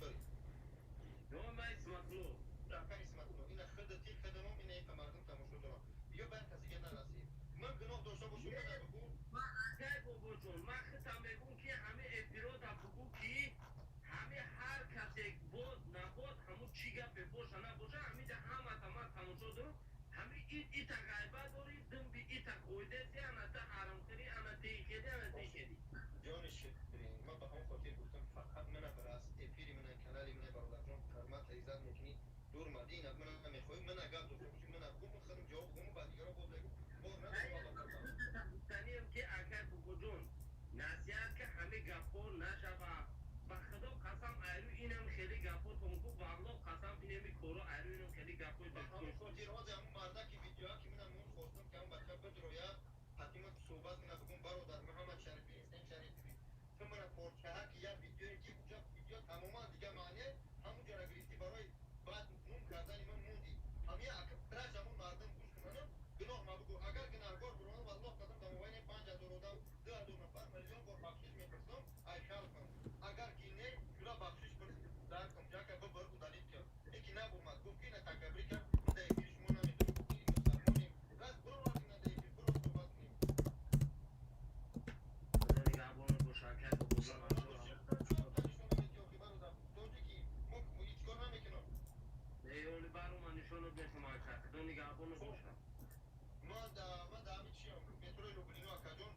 Дорӣ? Номи ман Исматулло. Ака Исматулло, ина худати, худамом, ина ика мардум тамошо дорам. Ё ба як каси дига нарасид. Ман гуноҳ дошта бошам, мана бугӯ. Ман, акай Бобоҷон, ман худам мегӯм, ки ҳами эфирода бугӯ, ки ҳами ҳар касе бод набод, ҳамун чӣ гапе боша набоша, ҳамида ҳамата ман тамошо дорам. Ҳами ита ғайбат дорӣ, димби ита қоидаси, ана та ҳаромхӯрӣ, ана тейхелӣ, ана тейхелӣ. Ҷони ширин, ман ба ҳамон хотир гуфтам, фақат мана барас эфири мана, канали мана, бародарҷон, ҳурмата, иззат мекунӣ, дур мадӣ. Ина мана мехоҳӣ, мана гап дошта бошӣ, мана бугӯ, ман худам ҷавоб бугӯм, ба дигаро боз мегӯм, бор надорам, Аллоҳ қасам. Гуфтанием, ки акай Бобоҷон, насиҳат, ки ҳами гапҳо нашава. Ба Худо қасам, айрӯ инам хеле гапҳотон ку, валлоҳ қасам, инами коро айрӯ инам хеле гапҳои Ба ҳамон тоҷикон. хотир ҳозир ҳамон мардаки видеоа, ки мана мон хостам, ки ҳамон бача бидрояд, ҳатима суҳбат кунад, бугӯм: бародар Муҳаммад Шарифи, Ҳусейн Шарифи, ту мана порчаҳа, ки як видеое, ки уҷа видео тамоман дига маъне, ҳамун ҷора гирифтӣ, барои баъд нум кардани ман монди. Ҳамия ака раш ҳамон мардум гӯш кунанам, гуноҳ ма бугӯ. Агар гунаҳгор буронам, валлоҳ қасам, дар мобайни 5000 одам, 2000 нафар, миллион бор бахшиш мепурсам ай халқам. Агар ки не, ҷура бахшиш пурс, дар кун ҷака бибир, удалить кун. Ики набурмад, гуфт, ки ина такаббурӣ кард: мо дар эфири шумо наметавонем, мусалмонем. Раз буромад, ина дар эфир буро, суҳбат кунем. Худо нигаҳбонат боша, акай Бобоҷон. Саломат бошӣ. Чор нишона метиёхи, бародар, тоҷики мо ҳеҷ кор намекунам. Ёли барома нишонат метам, ака. Худо нигаҳбонат боша. Ман да ҳамин чиям, метрои Люблино, акаҷон,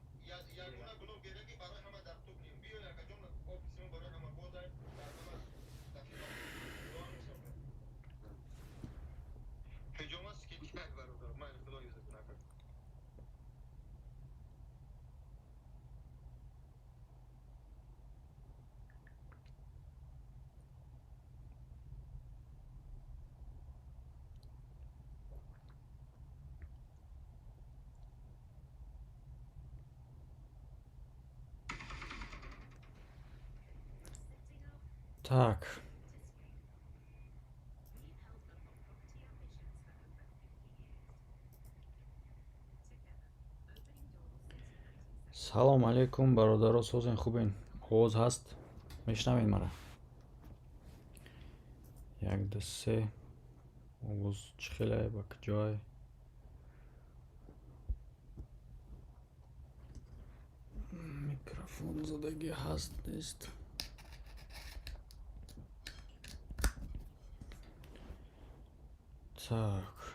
ягона блогере, ки барои ҳама дар тубнем. Биёй, акаҷон, офиси мо барои ҳама бозай, дар ҳама дар хидмат. Дуо месозам. Ҳиҷома скидка, бародар, майли, Худо ҳифзат кунад, ака. Так. Салом алейкум, бародаро, созен, хубен? Овоз ҳаст? Мешнавед мара? Як, ду, се. Овоз чӣ хеле, ба куҷое? Микрофон задагӣ ҳаст, нест? Так.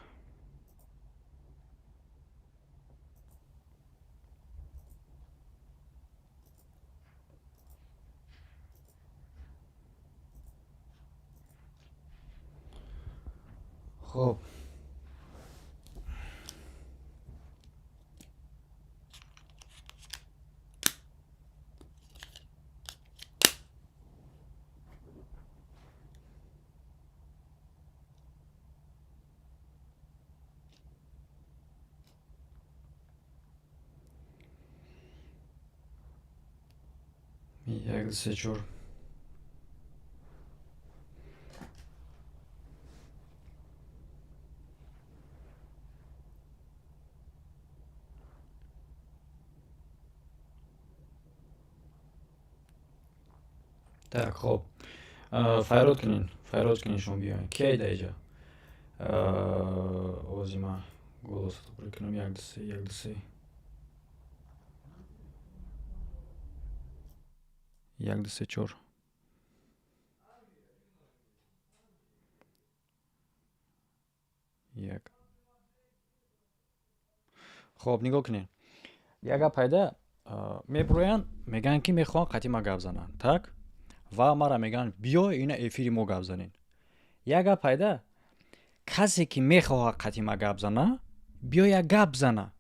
Хоб. Як, ду, се, чор. Так, хоб. Файрод кунин, файрод кунин, шумо биёед. Ки айда иҷа? Овози ма голосо тупур кунам. Як, ду, се, як, ду, се. Як, ду, се, чор. Як. Хоб, нигоҳ кунед. Як гап пайда мебуроянд, мегӯянд, ки мехоҳанд қатъи ма гап зананд. Так? Ва мара мегӯянд: биё, ина эфири мо гап занед. Як гап пайда, касе ки мехоҳад қатъи ма гап зана, биёя гап зана.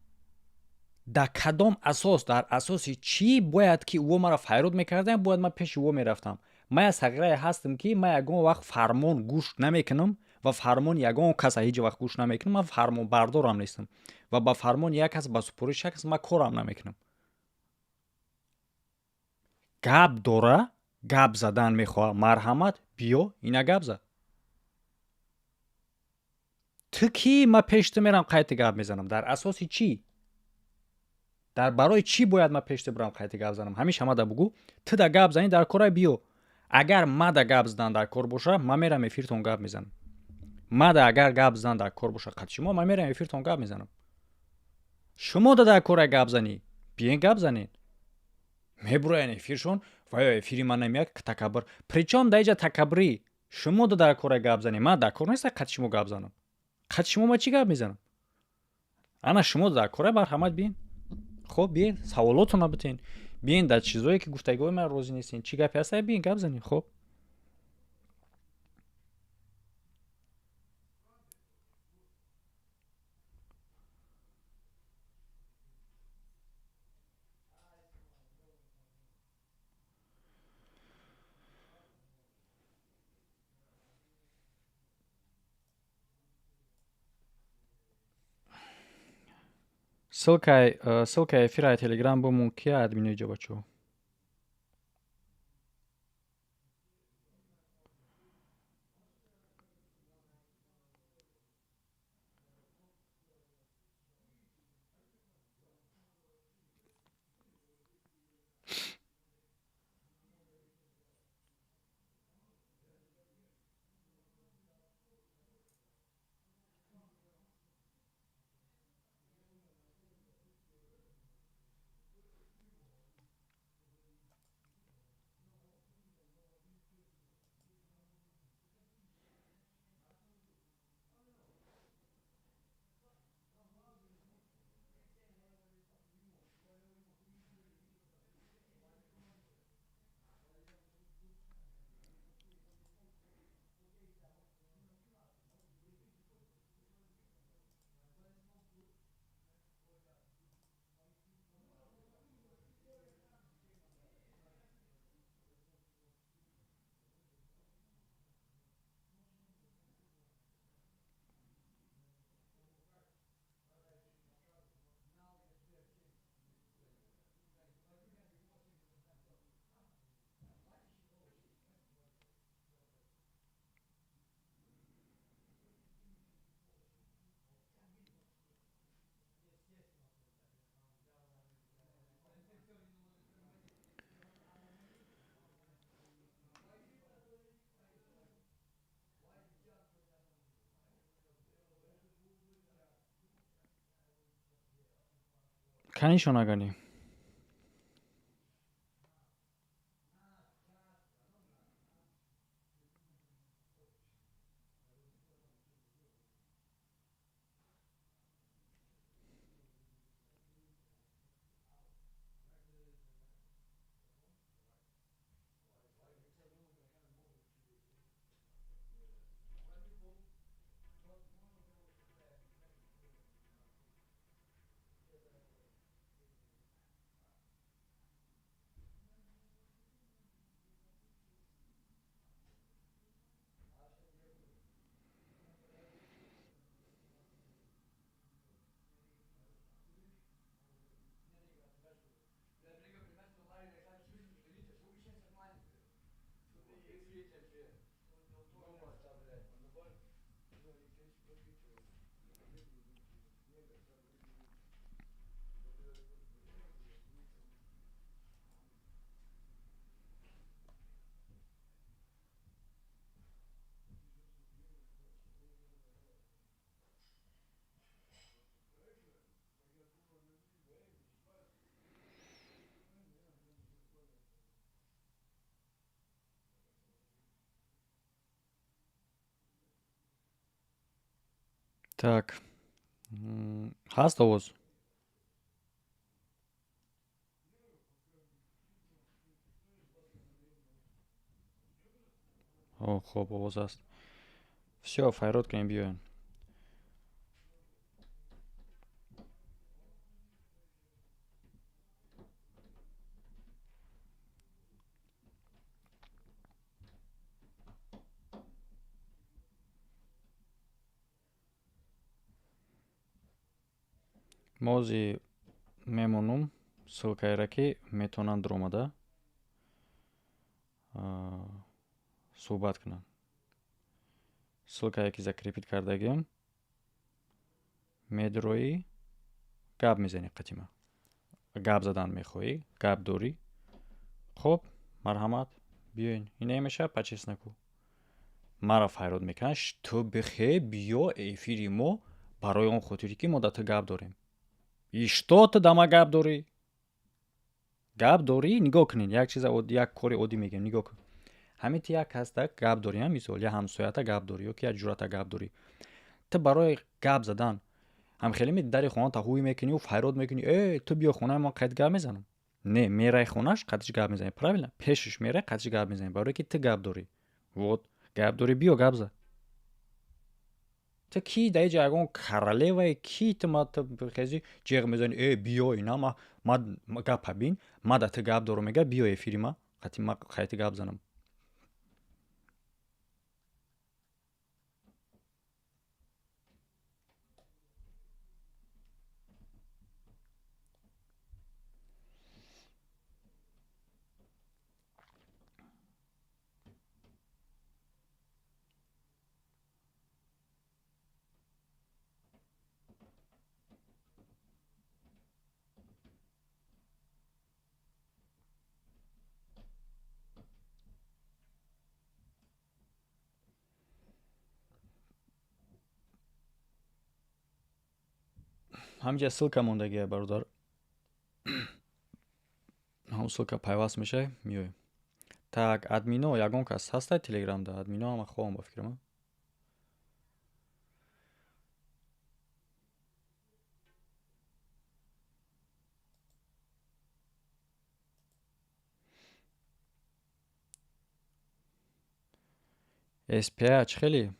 Дар кадом асос, дар асоси чӣ бояд ки ӯ мара файрод мекардам, бояд ман пеши ӯ мерафтам? Ман як сағирае ҳастам, ки ман ягон вақт фармон гӯш намекунам ва фармони ягон каса ҳеҷ вақт гӯш намекунам. Ман фармонбардорам нестам ва ба фармони як кас, ба супориши як кас ман корам намекунам. Гап дора, гап задан мехоҳа, марҳамат, биё, ина гап зад. Ту кӣ, ман пеши ту мерам, қайти гап мезанам? Дар асоси чӣ, дар барои чӣ бояд ман пеши ту бирам, қайти гап занам? Ҳамин шамада бугӯ. Ту да гап занӣ дар кора, биё. Агар мада гап задан дар кор боша, ман мерам эфиртон гап мезанам. Мада агар гап задан дар кор боша қати шумо, ман мерам эфиртон гап мезанам. Шумо да дар кора гап занӣ, биен гап занед. Мебуроян эфиршон ва ё эфири ман намеяд такаббур. Причём дар иҷа такаббурӣ? Шумо да дар кора гап занед, ман дар кор неста қати шумо гап занам. Қати шумо ман чӣ гап мезанам? Ана шумо дар кора марҳамат биен. Хоб, биен саволотона битен. Биен дар чизое ки гуфтагиҳои ман розӣ нестен. Чӣ гапе ҳаста, биен гап занед. Хоб. Ссылкаи эфираи телеграм бумон, ки админои ҷо бачаҳо. Кани шонагани? Так. Ҳаст овоз? О, хоб, овоз ҳаст. Всё, файрод кунем, биёен. Мози мемонум ссылкаеро, ки метавонанд даромада суҳбат кунанд. Ссылкае ки закрепить кардагиам, медроӣ, гап мезанӣ қатима. Гап задан мехоҳӣ, гап дорӣ. Хоб, марҳамат, Биёин, ина мешавад по-честному. Маро файрод мекунанд, ту бихе биё эфири мо, барои он хотире ки мо да ту гап дорем. И что, ту да ма гап дорӣ? Гап дорӣ? Нигоҳ кунед, як чиза, як кори оддӣ мегӯям, нигоҳ кун. Ҳамин ту як касда гап дорӣ, мисол, я ҳамсоята гап дорӣ ё ки як ҷурата гап дорӣ. Ту барои гап задан ҳам хеле ми дари хоната ҳуй мекунӣ, файрод мекунӣ: «Э, ту биё хонаи ман, қайд гап мезанам»? Не, мерай хонаш, қадиш гап мезанӣ, правильно? Пешиш мерай, қадиш гап мезанӣ, барое ки ту гап дорӣ. Вот гап дорӣ, биё гап за. Ту ки дар иҷа ягон королевае ки ту ма ту хези ҷеғ мезанӣ: «Э, биё, ина ма гапа бин, ма да ту гап дорам», мега, биё эфири ма, қати ма қайти гап занам. Ҳаминҷа ссылка мондагия, бародар, ҳамун ссылка пайваст мешавӣ, меоӣ. Так, админо ягон кас ҳастай телеграмда? Админо ҳама хоҳам, ба фикрам. Спа чӣ хеле?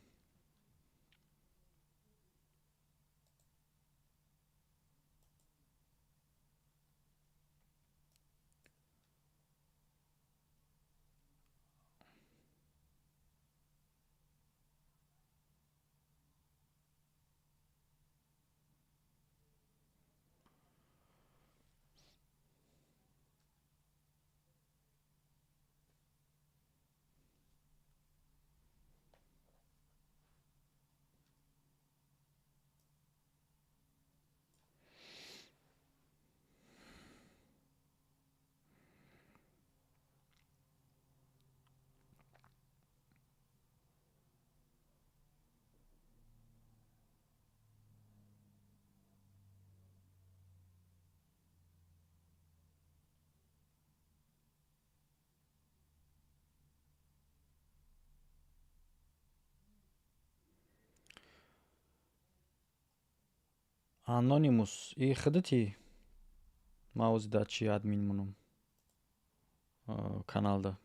Анонимус, и худати? Ман ози дар чи админ монам каналда.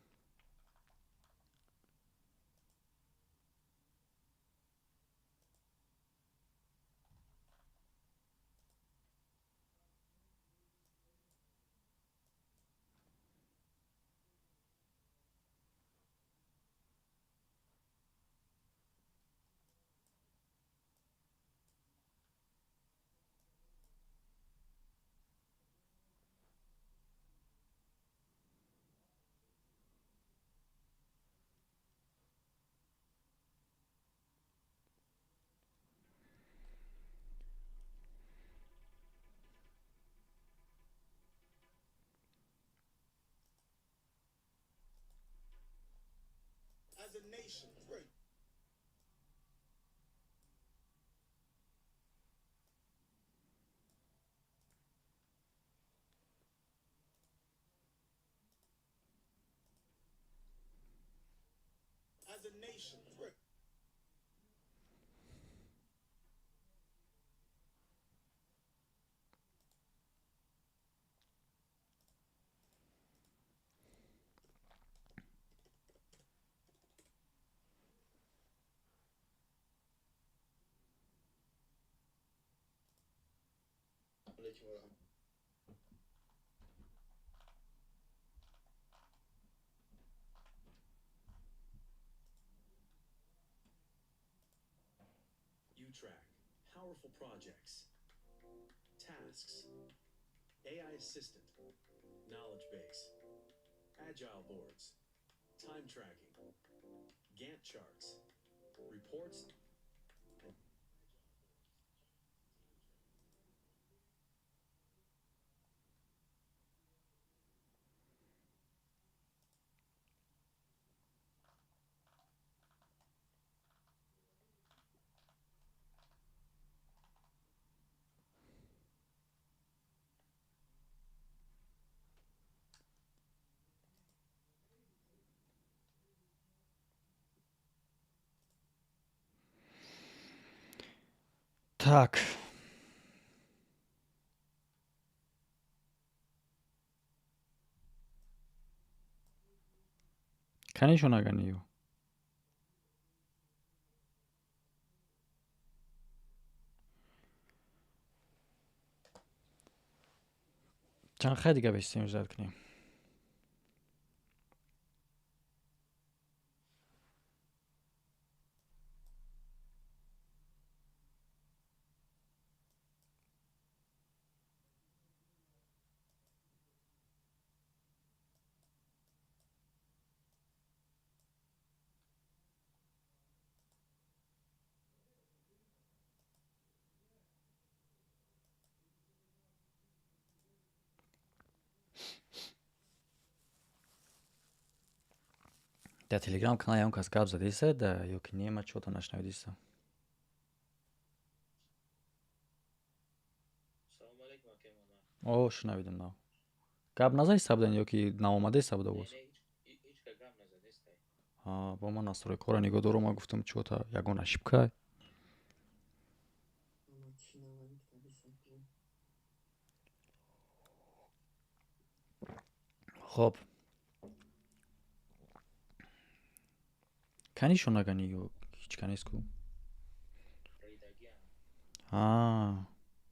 As a nation, right. As a nation, right. YouTrack, powerful projects, tasks, AI assistant, knowledge base, agile boards, time tracking, Gantt charts, reports. Так. Канишон аганию. Чанд хай дига бестем ждать кунем. Дар телеграм канал ягон кас гап задиста ё ки не, ма чё-то нашнавидиста. О, шунавидам нав. Гап назадиста будан ё ки наомадиста буда боз? Бо ман настройкаро нигоҳ дорам, ман гуфтам чё-то ягон ошибка. Хоб. Канишон нагани ё ҳеч канест ку? А,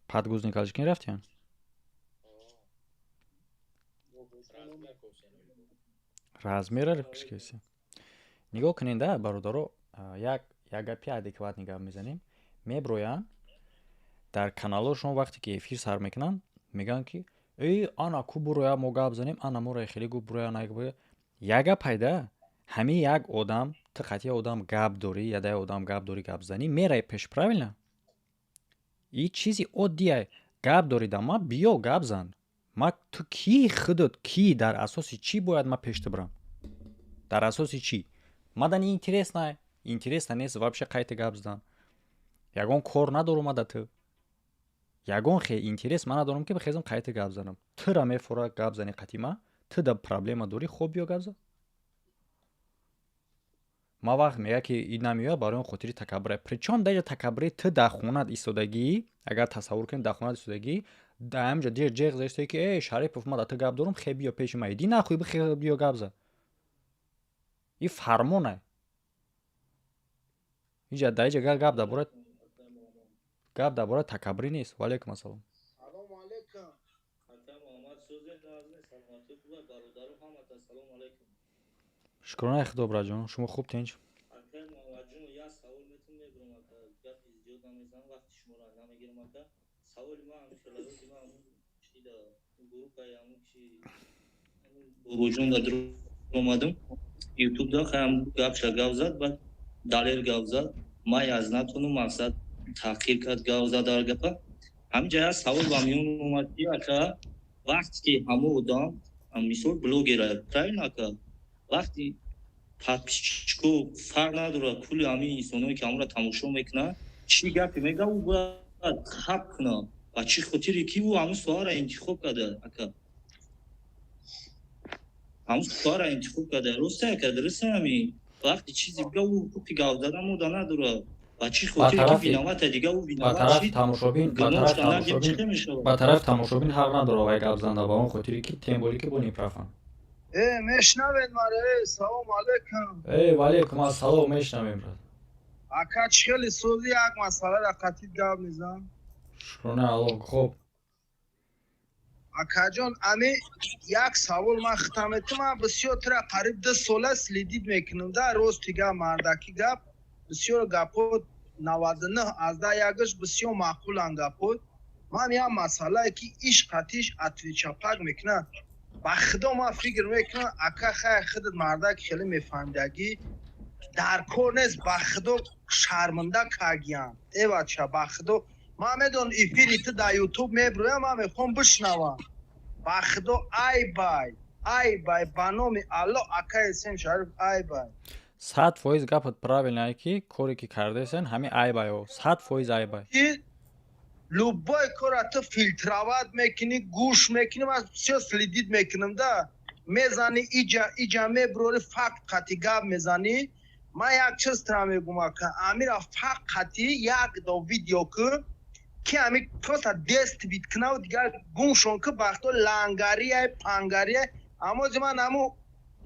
подгузник алишкин рафтиян? Размера кишкеси. Нигоҳ кунед да, бародаро, як як гапи адекватный гап мезанем. Меброянд дар каналҳошон вақте ки эфир сар мекунанд, мегӯянд ки эй, ана ку буроя мо гап занем, ана моро хеле гу буроя на буроя. Як гап пайда, ҳамин як одам, ту қатъи одам гап дорӣ, яда одам гап дорӣ, гап занӣ, мерай пеш, правильно? И чизи оддия. Гап дорӣ да ма, биё гап зан. Ма ту кӣ худат кӣ дар асоси чӣ бояд ма пеш ту бирам? Дар асоси чӣ? Ма да неинтересно, интересно нест вообще қайти гап задан. Ягон кор надорум ма да ту. Ягон хе интерес ма надорам ки бихезам қайти гап занам. Тура мефора гап зани қати ма, ту да проблема дорӣ, хоб биё гап зан. Ма вақт мега ки ин намеояд барои он хотири такаббуре. Причём даҷа такаббури ту дар хонат истодагӣ, агар тасаввур кунем дар хонат истодагӣ, дар ҳаминҷа ҷеғ ҷеғ заистодӣ ки эй Шарипов, ма да ту гап дорум, хе биё пеши ма, иди нахуй бихе биё гап зан. И фармоне. Иҷа дар иҷа гап дар бораи такаббурӣ нест. Ва алайкум ассалом. Салому алайкум. Ака Муҳаммад, сӯзе назме, саломатӣ хуб, бародару ҳамата салому алайкум. Шукронаи худо, браҷон, шумо хуб, тинч? Ака Муҳаммадҷон, як савол метун мебурам, ака, гапи зиёд намезанам, вақти шуморо намегирам, ака. Саволи ман ҳамин хеларози ман ҳамун чида группаи ҳамун ки бобоҷон дар омадам ютубда, хаям гапша гап зад, баъд Далер гап зад, ман аз натону мақсад таъхир кард, гап зад дар гапа. Ҳамин ҷа як савол ба миён омад ки, ака, вақте ки ҳамон одам, мисол, блогера, правильно, ака, вақти подписчико фарқ надорад, кулли ҳамин инсоное ки ҳамонро тамошо мекунанд, чӣ гапе мега, ӯ бояд хаб кунад. Ба чӣ хотире ки ӯ ҳамун соҳаро интихоб карда, ака, ҳамун соҳаро интихоб карда, роста, ака, дуруст? Ҳамин вақти чизе бига, ӯ ҳуқуқи гап задан мода надорад. Ба чӣ хотире ки виновата, дига ӯ Ба тарафи тамошобин, ба тарафи тамошобин ҳақ надорад вай гап занда, ба он хотире ки тем более ки бо неправ анд. Э, мешнавед мара? Э, салому алайкум. Э, ваалайкум ассалом, мешнавем, брат. Ака, чӣ хеле сози, як масъаларо қатъи гап мезанам. Шукрона Аллоҳ, хуб. Акаҷон, ами як савол ман хитам метам. Ман бисёр тира қариб 2 сола следить мекунам да, рости гап, мардакӣ гап, бисёр гапҳо 99,1-аш бисёр маъқуланд гапҳо. Ман як масъалае ки иш қатиш отвечапак мекунад, ба худо ман фикр мекунам, ака, хай, худат мардак хеле мефаҳмидагӣ, дар кор нест, ба худо шарманда кагиян. Э бача, ба худо ман медонам, эфири ту дар ютуб мебироям, ман мехоҳам бишнавам. Ба худо ай бай, ай бай, ба номи Аллоҳ, акаи Сем Шариф, ай бай. 100% гапат правильное, ки коре ки кардесен ҳамин айбайо, 100% айбай. Любой кора ту фильтровать мекунӣ, гӯш мекунӣ, ман бисёр следить мекунам да, мезанӣ иҷа иҷа мебирори, факт қати гап мезанӣ. Ман як чиз тира мегум, ака, амира факт қати як до видео ку. Ки ами просто дест бит кунаву дигар гумшон ки бахто лангария пангария. Аммо зи ман аму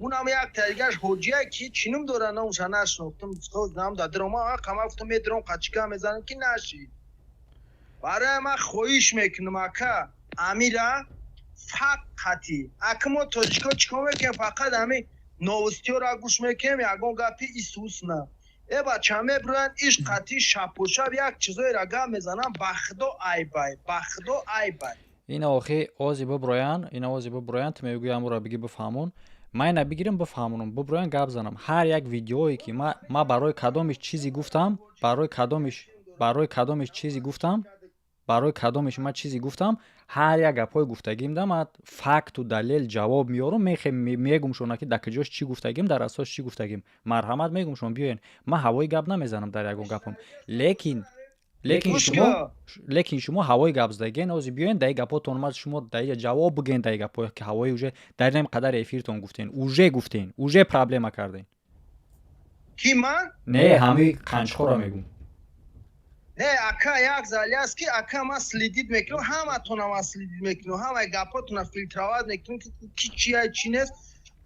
унам як тадигаш ҳоҷия ки чинум дора, номша нашнохтум, нам да дрома қама гуфтум, медром қачика мезанам ки нашид. Барои ман хоҳиш мекунам, ака Амира, фақати ака мо тоҷико чикор мекунем? Фақат ҳами новостиёро гӯш мекунем, ягон гапи исус на. Э бача, мебироянд иш қатӣ шабпошаб як чизоеро гап мезанам, ба худо айбай, ба худо айбай. Ина охи ози биброян, ина ози биброян, ту мегӯи амуро биги бифаҳмон, ман ина бигирам бифаҳмонам, биброян гап занам. Ҳар як видеое ки ма барои кадомиш чизе гуфтам, барои кадомиш чизе гуфтам, барои кадомиш ман чизе гуфтам, ҳар як гапҳои гуфтагим да ман факту далел ҷавоб меёрам, мегум шона ки дар куҷош чӣ гуфтагим, дар асос чӣ гуфтагим. Марҳамат, мегум шумо биёен, ман ҳавои гап намезанам дар ягон гапам, лекин шумо ҳавои гап задаген. Ози биёен дар гапҳотон, ма шумо дар иҷа ҷавоб бигӯен дар гапҳое ки ҳавои уже дар инам қадар эфиртон гуфтен, уже гуфтен, уже проблема карден. Ки, ман? Не, ҳамаи қанчхоро мегум. Не, ака, як зали аст ки, ака, ман следить мекунам, ҳаматона ман следить мекунам, ҳамаи гапҳотона фильтровать мекунам ки чия, чи нест.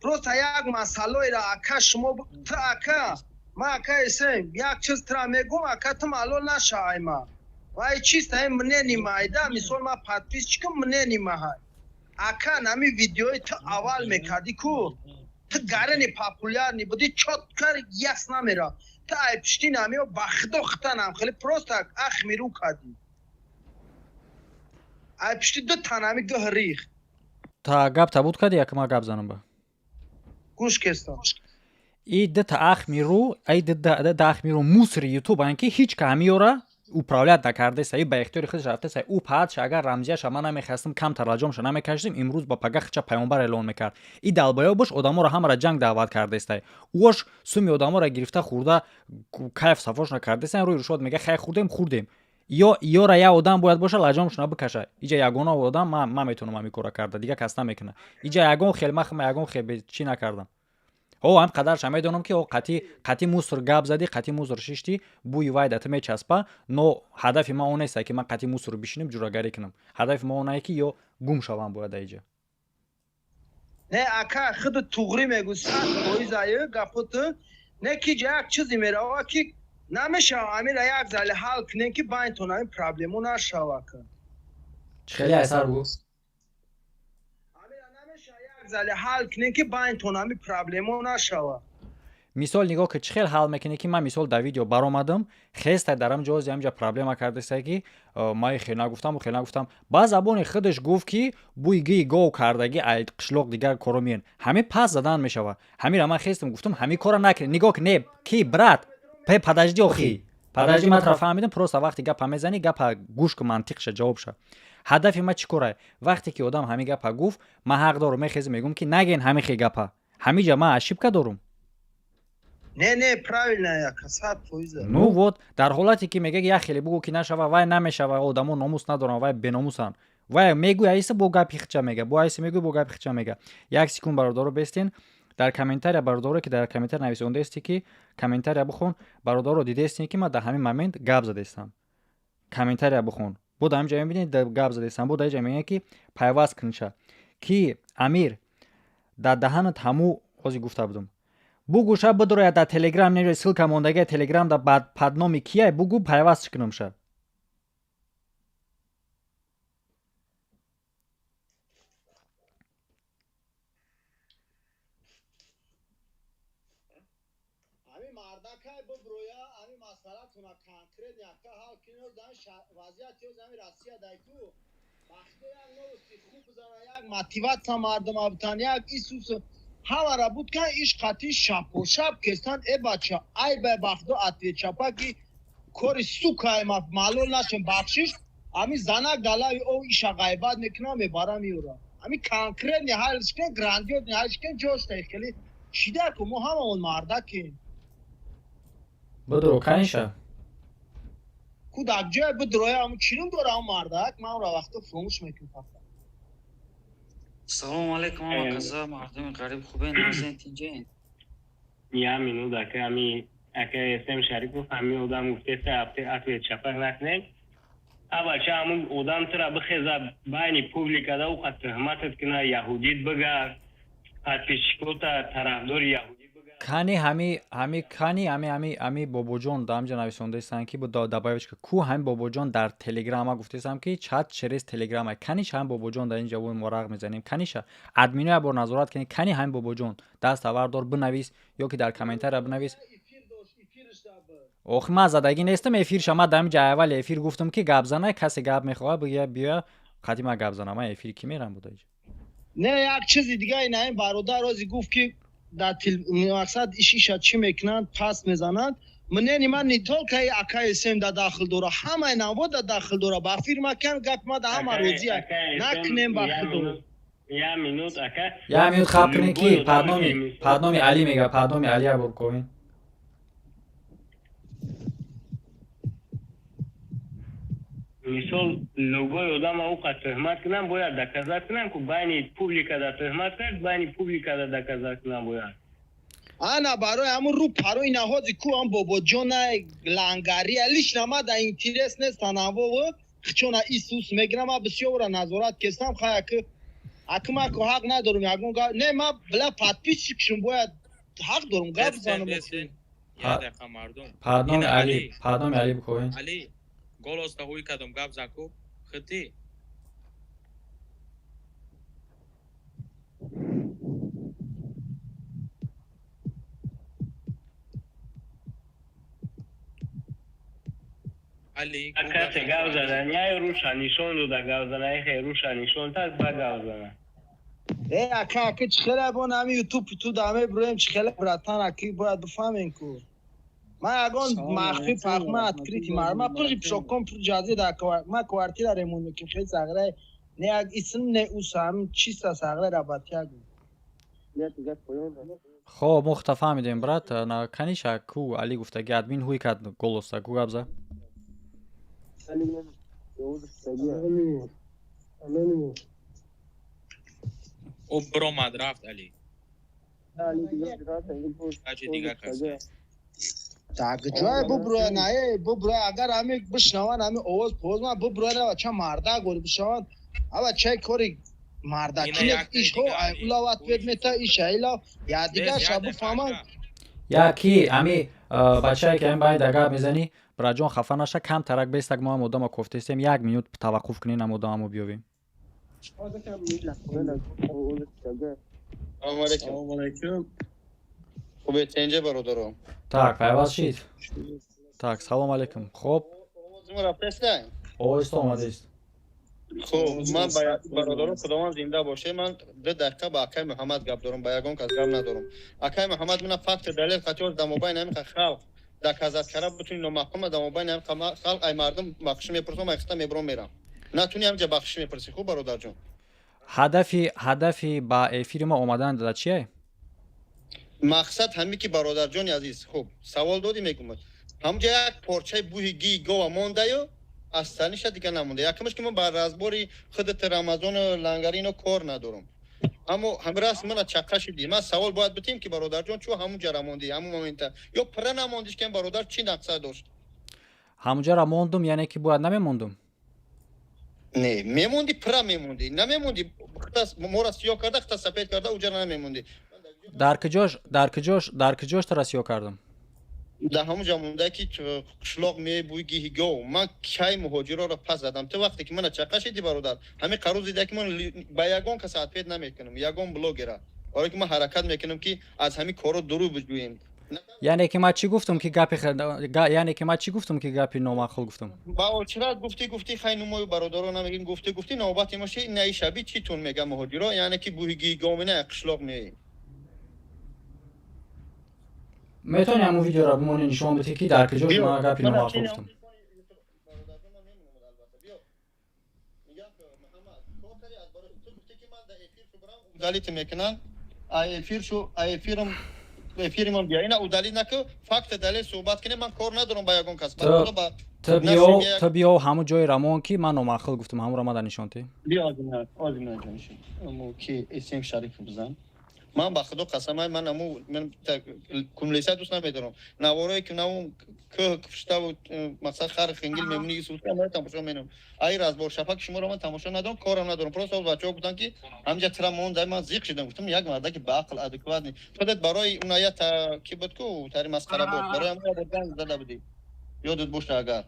Просто як масъалаеро, ака, шумо ту, ака, ман, ака эсем, як чиз тура мегум, ака, ту малол нашавай. Ма вай чист, ай мнение майда, мисол, ман подписчикам, мнение маҳай, ака. Нами видеои ту аввал мекардӣ ку, ту гарани популярный будӣ, чётко яс намера. Ту ай пишти намео, ба худо хитанам хеле просто ах миру кардӣ, ай пишти ду танами гӯҳ рих. Та гап табуд кардӣ, як ма гап занам ба. Гӯш кестам. И дута ахмиру, ай дута ахмиру мусори ютуб ан ки ҳеҷ ка ҳамиёра управлять накардеса, и ба ихтиёри худаш рафтеса. Ӯ паҳатша агар рамзияша ман намехастам, камтар лаҷомша намекашидим, имрӯз ба пага хича паёмбар эълон мекард. И долбоёб бош, одаморо ҳамара ҷанг даъват кардестай. Ӯош суми одаморо гирифта хӯрда, кайф сафош накардеса, рӯи рушод мега: «Хай, хӯрдем, хӯрдем». Ё ёра як одам бояд боша, лаҷомшона бикаша. Иҷа ягона одам ман метавонам ҳамин кора карда, дигар кас намекунад. Иҷа ягон хел махма, ягон хел чӣ накардам. О, ҳам қадарша медонам ки о қати мусор гап задӣ, қати мусор шиштӣ, бӯи вай да ту мечаспа. Но ҳадафи ман он неста ки ман қати мусор бишинам, ҷурагарӣ кунам. Ҳадафи ман онае ки ё гум шавам бояд дар иҷа. Не, ака, худу туғрӣ мегӯ, 100% аю гапоту. Не ки ҷа як чизе мерава ки намешава, амира як зали ҳал кунем ки байнтон ҳамин проблемо нашава, ака. Чӣ хеле айсар бугӯ. Амира намешава як зали ҳал кунем ки байнтон ҳамин проблемо нашава. Мисол, нигоҳ ки чӣ хел ҳал мекунӣ, ки ман мисол дар видео баромадам, хестай дар ҳам ҷози ҳамҷа проблема кардестай ки ман хел нагуфтам, хел нагуфтам. Ба забони худаш гуфт ки бӯи гии гов кардагӣ ай қишлоқ дигар коро миен, ҳамин пас задан мешава. Ҳамира ман хестам, гуфтам: «Ҳамин кора накунед». Нигоҳ ки не ки, брат, пе, подожди, охи, подожди, ман тура фаҳмидам. Просто вақте гапа мезанӣ, гапа гӯш ку, мантиқша, ҷавобша. Ҳадафи ман чӣ корае? Вақте ки одам ҳамин гапа гуфт, ман ҳақ дорам, мехезам, мегӯм ки наген ҳамин хел гапа. Ҳамиҷа ман ошибка дорум? Не, не, правильно, ака, 100%. Ну вот, дар ҳолате ки мега як хеле бугӯ ки нашава, вай намешава. Одамо номус надоранд, вай беномусанд. Вай мегӯй, айса бо гапи хича мега, бо айса мегӯй, бо гапи хича мега. Як секунд, бародаро, бестен. Дар комментария, бародаро, ки дар комментария нависондаесте ки комментария бихон, бародаро, дидестем ки ман дар ҳамин момент гап задестам. Комментария бихон, бо дар ҳамин ҷа мебинед, гап задестам. Бо дар ҷа мегӯяд ки пайваст кунша ки Амир дар даҳанат ҳаму ози гуфта будум. Бугӯша, бидрояд дар телеграм, не, ссылка мондагия телеграм да под номи кияй, бугӯ, пайваст кунумша. Ҳамин мардакай биброя, ҳамин масъалатона конкрет якта ҳал кунед. Вазъияти ҳами Россия дайку вақте як новости хуб бизана, як мотивация мардума бутан, як исус ҳамара буд кан иш қатӣ шапошап кестан. Э бача, ай ба бахдо ответ чапа ки кори сукай малол нашем, бахшиш, ҳами занак галави о иша ғайбат мекунам, мебарам, меёрам. Ҳами конкретный ҳалш кун, грандиозный ҳалш кун, ҷошта хеле чида ку мо ҳамаон мардакем. Бидро каниша. Ку дар ҷое бидроя, ҳамун чинум дора ҳамун мардак, ман онро вақто фуромӯш мекунам фақат. Салому алейкум, ама каза, мардуми ғариб, хубен, назен, тинҷен? Я минут, ака, ами ака Эсем Шарипов, ҳами одам гуфтеста, ответ чапак накунед. А бача, ҳамун одам тура бихеза, байни публикада уқа туҳматат кина, яҳудит бига, подписчикота тарафдори яҳудӣ бига. Кани ҳами кани ҳами Бобоҷон дар ҳамҷа нависондаистанд, ки добавочка ку. Ҳами Бобоҷон дар Телеграма гуфтаистам, ки чат через Телеграма. Каниша ҳами Бобоҷон? Дар ин ҷа мо варақ мезанем. Каниша админо як бор назорат кунед. Кани ҳами Бобоҷон? Даст авардор, бинавис ё ки дар комментария бинавис. Охи, ман задагӣ нестам эфирша. Ман дар ҳамин ҷа аввали эфир гуфтам, ки гап зана, касе гап мехоҳад, бигӯя, биёя қати ман гап зана. Ман эфири кӣ мерам буда иҷа? Не, як чизи дига, ина ин бародар рози гуфт, ки дар мақсад иш иша чӣ мекунанд, пас мезананд. Мнени ман не только и акаи сем да дахл дора, ҳамаи наво да дахл дора. Ба фирма кам гап ма да ҳама розия накунем ба худо. Я минут, ака. Як минут хаб кунед, ки падноми Али мега, падноми Али як бор ковин. Мисол, любой одама уқа туҳмат кунам, бояд доказать кунам, ку байни публикада туҳмат кард, байни публикада доказать кунам бояд. Ана барои ҳамун рӯ парои наҳози ку ҳам Бобоҷона лангария лично ма да интерес нест. Танавову хчона исус мегирам, ма бисёра назорат кестам. Хай, аки ма ку ҳақ надорум ягон гап не, ма била подписчикшум, бояд ҳақ дорум гап занам. Я дақиқа, мардум. Падноми Али, падноми Али бикоин. Али, голос та ҳуй кадом гап зан ку хити. Али. Касе гап зада няй, руша нишон дода гап зана, эхе руша нишон так ба гап зана. Э, ака, аки чӣ хеле бон ҳами ютуб ту даме броем, чӣ хеле, братан, аки бояд бифаҳмем ку ман ягон махфӣ пахма открытый ма пури пшокон пур ҷази да ма квартира ремонт мекунем, хеле сағра не, як исм не, ус ҳам чиста сағра рабатияг. Хоб, мо хута фаҳмидем, брат. Каниша ку Али гуфтаги админ ҳуй кард голоса ку, гап за. Ӯ биромад, рафт Али. Ачи дига кас. Так ҷое буброя, на э буброя, агар ҳами бишнаванд ҳами овоз поз ма буброя, ава ча мардак гори бишнаванд, ава чай кори мардаки ишҳо улав ответ мета, иша ила я дигарша бифаҳманд. Яки ами бачае ки ами байда гап мезанӣ, браҷон, хафа наша, кам тарак бестак, мо ҳам одама кофтаистем, як минут таваққуф кунем, ам одамамо биёвем. Салому алейкум. Хубе, тенҷа, бародаро? Так, пайваст шид. Так, салому алейкум. Хоб. Овозимо рафтеста? Оҳиста омадист. Хуб, ман ба бародаро, Худованд зинда боше, ман 2 дақиқа ба акай Муҳаммад гап дорам, ба ягон кас гап надорам. Акай Муҳаммад, мана факт далел қатиёр дар мобайни ҳамин халқ доказать кара бутуни номаҳкума дар мобайни ҳамин халқ, ай мардум бахшиш мепурсам, ай хита мебурам мерам. Натуни ҳамҷа бахшиш мепурсӣ, хуб, бародарҷон? Ҳадафи ба эфири мо омадан да чие? Мақсад ҳаме ки, бародарҷони азиз, хуб, савол додӣ, мегум, ҳамҷа як порчаи бӯҳи гии гова мондаю аз таниша дига намонда. Якумаш ки ман ба разбори худат Рамазону лангарино кор надорам, аммо ҳамрас мана чақа шидӣ. Ман савол бояд битем, ки бародарҷон, чӯ ҳамунҷара мондӣ, ҳамун момента ё пира намондиш, ки бародар чӣ нақсад дошт? Ҳамунҷара мондум, яъне ки бояд намемондум? Не, мемонди, пира мемонди, намемонди, мора сиёҳ карда, хита сафед карда, уҷара намемонди. Дар куҷош тара сиёҳ кардам? Дар ҳамон ҷа монда, ки қишлоқ мебӯй гиҳи гов. Ман кай муҳоҷироро пас задам? Ту вақте ки мана чақа шиди, бародар, ҳамин қаруз дида, ки ман ба ягон кас ответ намекунам, ягон блогера, барое ки ман ҳаракат мекунам, ки аз ҳамин корро дурӯ биҷӯем. Яъне ки ман чӣ гуфтам, ки гапи, яъне ки ман чӣ гуфтам, ки гапи номаъқул гуфтам? Ба очират гуфтӣ, хай, нумою бародаро намегим, гуфтӣ, навбати мо ши наи шаби читун мега муҳоҷиро, яъне ки бӯҳи гиҳи говина қишлоқ меоем. Метавонӣ ҳамун видеоро бимонӣ, нишон бидӣ, ки дар куҷош ман гапи номаъқул гуфтам? Удалить мекунанд, эфир шу, эфирам, эфиримон бия, ина удалить наку, факт далел суҳбат кунем. Ман кор надорам ба ягон кас. Ту биё ҳамун ҷои рамон, ки ман номаъқул гуфтам, ҳамонро мада нишон тӣ. Биё, озимна ки эсем Шариф бизан. Ман ба худо қасамай, ман аму ман кумлеса дӯст намедорам. Наворое ки наву кӯҳ куштаву мақсад хар хингил мемуни сутка ман тамошо менам. Ай разбор шапаки шуморо ман тамошо надорам, корам надорам. Просто бачаҳо гуфтанд ки ҳамҷа тира монда, ман зиқ шидам, гуфтам як мардаки ба ақл адекватный. Худат барои уная та ки буд ку тари масхара буд. Барои ҳамон буд ганг зада будӣ. Ёдат боша агар.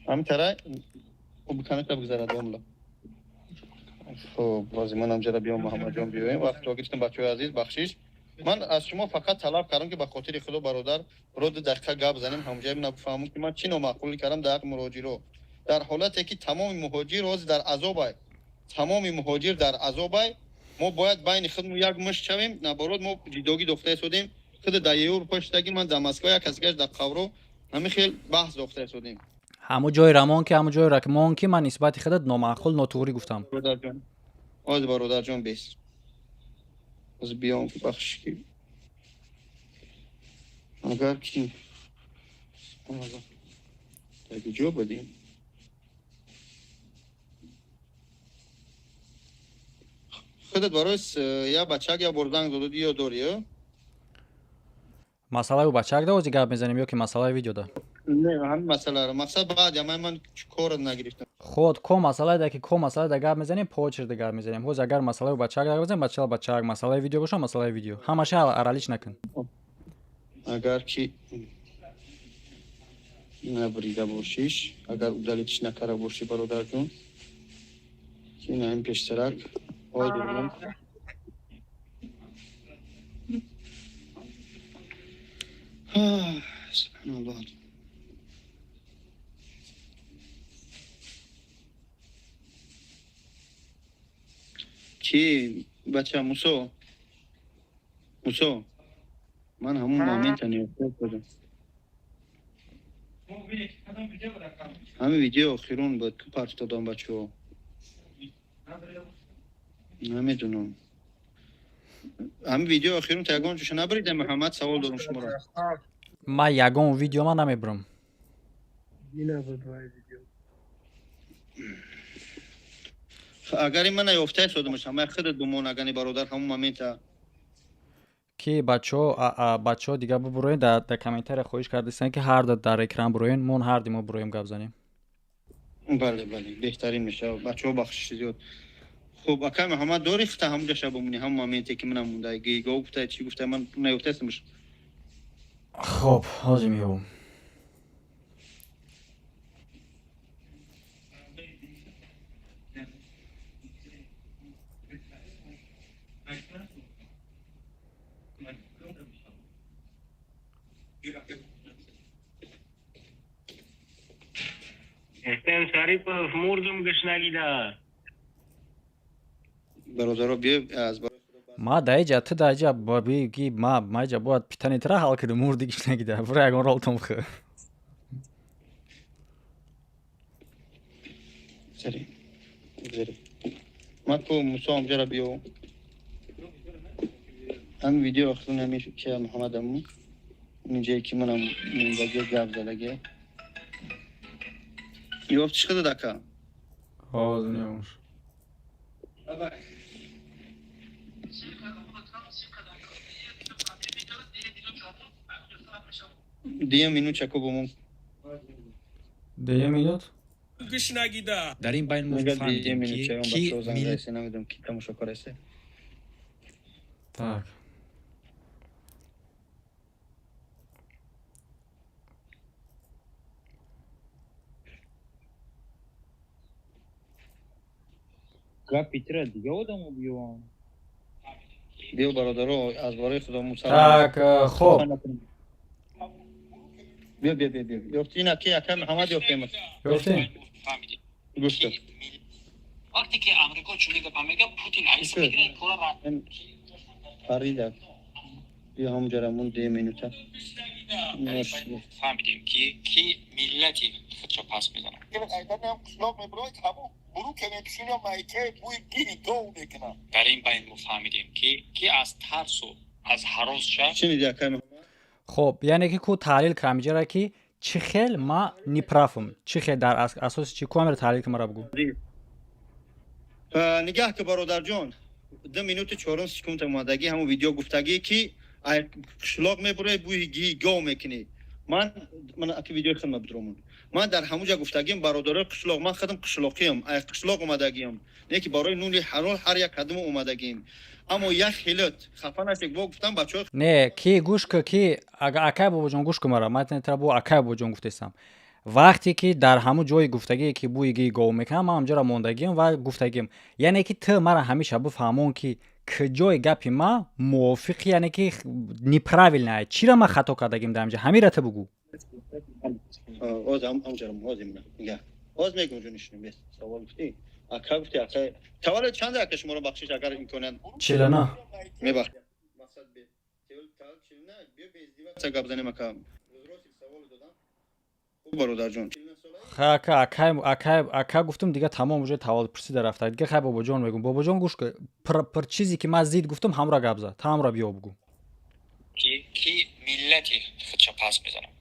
Ҳамин тара убиканата бигзарад домла. Хуб, бози манам ҷара биём, Муҳаммадҷон биёем. Вақт гирифтем, бачаҳои азиз, бахшиш. Ман аз шумо фақат талаб кардам ки ба хотири худо бародар ро ду дақиқа гап занем, ҳамҷоя бифаҳмам ки ман чӣ номаъқулӣ кардам дар ҳаққи муҳоҷиро. Дар ҳолате ки тамоми муҳоҷир ҳозир дар азобай, тамоми муҳоҷир дар азобай, мо бояд байни худмон як мушт шавем, наоборот мо ҷидогӣ дохта истодем. Худ дар Европа шидаги, ман дар Москва, як касигаш дар Қавро, ҳамин хел баҳс дохта истодем. Ҳамун ҷои рамон ки, ҳамун ҷои ракмон ки ман нисбати худат номаъқул, нотуғрӣ гуфтам. Бародарҷон, оз бародарҷон бес. Оз биём, бахшиш ки агар ки дар ҷо будем. Худат барои я бачак я бор занг додуди ё дорӣ, ё? Масъалаи ӯ бачак да ози гап мезанем ё ки масъалаи видеода? Не, ҳамин масъаларо. Мақсад баъд я ман кор нагирифтам. Худ ко масъалае да ки ко масъалае да гап мезанем, по очереди гап мезанем. Ҳоз агар масъалаи бачак гап мезанем, бача бачак, масъалаи видео боша, масъалаи видео. Ҳамаша аралич накун. Агар ки набрида бошиш, агар удалить накарда бошӣ, бародарҷон, ки ин ҳамин пештарак ой дурмон. Субҳаналлоҳ. Ки бача Мусо, Мусо, ман ҳамун момента ниёфта будам. Ҳамин видео охирон буд ки парт додам бачаҳо. Намедонам. Ҳамин видео охирон та ягон ҷоша набаридем, Муҳаммад, савол дорам шуморо. Ман ягон видео ман намебурам. Агар ин мана ёфта истодамаш, ҳамаи худат бимон, агани бародар ҳамун момента. Ки бачаҳо, бачаҳо дига бубуроен, дар комментария хоҳиш кардастанд ки ҳар дар экран буроен, мон ҳарди мо буроем гап занем. Бале, бале, беҳтарин мешавад. Бачаҳо, бахшиши зиёд. Хуб, акай Муҳаммад, дори хута ҳамун ҷаша бимонӣ, ҳамун моменте ки манам монда, гиго гуфта, чӣ гуфта, ман наёфтаистамаш. Хоб, ҳозир меёбам. Эҳсен Шарипов, мурдум гушнагида. Бародаро, биё аз барои Ма даиҷа, ту даиҷа би ки ма иҷа бояд питани тра ҳал кунам, мурди гушнагида. Бура ягон ролтон бихӯ. Зери. Зери. Ман ку Мусо ҳамҷара биё. Ҳамин видео охирон ҳамин ки Муҳаммад аму. Инҷае ки манам мондаги гап задаги. Ёфтиш худат ака? Ҳозир меёбамш. Дия минут чако бомон. Дия минут? Гушнагида. Дар ин байн мо Мега дия фаҳмидем минут ки чаён ки бачаҳо занг мил задаисе, намедонам ки тамошо кардаисе. Так. Гапи тира дига одамо биёвам. Биё бародаро, аз барои худо Мусо. Так, хоб. Биё, биё, биё, биё. Ёфти ина ки ака Муҳаммад ёфтем. Ёфтем? Гуфта. Вақте ки Амрико чунин гапа мега, Путин айс мегира, ин кора ра Фарида. Биё ҳамҷара мон 2 минута. Фаҳмидем ки миллати худшо пас мезанад. Дар ин байн мо фаҳмидем ки аз тарсу аз ҳарос ша Шуниди акай Муҳаммад? Хоб, яъне ки ку таҳлил кардам иҷара ки чӣ хел ма неправ ам, чӣ хел дар асоси чӣ ку амира таҳлил ки мара бугӯ. Нигаҳ ки, бародарҷон, 2 минути 4 секунд омадагӣ, ҳамон видео гуфтагӣ, ки ай қишлоқ мебурои, бӯи гии гов мекунӣ. Ман аки видеои хидма бидромун. Ман дар ҳамуҷа гуфтагим: бародарои қишлоқ, ман худам қишлоқиям, ай қишлоқ омадагиам, не ки барои нуни ҳалол ҳар як кадому омадагием, аммо як хелот хафа нашед, бо гуфтам бачаҳои Не, ки гӯш ки, ки акай Бобоҷон, гӯш ку мара. Ман тра бо акай Бобоҷон гуфтестам. Вақте ки дар ҳамун ҷои гуфтагие, ки бӯи гии гов мекунам, ман ҳамҷоро мондагиам ва гуфтагиам, яъне ки ту мара ҳамеша бифаҳмон, ки куҷои гапи ма мувофиқи, яъне ки неправильно, чира ман хато кардагим дар ҳамҷа, ҳамира ту бугӯ. Оз ҳамҷарам, ҳозир нигаҳ, ҳоз мегум, ҷонишинем, бес савол гуфтӣ, ака, гуфти, ака, таваллуд чанд, ака, шуморо бахшиш, агар имконият. 49. Мебахш, мақсад бе таваллуд 49, биё бе издеваться гап занем, ака. Савол додам. Хуб, бародарҷон. Ака, акай, акай, ака, гуфтум, дига тамом, уже таваллудпурсида рафта. Дига хай, Бобоҷон, мегум. Бобоҷон, гӯш ку, пир чизе ки ман зид гуфтум, ҳамра гап зад, та ҳамра биё бугӯ. Ки миллати худша пас мезанам.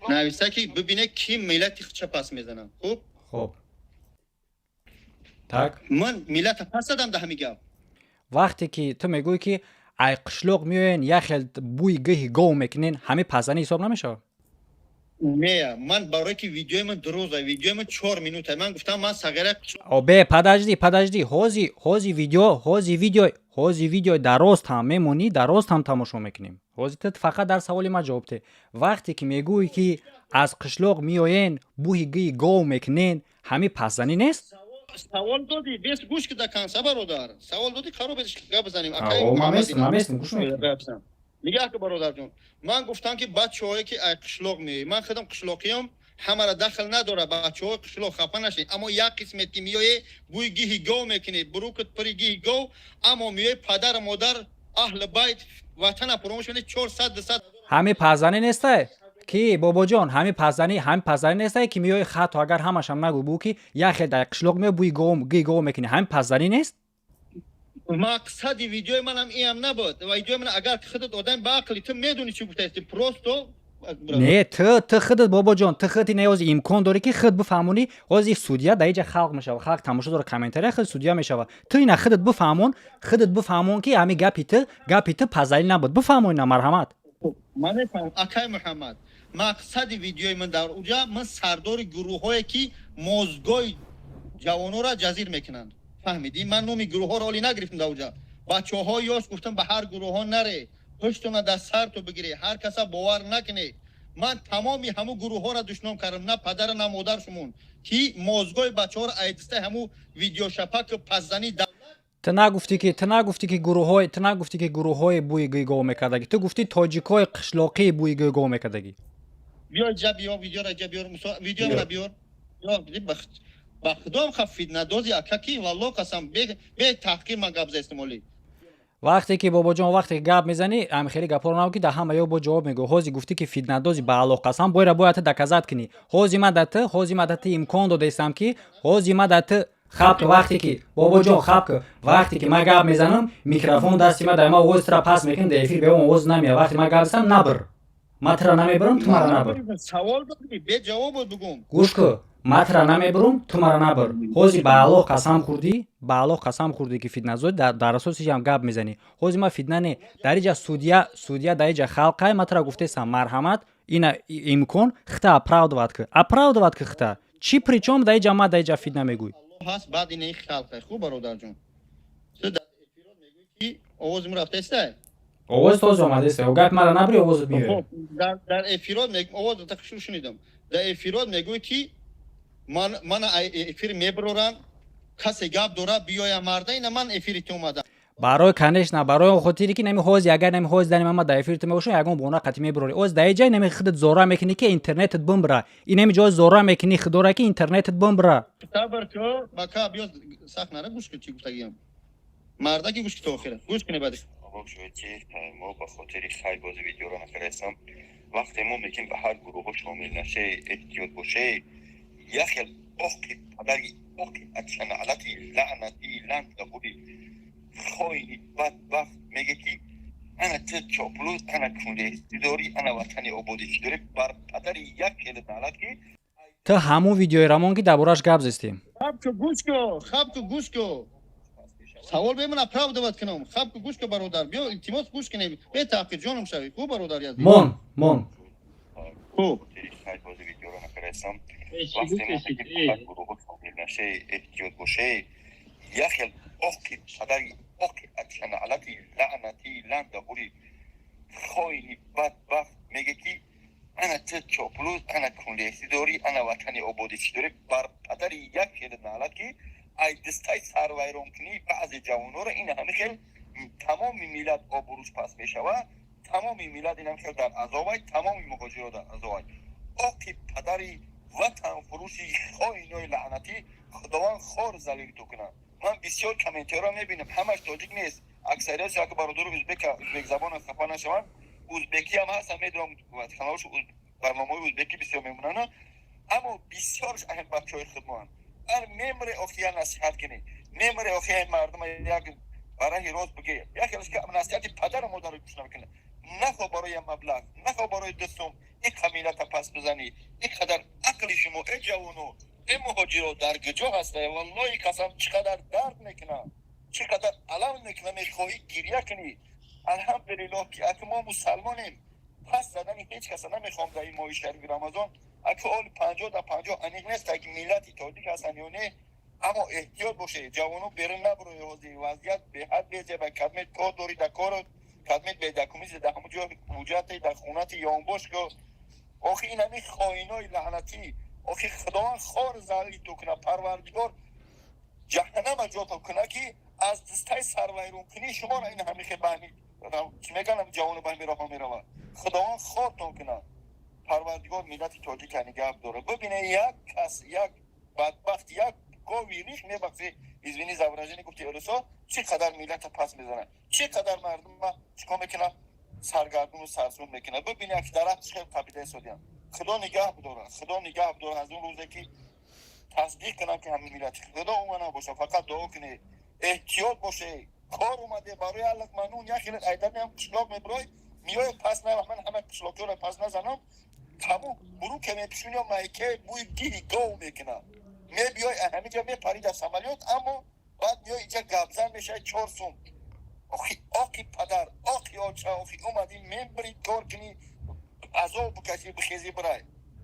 Нависта, ки бибине, ки миллати худша пас мезанам. Хуб. Хуб, так. Ман миллата пас задам да ҳами гап? Вақте ки ту мегӯӣ, ки ай қишлоқ меоен, як хел бӯи гиҳи гов мекунен, ҳамин пасзанӣ ҳисоб намешавад? Не, ман барое ки видеои ман дурӯза, видеои ман 4 минута, ман гуфтам, ман сағира. О, бе, подожди, подожди, ҳози видео, ҳози видео дароз ҳам мемонӣ, дароз ҳам тамошо мекунем. Ҳози ту фақат дар саволи ман ҷавоб те. Вақте ки мегӯӣ, ки аз қишлоқ меоен, бӯҳи гии гов мекунен, ҳамин пасзанӣ нест? Савол додӣ, бес гӯш ки да конца, бародар, савол додӣ, қарор бедиш гап бизанем. Ман местам, гӯш мекунам. Нигаҳ ки, бародарҷон, ман гуфтам, ки бачаҳое ки ай қишлоқ меоӣ, ман худам қишлоқиям, ҳамара дахл надора, бачаҳои қишлоқ хафа нашед, аммо як қисмет ки меоe, бӯи гиҳи гов мекунед, бурукат пури гиҳи гов, аммо меои, падару модар, аҳли байт, ватана фуромӯш мекунед, 400, 200. Ҳамин пасзанӣ нестай, ки Бобоҷон, ҳамин пасзанӣ нестай, ки меои, хато агар ҳамашам нагӯ, бу ки як хел дар қишлоқ меои, бӯи гиҳи гов мекунӣ, ҳамин пасзанӣ нест? Мақсади видеои манам иам набуд. Видеои ман, агар худат одами баақли, ту медонӣ чӣ гуфтаисти, просто. Не, ту худат, Бобоҷон, ту худи не, ҳозир имкон дорӣ, ки худ бифаҳмонӣ. Ҳозир судья дар иҷа халқ мешава, халқ тамошо дора, комментария, худ судья мешава. Ту ина худат бифаҳмон, худат бифаҳмон, ки ҳамин гапи ту пазалӣ набуд. Бифаҳмон ина, марҳамат. Ман мефаҳмам, акай Муҳаммад. Мақсади видеои ман дар уҷа, ман сардори гурӯҳое ки мозгои ҷавонора ҷазир мекунанд, фаҳмидӣ? Ман номи гурӯҳҳоро оли нагирифтам дар уҷа. Бачаҳо ёш, гуфтам, ба ҳар гурӯҳҳо наре, пуштона дар сарту бигирӣ, ҳар каса бовар накунед. Ман тамоми ҳамун гурӯҳҳоро душном кардам, на падара, на модар шумон, ки мозгои бачаҳоро айдистаи ҳамун видеошапаку пасзанӣ. Ту нагуфтӣ ки гурӯҳҳои, ту нагуфтӣ, ки гурӯҳҳои бӯи гӯйгов мекардагӣ. Ту гуфтӣ, тоҷикҳои қишлоқии бӯи гӯйгов мекардагӣ. Биё ҷа, биё, видеора ҷа биёр, видеора биёр. Ба худом, ха, фитнадози, ака, ки валло қасам, бе таҳқир ман гап за истимолӣ. Вақте ки, Бобоҷон, вақте ки гап мезанӣ, ами хеле гапҳоро набу, ки дар ҳама ё бо ҷавоб мегӯ. Ҳозир гуфтӣ, ки фитнадози, ба Аллоҳ қасам, бояд бояд ту доказать кунӣ. Ҳозир ман да ту имкон додаистам, ки ҳозир ман да ту хаб, вақте ки, Бобоҷон, хаб ки, вақте ки ман гап мезанам, микрофон дасти ма дар ма, овози тура пас мекунам, дар эфир беом овоз намеяд. Вақте ман гап застам, набир, ман тура намебирам, ту мара набир. Савол додӣ, бе ҷавоб бугум. Гӯш ку, ман тура намебирам, ту мара набир. Ҳозир ба Аллоҳ қасам хӯрдӣ, ба Аллоҳ қасам хӯрдӣ, ки фитназодӣ, дар асоси ҳам гап мезанӣ. Ҳозир ман фитна не, дар иҷа судья, дар иҷа халқай. Ман тура гуфтестам, марҳамат, ина имкон, хита оправдывать ки, оправдывать ки хита чӣ, причём дар иҷа ман дар иҷа фитна мегӯй? Ҳаст, баъд ина халқай. Хуб, бародарҷон, ту дар эфирот мегӯӣ, ки овози мо рафтаистай? Овоз тоза омадеста, гапи мара набири, овозат меояд. Дар эфирот овоз тахшур шунидам. Дар эфирот мегӯӣ, ки мана эфир мебароранд, касе гап дора, биёя, марда, ина ман эфири ту омадам. Барои, конечно, барои он хотире, ки нами ҳози, агар нами ҳози дани мама дар эфири ту мебошам, ягон бона қатӣ мебарорӣ. Оз дар ҷай нами худат зора мекунӣ, ки интернетат бимбира. Инами ҷой зора мекунӣ, худора, ки интернетат бимбира. Сабр ку, бака, биё, сахт нара, гӯш кун, чӣ гуфтагиям. Мардаки, гӯш ки, то охира гӯш кунӣ, баъди. Сабаб шуд, ки мо ба хотири хайр бози видеоро накардастам. Вақте мо мекунем, ба ҳар гурӯҳҳо шомил наше, эҳтиёт боше, як хел оқи падари оқи ачаналати лаънати ланзабури хоини бадбахт меге, ки ана ту чоплус, ана кунлеҳӣ дорӣ, ана ватани ободӣ чӣ дорӣ, бар падари як хеле налат, ки Ту ҳамун видеои рамон, ки дар бораш гап зестем. Хаб ку, гӯш ку, хаб ку, гӯш ку. Савол беман оправдывать кунам. Хаб ку, гӯш ку, бародар, биё, илтимос, гӯш кунем бетаҳқир, ҷоном шавӣ. Хуб, бародар язид. Мон, мон. Хуб. Ҳози видеоро накардаистам. Вақте мо мегем, гурӯҳҳо шомил наше, эҳтиёт боше, як хел оқи падари оқи ачаналати лаънати ландаҳури хоини бадбахт меге, ки ана ту чоплус, ана кунлеси дорӣ, ана ватани ободӣ чӣ дорӣ. Бар падари як хел наълат, ки ай дастаи сарвайронкунии баъзе ҷавонҳоро ин ҳами хел тамоми миллат обрӯш паст мешавад, тамоми миллат инам хел дар азобай, тамоми муҳоҷиро дар азобай. Оқи падари ватанфурӯши хоинои лаънатӣ, Худованд хор залил ту кунад. Ман бисёр комментарро мебинам, ҳамаш тоҷик нест, аксарият як бародару узбека, узбекзабона хафа нашаванд, узбекиам ҳастам, медонам, каналошу барномаҳои узбекӣ бисёр мемонанд, аммо бисёрш аҳм бачаҳои худмоанд. Ар мемре, охи, я насиҳат кунӣ, мемре, охи, мардума як ба раҳи рост бигӯ, як насиҳати падару модарро гӯш намекунад. Нахо барои маблағ, нахо барои дустум ин қамилата пас бизанӣ. Ин қадар ақли шумо, э ҷавоно, э муҳоҷиро, дар куҷо ҳаста? Валлоҳи қасам, чӣ қадар дард мекунад, чӣ қадар алам мекунад, мехоҳӣ гиря кунӣ. Алҳамдулиллоҳ, ки аки мо мусалмонем. Пас задани ҳеҷ каса намехоҳам дар ин моҳи шарифи Рамазон. Аки оли 50 да 50 аниқ нест, ки миллати тоҷик ҳастанд ё не, аммо эҳтиёт бошед, ҷавоно, берун набуроед. Ҳозир вазъият беҳад безеба. Кадмет кор дорӣ, дар корот, кадмет бедакумизи, дар ҳамон ҷо ҳуҷҷате, дар хонати ёнбош ко. Охи, ин ҳамин хоинои лаънатӣ, охи, Худованд хор залли ту кунад, Парвардигор ҷаҳаннама ҷото кунад, ки аз дастаи сарвайронкунии шуморо ин ҳамихе баҳми чӣ меганам, ҷавону баҳми роҳо меравад. Худованд хортон кунад, Парвардигор миллати тоҷика нигаҳ дорад. Бибине, як кас, як бадбахт, як гови риш, мебахши, извини за выражение, гуфти русо, чӣ қадар миллата пас мезанад, чӣ қадар мардума чикор мекунад, саргардуну сарсун мекунад. Бибине, як дарахт хел қабида истодиям. Худо нигаҳ бидорад, Худо нигаҳ бидорад аз он рӯзе, ки тасдиқ кунам, ки ҳамин миллати Худо омана боша. Фақат дуо кунед, эҳтиёт боше. Кор омаде барои аллақманун, як хеле айданиам қишлоқ мебирой, миёи пас на, ман ҳама қишлоқиёро пас назанам, тамом буруке мепишуни, майке бӯи гиҳи гов мекунад. Мебиёй, ҳаминҷа мепарӣ дар самолёт, аммо баъд миёй инҷа гапзан мешавад 4 сум. Охи, оқи падар, оқи оча, охи, омадӣ, мебирӣ, кор кунӣ, азоб бикашӣ, бихезӣ, бирай.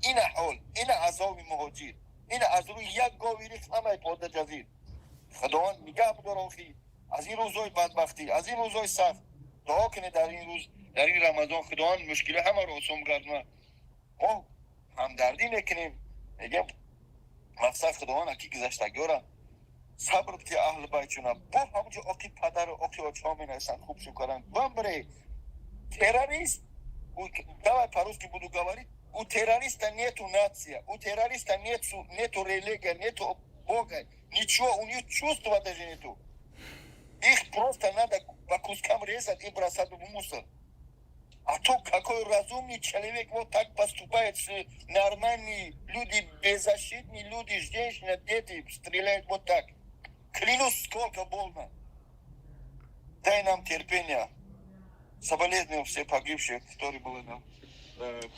Ина ҳол, ина азоби муҳоҷир, ина аз рӯи як гови рих ҳамаи пода ҷазир. Худованд нигаҳ бидор, охи, аз ин рӯзҳои бадбахтӣ, аз ин рӯзҳои сахт. Дуо кунед дар ин рӯз, дар ин Рамазон, Худованд мушкили ҳамаро осон гардонад. Мо ҳамдардӣ мекунем, мегем, мақсад, Худованд аки гузаштагиёра сабр ки аҳли байтшуна бо ҳамунҷо оқи падару оқи очаҳо менависанд, хуб шукаранд. Бамбре террорист, давай по-русски буду говорить: у террориста нету нация, у террориста нету религия, нету бога, ничего, у них чувства даже нету. Их просто надо по кускам резать и бросать в мусор. А то какой разумный человек вот так поступает с нормальными люди, беззащитные люди, женщины, дети, стреляют вот так? Клянусь, сколько больно. Дай нам терпения. Соболезную все погибшие, которые были на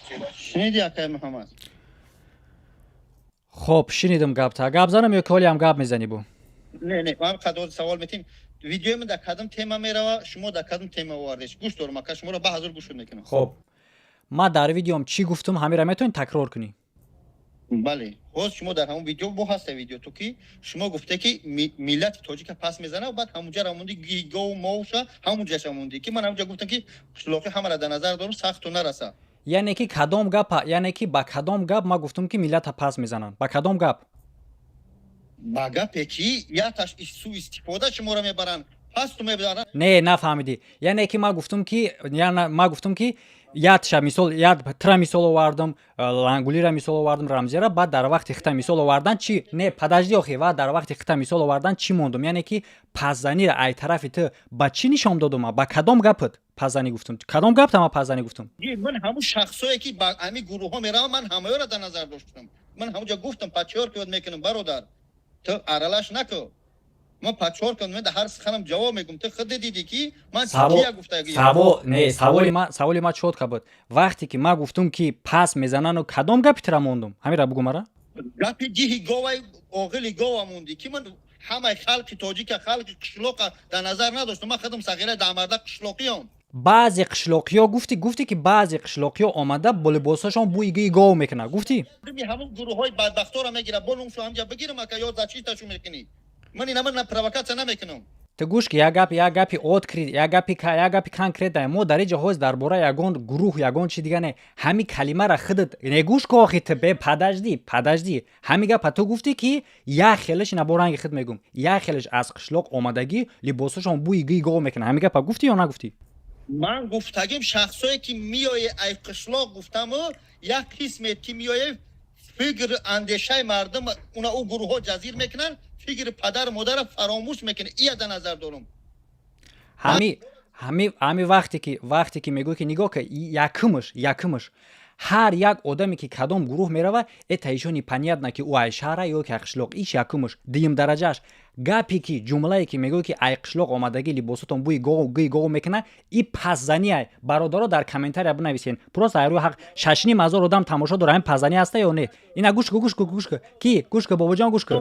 вчера. Шуниди, акай Муҳаммад? Хоб, шинидам гапта. Гап занам ё ки ҳолиам гап мезанӣ бу? Не, не, ман қадор савол метим. Видеои ман дар кадом тема мерава, шумо дар кадом тема овардеш? Гӯш дорам, ака, шуморо ба ҳазор гӯш мекунам. Хоб, ман дар видеом чӣ гуфтум, ҳамира метавонӣ такрор кунӣ? Бале, ҳоз шумо дар ҳамон видео бо ҳаста, видео ту, ки шумо гуфте, ки миллати тоҷика пас мезана, баъд ҳамунҷа рамонди, гову мовша ҳамунҷаша монди, ки ман ҳамунҷа гуфтам, ки қишлоқи ҳамара дар назар дорам, сахту нараса. Яъне ки кадом гапа, яъне ки ба кадом гап ман гуфтум, ки миллата пас мезананд, ба кадом гап? Ба гапе, ки яташ суистифода шуморо мебаранд, пасту мебаранд. Не, нафаҳмидӣ. Яъне ки ман гуфтум, ки ман гуфтум, ки ятша мисол, ят тра мисол овардам, лангулира мисол овардам, Рамзияра. Баъд дар вақти хита мисол овардан чӣ? Не, подожди, охи, ва дар вақти хита мисол овардан чӣ мондум? Яъне ки пасзанира ай тарафи ту ба чӣ нишон додум? Ба кадом гапат пасзанӣ гуфтум? Кадом гапта ман пасзанӣ гуфтум? Ман ҳамун шахсое, ки ба ҳамин гурӯҳҳо меравам, ман ҳамаёро дар назар доштам. Ман ҳамунҷа гуфтам, подчёркивать мекунам, бародар, ту аралаш наку. Ман подчёркивать, мен дар ҳар суханам ҷавоб мегӯм. Ту худ дидӣ, ки ман кия гуфтагӣ. Савол не, саволи ма чётко буд. Вақте ки ман гуфтум, ки пас мезанану, кадом гапи тира мондум, ҳамира бугу мара. Гапи гиҳи говай, оғили гова мондӣ, ки ман ҳамаи халқи тоҷика, халқи қишлоқа дар назар надоштам. Ман худам сағира дамарда қишлоқиём. Баъзе қишлоқиё гуфтӣ, гуфтӣ ки баъзе қишлоқиё омада бо либосашон бӯи гиҳи гов мекунад, гуфтӣ. Ҳамун гурӯҳҳои бадбахторо мегирад, бо нумшу ҳамҷа бигирам, ака, ё защита шу мекунӣ? Ман ина ман провокатсия намекунам. Ту гӯш ки, як гап, як гапи открыт, як гапи конкретно. Мо дар иҷа ҳоз дар бораи ягон гурӯҳ, ягон чи дига не. Ҳами калимара худат не, гӯш ку охи, ту бе, подожди, подожди. Ҳами гапа ту гуфтӣ, ки як хелеш, ина бо ранги худ мегӯм, як хелеш аз қишлоқ омадагӣ либосашон бӯи гиҳи гов мекунад. Ҳами гапа гуфтӣ ё нагуфтӣ? Ман гуфтагим, шахсое ки меоe ай қишлоқ, гуфтаму, як қисмет ки меоe, фикр, андешаи мардум уна ӯ гурӯҳҳо ҷазир мекунанд, фикри падару модарро фаромӯш мекунад. Ия дар назар дорам. Ҳами вақте ки мегӯй, ки нигоҳ ка, якумаш, ҳар як одаме ки кадом гурӯҳ мерава, это ещё непонятно, ки ӯ ай шаҳра ё ки ай қишлоқ. Иш якумаш. Дуюм дараҷааш, гапе ки, ҷумлае ки мегӯй, ки ай қишлоқ омадагӣ либосатон бӯи гӯи гов мекунад, и пасзанӣ ай. Бародаро, дар комментария бинависен, просто ай рӯи ҳақ, 6,5 ҳазор одам тамошо дора, ҳамин пасзанӣ ҳаста ё не? Ина гӯш ку, гӯш ку, гӯш ку, ки гӯш ку, бобоҷон, гӯш ку,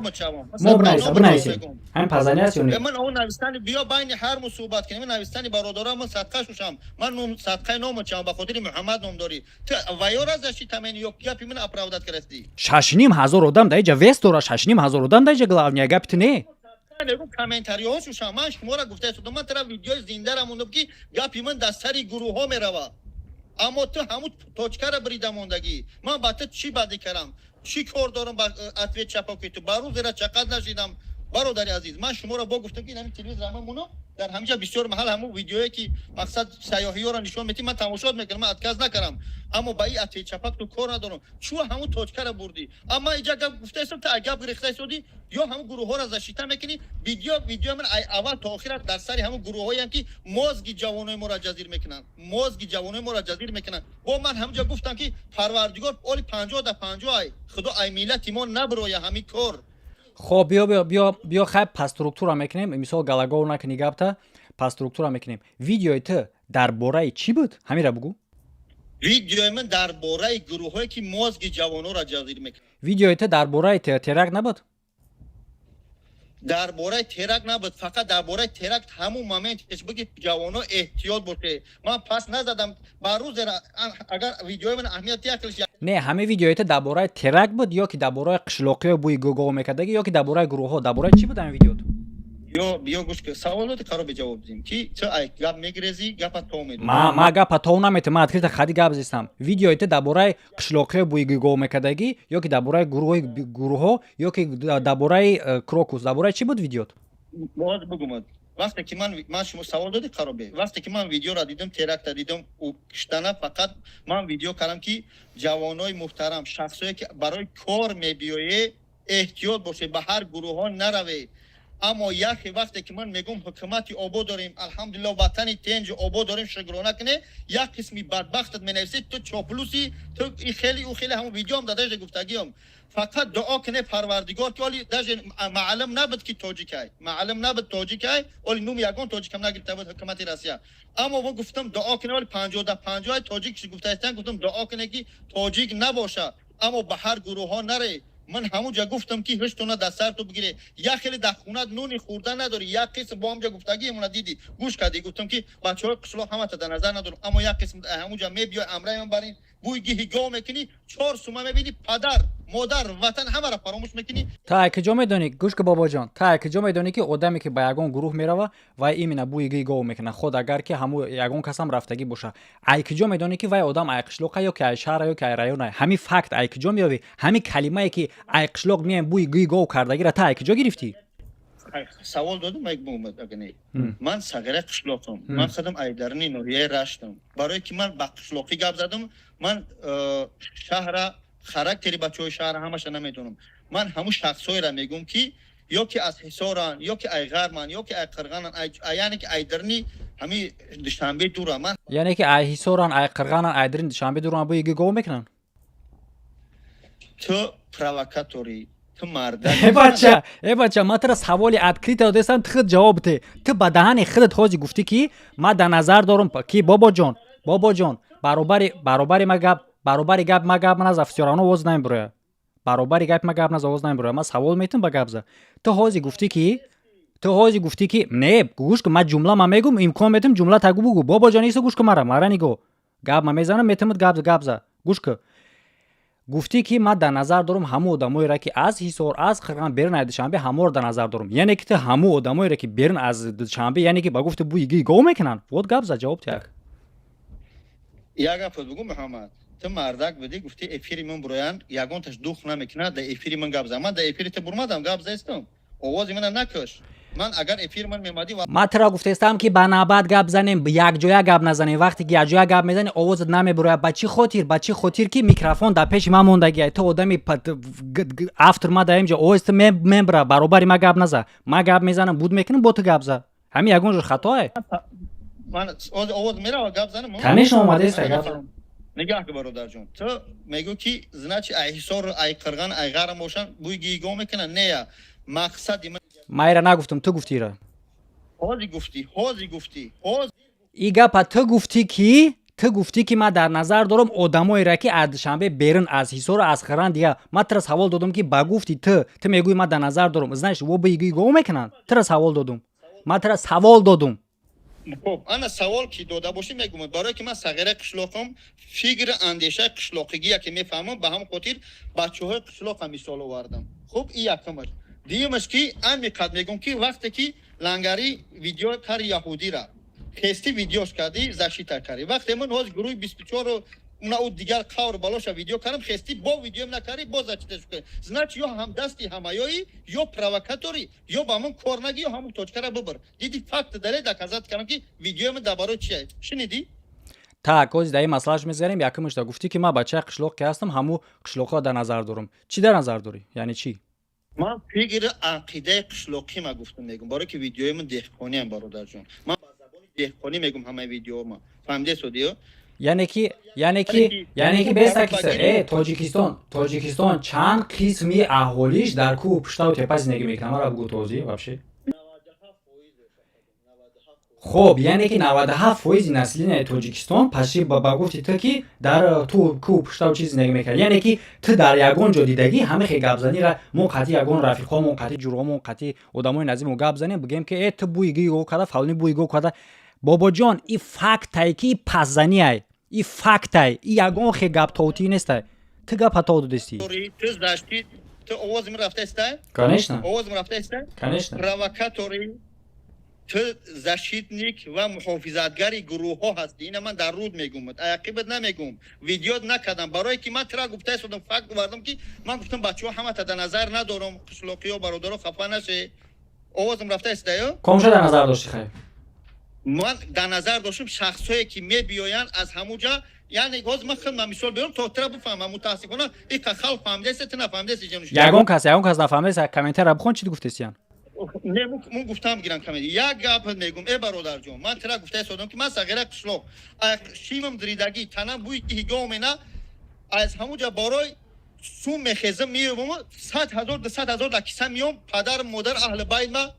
мо бинависем, ҳамин пасзанӣ аст ё не? Ман он навистани, биё байни ҳар мо суҳбат кунем. Навистани бародарам, ман садқа шушам, ман садқаи номучам, ба хотири Муҳаммад ном дорӣ ту ваёра защита мени ё гапи ман оправдать кардастӣ? 6,5 ҳазор одам дар иҷа вес дора, 6,5 ҳазор одам дар иҷа. Главное, гапи ту не. Комментариҳо шушам, ман шуморо гуфта истодам. Ман тара видеои зиндара мондам, ки гапи ман дар сари гурӯҳҳо мерава, аммо ту ҳамун точка ра бирида мондагӣ. Ман ба ту чӣ бадӣ кардам? Чӣ кор дорам ба ответ чапоки ту? Ба рӯзера чақад нашидам, бародари азиз. Ман шуморо бо гуфтам, ки ин ҳамин телевизор ман монам, дар ҳаминҷа бисёр маҳал ҳамун видеое ки мақсад сайёҳиёро нишон метӣ, ман тамошо мекунам, ман отказ накардам, аммо ба ин ответ чапак ту кор надорам. Чӯ ҳамун точка ра бурдӣ? Амма иҷа гап гуфта истом, ту гап гирифта истодӣ ё ҳамун гурӯҳҳоро защита мекунӣ. Видео ман аввал то охира дар сари ҳамун гурӯҳҳоеам, ки мозги ҷавонои моро ҷазир мекунанд, мозги ҷавонои моро ҷазир мекунанд. Бо ман ҳамунҷа гуфтам, ки Парвардигор оли 50 да 50 ай, Худо ай миллати мо набироя ҳамин кор. Хоб, биё, биё, биё, биё, хай, пас структура мекунем. Мисол, галагов накунӣ гапта, пас структура мекунем. Видеои ту дар бораи чӣ буд? Ҳамира бугӯ. Видеои ман дар бораи гурӯҳҳое ки мозги ҷавононро ҷазир мекунанд. Видеои ту дар бораи теракт набуд? Дар бораи теракт набуд, фақат дар бораи теракт ҳамун момент буги, ҷавоно эҳтиёт боше. Ман пас назадам ба рӯзера, агар видеои ман аҳамияти яклиш. Не, ҳамин видеои ту дар бораи теракт буд ё ки дар бораи қишлоқиё бӯи гов мекардагӣ, ё ки дар бораи гурӯҳҳо? Дар бораи чӣ буд ҳамин видеот? Ё биё, гӯш ки, саволоти қаро беҷавоб дидем, ки ту ай гап мегирезӣ, гапа то медонӣ. Ма гапа то наметам, ман открыто хади гап зистам. Видеои ту дар бораи қишлоқиё бӯи гов мекардагӣ ё ки дар бораи гурӯҳҳо, ё ки дар бораи Крокус? Дар бораи чӣ буд видеот? Боз бугумад, вақте ки ман шумо савол додӣ, қаробе, вақте ки ман видеоро дидам, теракта дидам, ӯ киштана, фақат ман видео кардам, ки ҷавонои муҳтарам, шахсое ки барои кор мебиёе, эҳтиёт бошед, ба ҳар гурӯҳҳо наравед. Аммо яхе вақте ки ман мегӯм, ҳукумати обод дорем, алҳамдулилло, ватани тенҷу обод дорем, шукрона кунем, як қисми бадбахтат менависед: ту чоплуси, ту и хеле, ӯ хеле. Ҳамун видеоам да даже гуфтагиам: фақат дуо куне Парвардигор, ки оли даже маълум набуд, ки тоҷикай, маълум набуд тоҷикай, оли нуми ягон тоҷикам нагирифта буд ҳукумати Россия. Аммо мо гуфтам, дуо куне, оли 50 да 50 тоҷик гуфтаистан. Гуфтам, дуо куне, ки тоҷик набоша, аммо ба ҳар гурӯҳҳо наре. Ман ҳамунҷа гуфтам, ки ҳуштона дар сар ту бигире, як хеле дар хунат нуни хӯрда надорӣ. Як қисм бо ҳамҷа гуфтагӣ мона дидӣ, гӯш кардӣ. Гуфтам, ки бачаҳои қишлоқ ҳамата дар назар надорам, аммо як қисм ҳамунҷа мебиёй, амраям барин, бӯи гиҳи гов мекунӣ, чор сума мебинӣ, падар, модар, ватан ҳамаро фаромӯш мекунӣ. Та ай куҷо медонӣ? Гӯш ки, бобоҷон, та ай куҷо медонӣ, ки одаме ки ба ягон гурӯҳ мерава, вай именно бӯи гиҳи гов мекунад? Худ агар ки ҳаму ягон касам рафтагӣ боша, ай куҷо медонӣ, ки вай одам ай қишлоқа ё ки ай шаҳра, ё ки ай района? Ҳамин факт ай куҷо меёвӣ? Ҳамин калимае ки ай қишлоқ меем, бӯи гиҳи гов кардагира, та ай куҷо гирифтӣ? Савол додум, агне ман сағира қишлоқам, ман худам айдарни ноҳияи Раштам. Барое ки ман ба қишлоқӣ гап задам, ман шаҳра, характери бачаҳои шаҳра ҳамаша намедонам. Ман ҳамун шахсҳоеро мегӯм, ки ё ки аз Ҳисоран, ё ки ай Ғарман, ё ки ай Қирғанан, яъне ки айдарни ҳами Душанбе дура ман. Яъне ки ай Ҳисоран, ай Қирғанан, айдарни Душанбе дуран, бӯи гиҳи гов мекунанд? Ту провокаторӣ, ту марда. Э бача, э бача, ман тура саволи открыто додестам, ту худ ҷавоб те. Ту ба даҳани худат ҳозир гуфтӣ, ки ман дар назар дорам, ки бобоҷон, бобоҷон, баробари ма гап, баробари гап ма гап наза, всё равно воз намебуроя. Баробари гапи ма гап наза, овоз намебурад. Ман савол метам, ба гап за. Ту ҳозир гуфтӣ ки, ту ҳозир гуфтӣ ки, не, гӯш кун, ман ҷумла ма мегум, имкон метам, ҷумла тагу бугу. Бобоҷон, исто, гӯш кун мара, мара нигоҳ. Гап ма мезанам, метамад, гап гап за. Гӯш кун. Гуфтӣ ки ман дар назар дорам ҳамон одамоеро, ки аз Ҳисор, аз Қирған, берун аз Душанбе, ҳаморо дар назар дорам. Яъне ки ту ҳамон одамоеро, ки берун аз Душанбе, яъне ки ба гуфти бӯи гии гов мекунанд. Вот, гап за, ҷавоб як. Як гапот бугу, Муҳаммад. Ту мардак будӣ, гуфтӣ, эфири ман буроянд, ягонташ дух намекунад, дар эфири ман гап за. Ман дар эфири ту бурмадам, гап заистам. Овози мана накаш. Ман агар эфири ман мемадӣ ва Ман туро гуфтаистам, ки ба навбат гап занем, якҷоя гап назанем. Вақте ки якҷоя гап мезанӣ, овозат намебурояд. Ба чӣ хотир? Ба чӣ хотир ки микрофон дар пеши ман мондагиай. Ту одами автор, ма дар инҷо овози ту мебура. Баробари ма гап наза. Ман гап мезанам, буд мекунам, бо ту гап за. Ҳамин ягон ҷо хатое? Ман овоз мерава, гап занам? Конечно, омадеста, гап. Нигаҳ ки, бародарҷон, ту мегӯ ки, значит, ай Ҳисор, ай Қирған, ай Ғарм бошанд, бӯи гигоҳ мекунанд. Нея, мақсади ман Ман ира нагуфтам, ту гуфтӣ ира. Ҳозир гуфтӣ, ҳозир гуфтӣ, ҳозир. И гапа ту гуфтӣ, ки ту гуфтӣ, ки ман дар назар дорам одамоеро, ки аз Душанбе берун, аз Ҳисору аз Қирған. Дига ман тура савол додам, ки ба гуфти ту, ту мегӯӣ, ман дар назар дорам, знаешь, во бӯи гов мекунанд. Тура савол додум, ман тура савол додум. Хуб, ана савол ки дода бошӣ, мегӯм, барое ки ман сағираи қишлоқам, фикри андешаи қишлоқигия ки мефаҳмам, ба ҳамон хотир бачаҳои қишлоқа мисол овардам. Хуб, и якумаш. Дуюмаш, ки ами қад мегӯм, ки вақте ки лангари видео кари, яҳудира хести видеош кардӣ, защита кардӣ. Вақте ман ҳозир гурӯҳи 24-ро, уна ӯ дигар қавр балоша видео кардам, хести бо видеоам накардӣ, бо защита ш кардӣ. Значит, ё ҳамдасти ҳамаёӣ, ё провокатор ӣ, ё ба ман кор нагӣ, ё ҳамун точка ра бибир. Диди, факт дале доказать кардам, ки видеои ман дар барои чия. Шунидӣ? Так, ҳозир дар ин масъалаш мезанем. Якумашда гуфтӣ, ки ман бачаи қишлоқ ки ҳастам, ҳамун қишлоқҳо дар назар дорам. Чӣ дар назар дорӣ? Яъне чӣ? Ман фикри ақидаи қишлоқӣ ма гуфтам, мегум, барое ки видеои ман деҳқониам, бародарҷон. Ман ба забони деҳқонӣ мегум ҳамаи видеома. Фаҳмиде судиё? Яъне ки бестакиса, Тоҷикистон чанд қисми аҳолиш дар кӯҳу пуштаву тепа зиндагӣ мекунад? Мара бугӯ тозӣ вообще. Хоб, яъне ки 97 фоизи населения и Тоҷикистон паши ба гуфти ту, ки дар ту кӯҳу пуштаву чиз зиндагӣ мекунад. Яъне ки ту дар ягон ҷо дидагӣ ҳама хе гапзанира, мо қатъи ягон рафиқҳомон, қатъи ҷурҳомон, қатъи одамои наздикмон гап занем, бигӯем, ки э, ту бӯи гиго када, фалони бӯи го када. Бобоҷон, и фактай, ки и пасзаниай, и фактай, и ягон хе гаптоутӣ нестай. Ту гапа то додистӣ. Ту защит, ту овозим рафтаистай? Конечно. Овозим рафтаистай? Конечно. Провокатор ӣ ту, защитник ва муҳофизатгари гурӯҳҳо ҳастӣ. Ина ман дар руд мегум, ақибат намегум. Видео накардам, барое ки ман тира гуфта истодам, факт овардам, ки ман гуфтам, бачаҳо, ҳамата дар назар надорам, қишлоқиё, бародаро, хафа наше. Овозам рафта истаё? Комша дар назар дошти, хай? Ман дар назар доштам шахсҳое, ки мебиёянд аз ҳамуҷа. Яъне ҳозир ман худман мисол биёрам, то тира бифаҳмам. Мутаассифона, иқа халқ фаҳмидаест, ту нафаҳмидаест. Ягон кас нафаҳмидаест. Комментария бихон, чӣ гуфтестиян. Не, мун гуфтам, гирам коммент. Як гап мегум, э, бародарҷон, ман тира гуфта истодам, ки ман сағира қишлоқ, шимам диридагӣ, танам бӯи ҳигоҳ мена, аз ҳамуҷа барои сум мехезам, меёбам, 100 000, 200 000 дар киса меём, падару модар, аҳли байт ма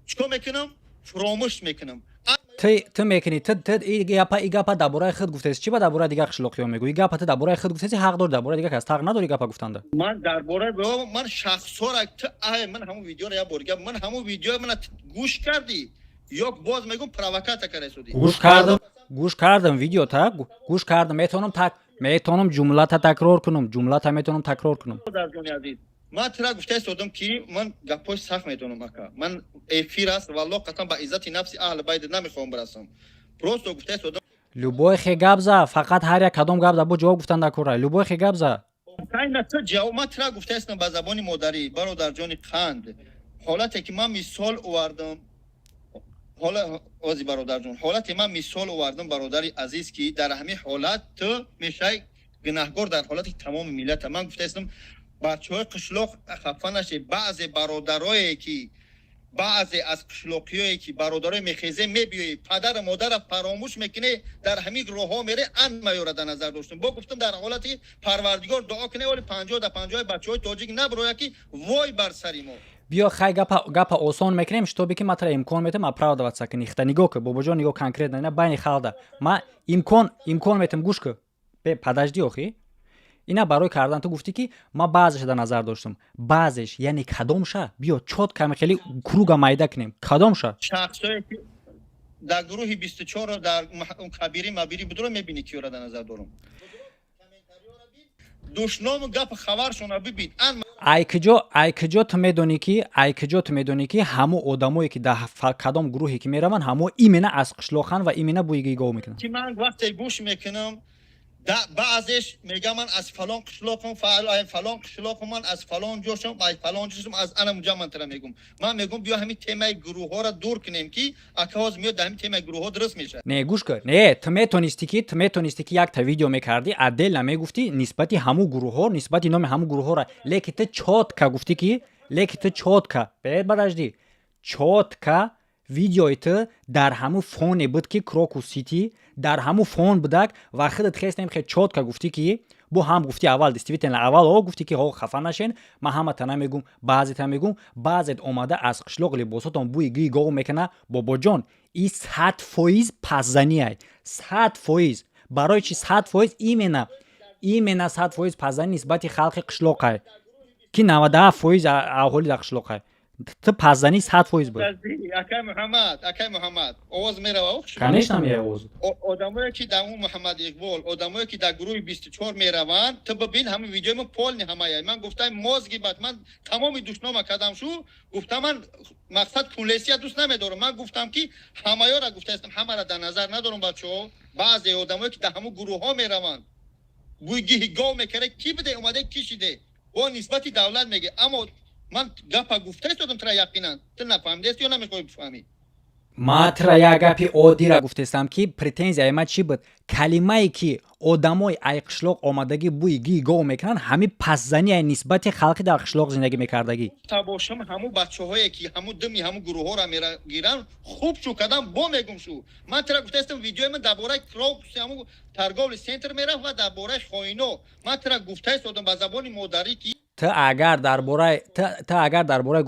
чикор мекунам? Фуромӯш мекунам. Ту мекунӣ, ту и гапа дар бораи худ гуфтаси. Чӣ ба дар бораи дигар қишлоқиё мегӯ? И гапа ту дар бораи худ гуфтаси, ҳақ дори дар бораи дигар кас, ҳақ надори гапа гуфтанда. Ман дар бораи ман шахсҳоро ту, ай, ман ҳамун видеоро як бор гап, ман ҳамун видеои мана гӯш кардӣ ё боз мегӯм, провокация карда судӣ? Гӯш кардам, гӯш кардам видео та, гӯш кардам. Метавонам так, метавонам ҷумлата такрор кунам, ҷумлата метавонам такрор кунам. Ҷони азиз, ман тира гуфта истодам, ки ман гапҳои сахт медонам, ака. Ман эфир аст, валлоҳ, қасам ба иззати нафси аҳли байт, намехоҳам бирасам, просто гуфта истодам. Любой хе гап за, фақат ҳар як кадом гап за, бо ҷавоб гуфтан дар кора. Любой хе гап за. Кайна ту ҷавоб, ман тира гуфта истодам ба забони модарӣ, бародарҷони қанд. Ҳолате ки ман мисол овардам, ҳола ози, бародарҷон, ҳолате ман мисол овардам, бародари азиз, ки дар ҳамин ҳолат ту мешавӣ гунаҳгор дар ҳолати тамоми миллата. Ман гуфта истодам, бачаҳои қишлоқ хафа нашед, баъзе бародарое ки, баъзе аз қишлоқиёе ки бародарое мехезе, мебиёӣ, падару модара фаромӯш мекунӣ, дар ҳамин роҳҳо мере, ан маёра дар назар доштем. Бо гуфтам, дар ҳолати Парвардигор дуо кунӣ, оли 50 да 50-и бачаҳои тоҷик набирояд, ки вой бар сари мо. Биё, хай, гапа осон мекунем, шитобе ки ман тара имкон метам оправдываться кунӣ. Хта нигоҳ ку, бобоҷон, нигоҳ, конкретно ина байни халда ма имкон метам. Гӯш ку, подожди, охи. Ина барои кардан ту гуфтӣ, ки ман баъзеша дар назар доштам. Баъзеш яъне кадомша? Биё, чётко хеле круга майда кунем, кадомша? Шахсое ки дар гурӯҳи 24, дар кабири мабири будро, мебинӣ, киёра дар назар дорам. Душному гап хабаршона бибин. Ай киҷо ту медонӣ ки, ай киҷо ту медонӣ, ки ҳамо одамое ки дар кадом гурӯҳе ки мераванд, ҳамо именно аз қишлоқанд ва именно бӯи гов мекунанд? Ки ман вақте гӯш мекунам, баъзеш мега, ман аз фалон қишлоқам, фалон қишлоқам, ман аз фалон ҷошам, аз фалон ҷошам, аз ана муҷа. Ман тара мегум, ман мегум, биё ҳамин темаи гурӯҳҳоро дур кунем, ки ака ҳозир меёд, дар ҳамин темаи гурӯҳҳо дуруст мешавад. Не, гӯш кун, не, ту метонистӣ ки якта видео мекардӣ, отдельно мегуфтӣ нисбати ҳамун гурӯҳҳо, нисбати номи ҳамун гурӯҳҳоро. Леки ту чётко гуфтӣ ки, леки ту чётко, подожди, чётко видеои ту дар ҳамун фоне буд, ки Крокус Сити дар ҳамун фон будак, ва худат хестем, хе чётко гуфтӣ, ки бо ҳам гуфтӣ аввал, действительно, аввал о гуфтӣ, ки ҳо, хафа нашен, ман ҳамата намегум, баъзета мегум, баъзет омада аз қишлоқ, либосотон бӯи гии гов мекуна. Бобоҷон, и 100% пасзаниай, 100%. Барои чи 100%? Именно 100% пасзанӣ нисбати халқи қишлоқай, ки 97% аҳоли дар қишлоқай. Ту пасзанӣ 100% буд. Акай Муҳаммад, акай Муҳаммад, овоз мерава? Конечно, меяв овоз. Одамое ки дар он, Муҳаммад Иқбол, одамое ки дар гурӯҳи 24 мераванд, ту бибин, ҳамин видеои мо полный ҳамая. Ман гуфтам, мозги бад, ман тамоми душнома кардам шу. Гуфтам, ман мақсад кунлесия дӯст намедорам. Ман гуфтам, ки ҳамаёра гуфтаистам, ҳамара дар назар надорам, бачаҳо. Баъзе одамое ки дар ҳамун гурӯҳҳо мераванд, бӯи гиҳи гов мекарда, ки буде, омаде, кишиде, бо нисбати давлат меге. Аммо ман гапа гуфта истодам тра, яқинан ту нафаҳмидаст ё намехоҳӣ бифаҳмӣ. Ман тра як гапи оддира гуфтестам, ки претензияи ман чӣ буд? Калимае ки одамои ай қишлоқ омадагӣ бӯи гии гов мекунанд, ҳамин пасзанияи нисбати халқи дар қишлоқ зиндагӣ мекардагӣ. Та бошам, ҳамун бачаҳое ки ҳамун дими ҳамун гурӯҳҳоро мегиранд, хуб шу кардам, бо мегум шу. Ман тра гуфтаистам, видеои ман дар бораи Крокус, ҳамун торговый центр мерафт ва дар бораи хоино. Ман тра гуфта истодам ба забони модарӣ, ки Ту агар дар бораи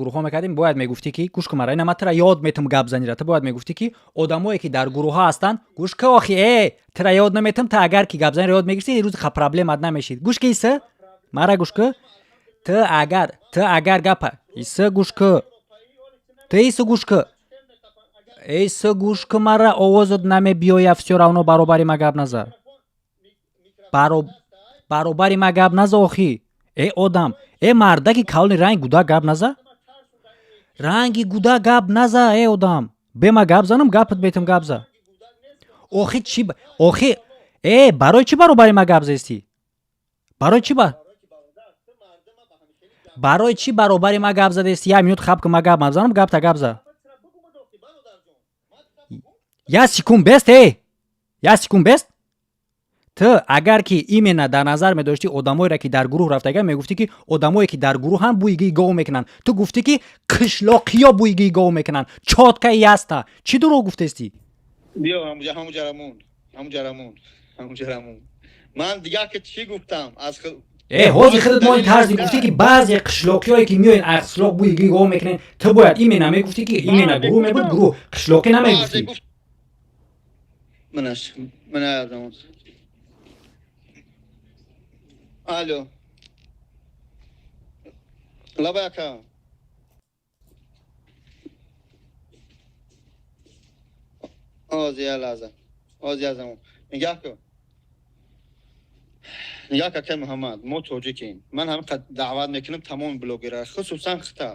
гурӯҳҳо мекардем, бояд мегуфтӣ, ки гӯш кун мара, ина ман тура ёд метам гап занира. Ту бояд мегуфтӣ, ки одамое ки дар гурӯҳҳо ҳастанд. Гӯш ка, охи, э, тура ёд наметам. Ту агар ки гапзанира ёд мегирифтӣ, рӯз ха проблемат намешид. Гӯш ки, иса мара гӯш ку. Ту агар гапа, иса гӯш ку, ту иса гӯш ку, иса гӯш ку мара, овозот намебиёя, всё равно баробари ма гап наза, баробари ма гап наза. Охи, э, одам, э, мардаки калони, ранги гудак гап наза, ранги гудак гап наза. Э, одам, бема гап занам, гапат бетам, гап за. Охи, чи, охи, э, барои чӣ баробари ма гап зестӣ? Барои чӣ ба, барои чӣ баробари ма гап задести? Як минут хаб ки ма гап мазанам, гапта гап за. Як секунд бест, э, як секунд бест. Ту агар ки именно дар назар медоштӣ одамоеро, ки дар гурӯҳ рафтага, мегуфтӣ, ки одамое ки дар гурӯҳанд, бӯи гии гов мекунанд. Ту гуфтӣ, ки қишлоқиё бӯи гии гов мекунанд. Чётко, ясно. Чӣ дурӯғ гуфтестӣ? Биё, ҳамуҷарамон, ҳамуҷарамон, ҳамуҷарамон. Ман дигар ки чӣ гуфтам аз Э, ҳозир худат мони тарзи гуфтӣ, ки баъзе қишлоқиёе ки меоен, аз қишлоқ бӯи гии гов мекунед. Ту бояд именно мегуфтӣ, ки именно гурӯҳ мебуд, гурӯҳ қишлоқӣ намегуфтӣ. Манаш мана. Алло. Лабай, ака. Ози я лаҳза. Ози я замон. Нигоҳ кун. Нигоҳ кун, акай Муҳаммад, мо тоҷикем. Ман ҳам даъват мекунам тамоми блогерро, хусусан хита.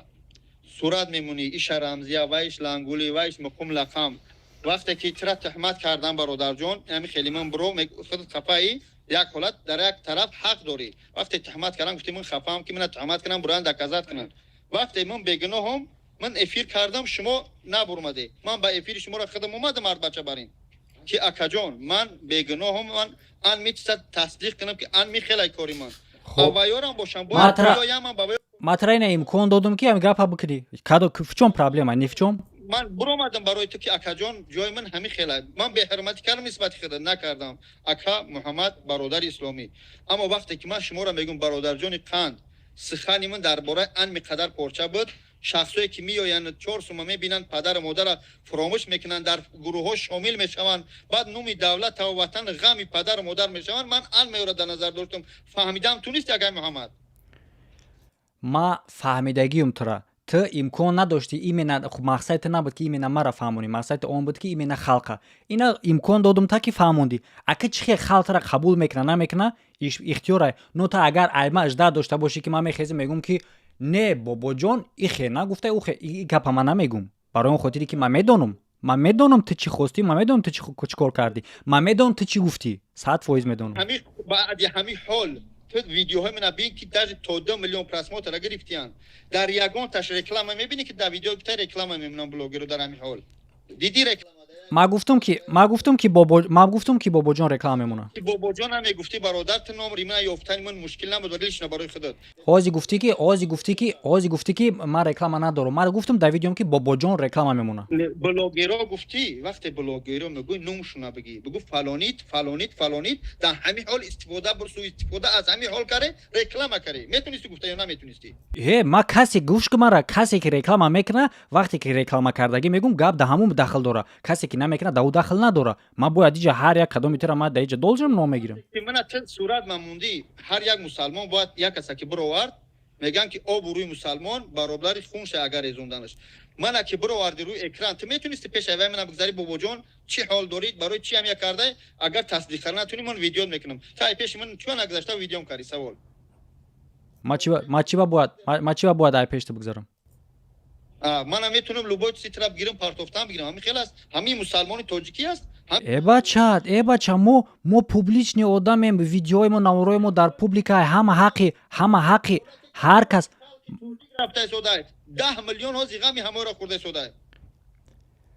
Сурат мемонӣ, иша рамзия, вайш лангули, вайш муқум лақам. Вақте ки тира туҳмат кардан, бародарҷон, ҳами хеле ман биро, худат хафаӣ, як ҳолат дар як тараф ҳақ дорӣ. Вақте туҳмат кардам, гуфтӣ, ман хафаам, ки мана туҳмат кунам, буран доказать кунам. Вақте ман бегуноҳам, ман эфир кардам, шумо набурмадед. Ман ба эфири шуморо худам омадам, мардбача барин, ки акаҷон, ман бегуноҳам, ман ан мечиса тасдиқ кунам, ки ан михелай кори ман авваёрам бошам, бояд биёям ман ба Ма тра ина имкон додум, ки ҳами гапа бикунӣ. Кадо, в чём проблема? Ни в чём. Ман буромадам барои ту, ки акаҷон, ҷои ман ҳамин хела, ман беҳурматӣ кардам нисбати худа накардам, ака Муҳаммад, бародари исломӣ. Аммо вақте ки ман шуморо мегӯм, бародарҷони қанд, сухани ман дар бораи анми қадар порча буд. Шахсое ки меоянд, 4 сума мебинанд, падару модара фуромӯш мекунанд, дар гурӯҳҳо шомил мешаванд, баъд номи давлатаву ватан ғами падару модар мешаванд. Ман ан меёра дар назар доштам. Фаҳмидам, ту нисти, акай Муҳаммад. Ма фаҳмидагиюм тура. Ту имкон надошти, именно мақсади ту набуд, ки именно мара фаҳмонӣ. Мақсади ту он буд, ки именно халқа. Ина имкон додум та, ки фаҳмондӣ. Ака, чӣ хел халқ тура қабул мекуна, намекуна, ихтиёра. Но ту агар айма жда дошта бошӣ, ки ман мехезем, мегӯм, ки не, бобоҷон ихе нагуфта, ухе, и гапа ман намегӯм, барои он хотире ки ман медонам, ман медонам ту чӣ хостӣ, ман медонам ту чӣ кор кардӣ, ман медонам ту чӣ гуфтӣ, 100% медонам. Баъди ҳамин ҳол ту видеоҳои мана бин, ки даже то 2 миллион просмотр а гирифтиянд. Дар ягонташ реклама мебинӣ, ки дар видео та реклама мемонам блогеру? Дар ҳамин ҳол дидӣ реклама? Ма гуфтум, ки бобоҷон реклама мемонад. Бобоҷон ҳам мегуфтӣ, бародар, ту номри мана ёфтани ман мушкил набуд, вале лично барои худат. Ҳози гуфтӣ ки ман реклама надорам. Ман гуфтум дар видеом, ки бобоҷон реклама мемонад. Блогеро гуфтӣ. Вақте блогеро мегӯй, номшуна бигӣ, бигӯ фалонит, фалонит, фалонит дар ҳамин ҳол истифода бур, суистифода аз ҳамин ҳол каре, реклама каре. Метонистӣ гуфта ё наметонистӣ? Ҳе, ма касе гӯш ки мара, касе ки реклама мекуна, вақте ки реклама кардагӣ мегӯм, гап да ҳамун дахл дора. Касе ки намекуна, да ӯ дахл надора. Ман бояд иҷа ҳар як кадоми тура ман да иҷа должен ном мегирам. Мана, ту сурат мамондӣ. Ҳар як мусалмон бояд як каса ки бировард, мегӯянд, ки обу рӯи мусалмон баробари хунша агар резонданаш. Мана ки бироварди рӯи экран, ту метонисти пеш авай мана бигзари: «Бобоҷон, чӣ ҳол дорид? Барои чӣ ҳамя карда?» Агар тасдиқ карда натунӣ, ман видео мекунам. Та ай пеши ман чӯ нагузашта видеом кардӣ? Савол. Ма чӣ ба бояд ай пеш ту бигзарам? Мана, метунам любой чизи тира бигирам, партофтан бигирам. Ҳамин хел аст, ҳамин мусалмони тоҷикӣ аст. Э бача, э бача, мо публичный одамем. Видеои мо, наворои мо дар публика. Ҳама ҳаққи ҳар кас. Рафта истодай, 10 миллион ҳози ғами ҳаморо хӯрда истодай.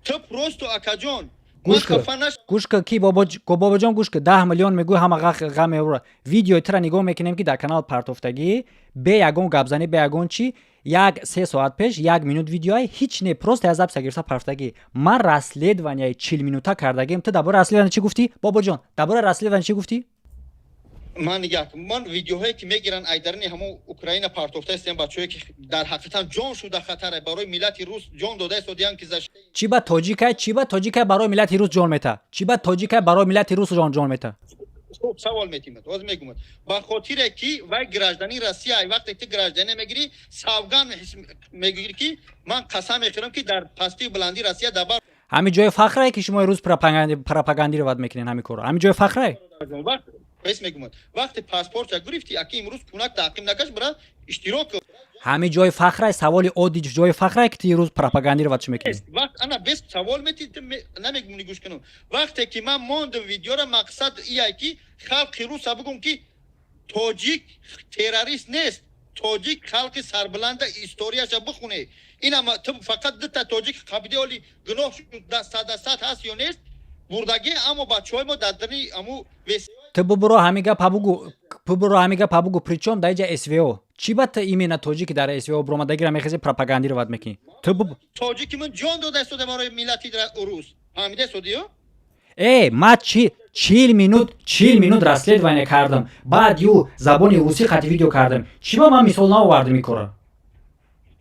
Ту просто, акаҷон. Гӯш кун, ки бобоҷон, гӯш кун. 10 миллион мегӯй, ҳама ғам меора. Видеои тура нигоҳ мекунем, ки дар канал партофтагӣ, бе ягон гапзанӣ, бе ягон чӣ, як се соат пеш, як минут видеои ҳеч не, просто я запись а гирифта партофтагӣ. Ман расследования и 40 минута кардагим. Ту дар бораи расследование чӣ гуфтӣ, бобоҷон? Дар бораи расследование чӣ гуфтӣ? Ман нигоҳ, ман видеоҳое ки мегиранд, айдарини ҳамон Украина партофта истем, бачаҳое ки дар ҳақиқатан ҷон шуда хатаре, барои миллати рус ҷон дода истодиянд, ки Чӣ ба тоҷикай? Чӣ ба тоҷикай барои миллати рус ҷон мета? Чӣ ба тоҷикай барои миллати рус ҷон мета? Хуб, савол метимад, ҳозир мегумад. Ба хотире ки вай гражданин и Россия. Вақте ки гражданин мегирӣ, савган мегирӣ, ки ман қасам мехӯрам, ки дар пастию баландии Россия дабар. Ҳамин ҷои фахрае, ки шумо рӯз пропагандировать мекунед ҳамин корро? Ҳамин ҷои фахрае? Бес мегумад, вақте паспортя гирифтӣ, аки имрӯз кунак таъқим накаш, бира иштирок. Ҳамин ҷои фахрае? Саволи оддӣ: ҷои фахрае, ки ту рӯз пропагандировать чӣ мекунӣ? Вақт ана бес савол мети, намегумни, гӯш кунам. Вақте ки ман мондам видеора, мақсад ия, ки халқи руса бигум, ки тоҷик террорист нест, тоҷик халқи сарбаланда, историяша бихуне. Ина ту фақат дута тоҷик қабиди, оли гуноҳ садасад ҳаст ё нест бурдагӣ, аммо бачаҳои мо дар дари аму. Ту бубуро ҳамин гапа бугу, бубуро ҳамин гапа бугу. Причём дар иҷа СВО? Чӣ ба ту именно тоҷики дар СВО буромадагира мехези, пропагандировать мекунӣ ту? Тоҷики ман ҷон дода истода барои миллати рус, фаҳмида истодиё? Э, ма чи 40 минут, 40 минут расследование кардам, баъд ю забони русӣ хати видео кардам. Чӣ ба ман мисол наовардам ин кора?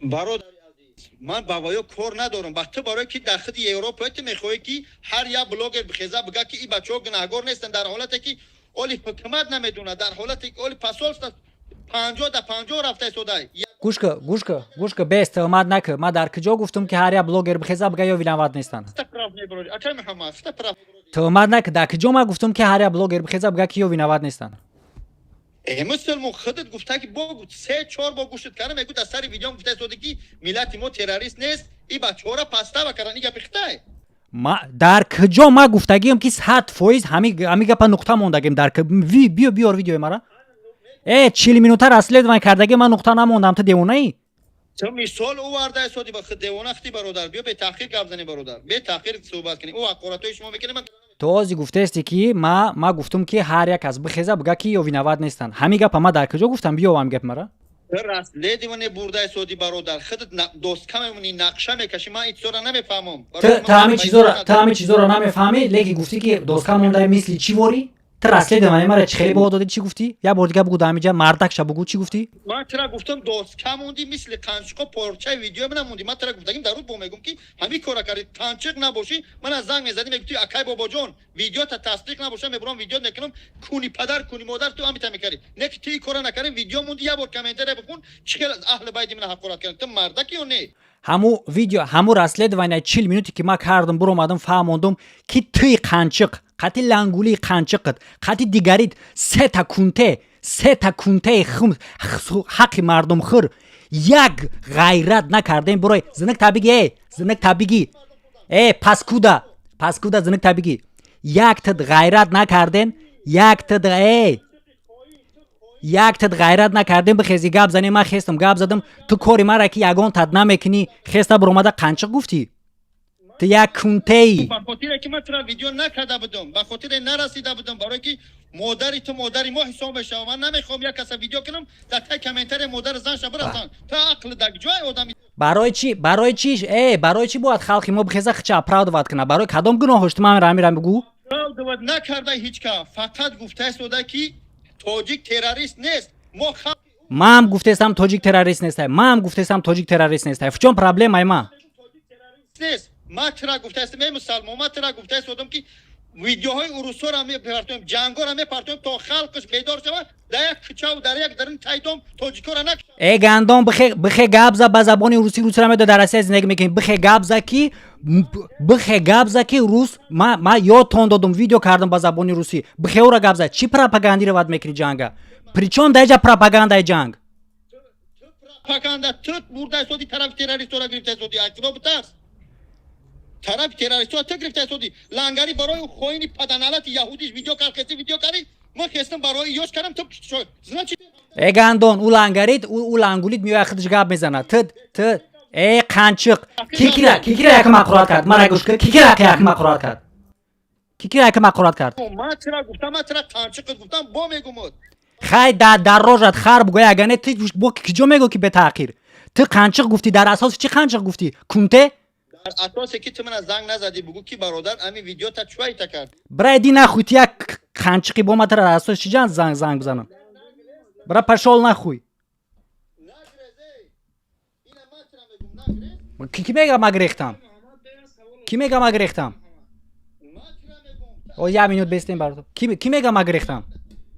Бародари азиз, ман ба ваё кор надорам. Ба ту барое ки дар худи Европа ту мехоҳӣ, ки ҳар як блогер бихеза, бига, ки ин бачаҳо гунаҳгор нестанд, дар ҳолате ки оли ҳукумат намедонад, дар ҳолате ки оли посольство 50 да 50 рафта истодай. Гӯшка, гӯшка, гӯшка, бес тӯҳмат накӣ. Ман дар куҷо гуфтам, ки ҳар як блогер бихеза, бига ё виноват нестанд? Тӯҳмат накӣ. Дар куҷо ман гуфтам, ки ҳар як блогер бихеза, бига, ки ё виноват нестанд? Э, мусулмон, худат гуфта, ки бо се чор бор гӯшт кардам, мегӯ дар сари видеом гуфта истода, ки миллати мо террорист нест, и бачаҳоро пастава кардан, и гапи хитай. Ма дар куҷо ма гуфтагиам, ки 100% ҳами гапа нуқта мондагим? Дар биё, биёр видеои мара. Э, 40 минута расследование кардаги, ман нуқта намондам. Ту девонаӣ? Ту мисол оварда истоди ба худ, девона хти, бародар. Биё, бетаъхир гап занем, бародар, бетаъхир суҳбат кунем. Ӯ ҳақоратҳои шумо мекунем ман. Ту ози гуфтаесте, ки ма гуфтум, ки ҳар як кас бихеза, бига, ки ё виноват нестанд. Ҳамин гапа ма дар куҷо гуфтам? Биё ҳамин гапи мара. Расследование бурда истоди, бародар, худат доска мемонӣ, нақша мекашӣ. Ман ин чизоро намефаҳмам. Ту ҳамин чизоро намефаҳмӣ, лекин гуфтӣ, ки доска мондаи, мисли чӣ ворӣ. Ту расследование мара чӣ хеле бо додӣ, чӣ гуфтӣ? Як бор дига бугу, дар ҳамиҷа мардакша бугу, чӣ гуфтӣ? Ман тира гуфтам, доска мондӣ, мисли қанчиқо порчаи видео мана мондӣ. Ман тира гуфтагим, дар рӯз бо мегум, ки ҳамин кора кардӣ, қанчиқ набошӣ, мана занг мезадӣ, мегуфтӣ: «Акай Бобоҷон, видеота тасдиқ набоша, мебурам, видео мекунам, куни падар, куни модар, ту ҳамита мекардӣ». Не ки ту ин кора накардӣ, видео мондӣ. Як бор комментария бикун, чӣ хел аз аҳли байти мана ҳақорат кардӣ. Ту мардаки ё не? Ҳаму видео, ҳаму расследование 40 минуте ки ман кардам, буромадам, фаҳмондум, ки туи қанчиқ қати лангулии қанчиқат, қати дигарит, сета кунте, сета кунтеи хум ҳаққи мардумхӯр, як ғайрат накардем. Бурой, зинак табиги, э, зинак табиги, э, паскуда, паскуда, зинак табиги, як тид ғайрат накарден, як тид, э, як тид ғайрат накардем, бихези, гап занем. Ман хестам, гап задам. Ту кори мара ки ягон тад намекунӣ, хеста буромада қанчиқ гуфтӣ. Ту як кунтеи. Ба хотире ки ман тура видео накарда будам, ба хотире нарасида будам, барое ки модари ту модари мо ҳисоб мешава. Ман намехоҳам як каса видео кунам, дар таи комментария модари занша бирасан. Ту ақли дар ҷой одами. Барои чӣ, барои чӣ, э, барои чӣ бояд халқи мо бихеза, хича оправдывать кунад? Барои кадом гуноҳош? Ту ман рамира бигӯ. Оправдывать накарда ҳеҷ ка, фақат гуфтааст, ки тоҷик террорист нест, мо халқ. Ман гуфтестам, тоҷик террорист нестай. Ман гуфтестам, тоҷик террорист нестай. В чём проблемаи ма? Нест. Ман тира гуфтаастам, эй мусалмон, ман тира гуфтаистодам, ки видеоҳои урусоро мепартоем, ҷангоро мепартоем, то халқаш бедор шавад. Дар як кӯчаву дар як дарин тайдом тоҷикоро на. Э, гандон, бихе, бихе, гап за ба забони русӣ. Русиро медо, дар Россия зиндагӣ мекунӣ. Бихе, гап за, ки бихе, гап за, ки рус ма ёдтон додум, видео кардам ба забони русӣ. Бихе, ура гап за. Чӣ пропагандировать мекунӣ ҷанга? Причём дар иҷа пропагандаи ҷанг? Пропаганда ту бурда истоди, тарафи террористора гирифта истоди. Ай худо битарс, тарафи террористора ту гирифта истоди. Лангари барои хоини паданалати яҳудиш видео кард, хести видео кардӣ, ман хестам барои ёш кардам, ту значит. Э, гандон, ӯ лангарид, ӯ лангулид меояд, худаш гап мезанад. Ту, э, қанчиқ, кикира, кикира якам ҳақорат кард? Мара гӯш кун, кикира якам ҳақорат кард? Кикира якам ҳақорат кард? Ман чира гуфтам? Ман чира қанчиқат гуфтам, бо мегумуд. Хай, дар рожат хар бугӯй, агар не, ту бо киҷо мегӯ, ки бетаъқир ту қанчиқ гуфтӣ? Дар асоси чӣ қанчиқ гуфтӣ, кунте? Дар асосе ки ту мана занг назадӣ, бугӯ, ки бародар, ами видеота чӯайта кард. Бира, иди нахуй, ту як қанчиқи бо ма тара дар асоси чӣ ҷан занг бизанам? Бира, пошёл нахуй. Нагрезе, ина ман чира мегум, нагрез. Ки мега ма гирехтам? Ки мега ма гирехтам? Ман чира мегум. О, як минут бестем, бародар. Ки мега ма гирехтам?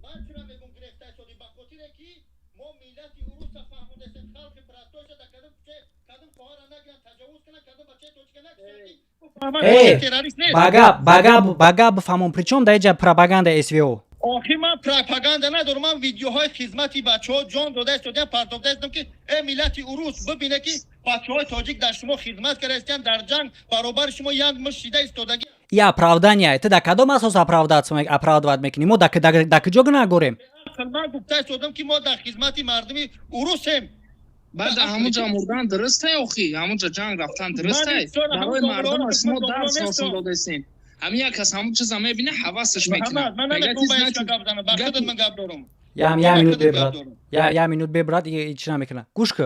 Ман чира мегум, гирехта истоди, ба хотире ки мо миллати уруса фаҳмондастем, халқи простойша дар кадом кӯча, кадом хоҳара нагиранд, таҷовуз кунанд, кадом бачаи тоҷика накушанд, ки Э, террорист нест. Ба гап бифаҳмон, причём дар иҷа пропаганда СВО? Охи, ман пропаганда надорам. Ман видеоҳои хизмати бачаҳо ҷон дода истодиам, партофта истодам, ки э, миллати урус, бибине, ки бачаҳои тоҷик дар шумо хизмат карда истиям, дар ҷанг баробари шумо як мушт шида истодагӣ. И оправдание ту дар кадом асос оправдывать мекунӣ? Мо дар куҷо гунаҳгорем? Ман гуфта истодам, ки мо дар хизмати мардуми урусем. Баъд ҳамунҷа мурдан дурустай, охи ҳамунҷа ҷанг рафтан дурустай. Барои мардум шумо дарс ҳосил додесен. Ҳамин як кас ҳамун чиза мебина, ҳавасаш мекунад. Ман намехоҳам ба ҳеҷ гап занам, ба худат ман гап дорам. Я минут бебрат, я минут бебрат, чӣ намекунад. Гӯш кӯ,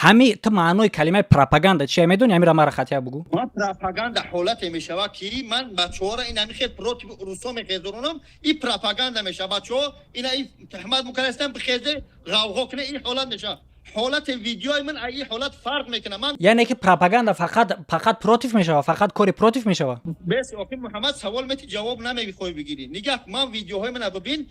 ҳами ту маънои калимаи пропаганда чия медонӣ? Ҳамира мара хатия бугӯ. Ман пропаганда ҳолате мешавад, ки ман бачаҳоро ин ҳами хел против русо мехезонам, и пропаганда мешавад. Бачаҳо ина и тӯҳмат мукарастан, бихезе, ғавғо куна, ин ҳолат мешавад. Ҳолати видеои ман ин ҳолат фарқ мекунад. Ман Яъне ки пропаганда фақат против мешавад, фақат кори против мешавад? Бес, охи Муҳаммад, савол мети, ҷавоб намехоҳӣ бигирӣ. Нигаҳ, ман видеоҳои мана бибин,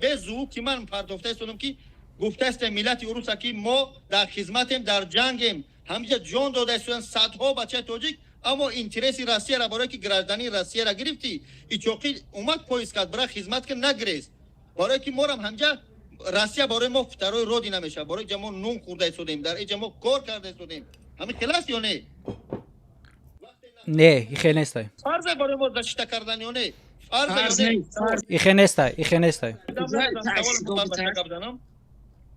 бе звук ки ман партофта истодам, ки гуфтаистем миллати уруса, ки мо дар хизматем, дар ҷангем, ҳамиҷа ҷон дода истодан садҳо бачаи тоҷик, аммо интереси Россияра, барое ки граждании Россияра гирифтӣ, ичоқӣ омад, поиск кард, бира хизмат ки нагрез, барое ки морам ҳамҷа Россия барои мо второй родина мешавад, барои ҷа мо нун хӯрда истодем, дар иҷа мо кор карда истодем. Ҳамин хел аст ё не? Не, ихел нестай. Фарзе барои мо защита кардан ё не? Фарзе ё не? Ихе нестай, ихе нестай.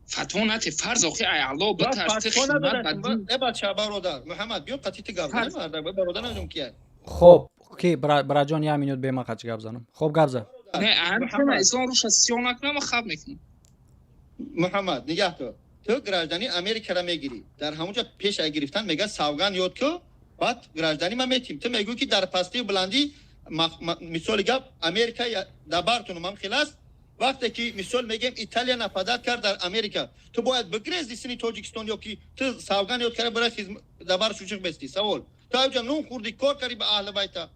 Фатво нате, фарз охи, ай Алло битарс, хидмат ба дин. Э, бача, бародар Муҳаммад, биё, қати ти гап занем, бародар, намедонам кия. Хоб, ки браҷон, як минут бема, қати гап занам. Хоб, гап за. Не, ҳамина ислом руша сиён накунам, хаб мекунам. Муҳаммад, нигаҳ дор, ту граждании Америкаро мегирӣ, дар ҳамонҷа пеш ай гирифтан мега: «Савган ёд ку, баъд гражданӣ ма метим». Ту мегӯӣ, ки дар пастию буландӣ. Мисоли гап, Америка дар бартунум ҳам хел аст. Вақте ки, мисол мегем, Италия нападать кард дар Америка, ту бояд бигрезди сини Тоҷикистон ё ки ту савган ёд карда бара дар бар шучиқ бести? Савол: ту авҷа нун хӯрдӣ, кор кардӣ ба аҳли байта.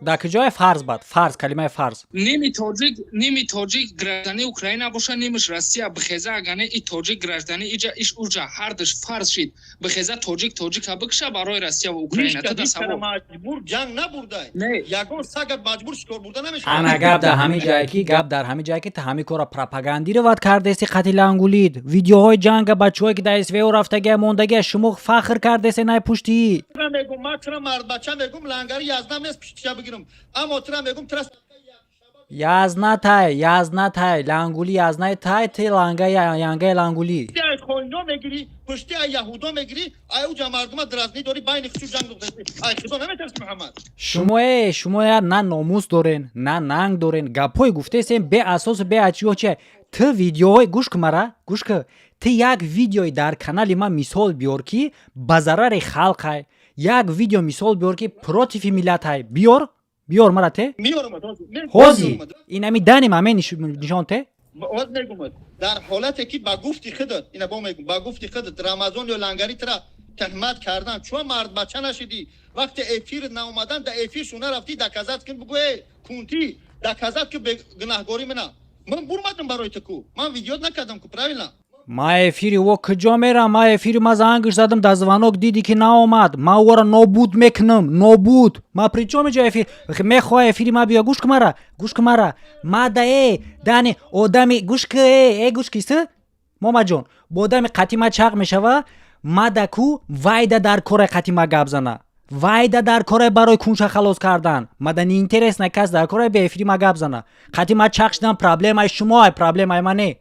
Дар куҷое фарз? Бад фарз, калимаи фарз. Ними тоҷик, ними тоҷик граждани Украина боша, нимиш Россия бихеза, агане и тоҷик граждани иҷа, иш уҷа, ҳардаш фарз шид, бихеза тоҷик тоҷика бикша барои Россия ва Украина. Туда савол. Маҷбур ҷанг набурдай, ягон сага маҷбур шикор бурда намешавад. Ана гап дар ҳамин ҷае ки, гап дар ҳамин ҷае ки ту ҳамин корро пропагандировать кардеси. Қати лангулид видеоҳои ҷанга, бачаҳое ки дар СВО рафтагия, мондагия, шумо фахр кардесе най пушти. Мегум, ман тура мардбача мегум, лангари язнам нест пуштиша бигирам, аммо тура мегум, тура Язна тай, язна тай, лангули язнай тай, ти ланга янгаи лангули. Ай хоино мегирӣ, пушти ай яҳудо мегирӣ, ай уҷа мардума дразнӣ дорӣ, байни хусу ҷанг. Ай худо наметарси, Муҳаммад? Шумо э, шумо я на номус дорен, на нанг дорен. Гапҳои гуфтесем беасосу беачиё чи. Ту видеоҳои, гӯш ку мара, гӯш ку, ту як видеои дар канали ман мисол биёр, ки ба зарари халқай. Як видео мисол биёр, ки против миллатай. Биёр, биёр мара те. Ҳози инами даним аме нишон те. Оз мегумад. Дар ҳолате ки ба гуфти худат, ина бо мегум, ба гуфти худат Рамазон ё лангари тра тӯҳмат кардан, чун мардбача нашидӣ, вақте эфир наомадан, да эфир шу нарафтӣ, доказать кун, бугӯ: э, кунтӣ, доказать ки гунаҳгорӣ мена. Ман бурмадам барои ту ку, ман видео накардам ку, правильно? Ма эфири во куҷо мерам? Ма эфири ма зангш задам, дар звонок дидӣ ки наомад. Ма ӯро нобуд мекунам, нобуд. Ма при чём иҷо эфир мехоҳа? Эфири ма биё, гӯш ку мара, гӯш ку мара. Ма да э дани одами, гӯш ку, э, э, гӯш ки с момаҷон, бо одами қатъи ма чақ мешава. Ма да ку вайда дар кораи қатъи ма гап зана, вайда дар кораи барои кунша халос кардан. Ма да неинтересно, кас дар кораи бе эфири ма гап зана. Қатъи ма чақ шидан проблемаи шумо, проблемаи ма не,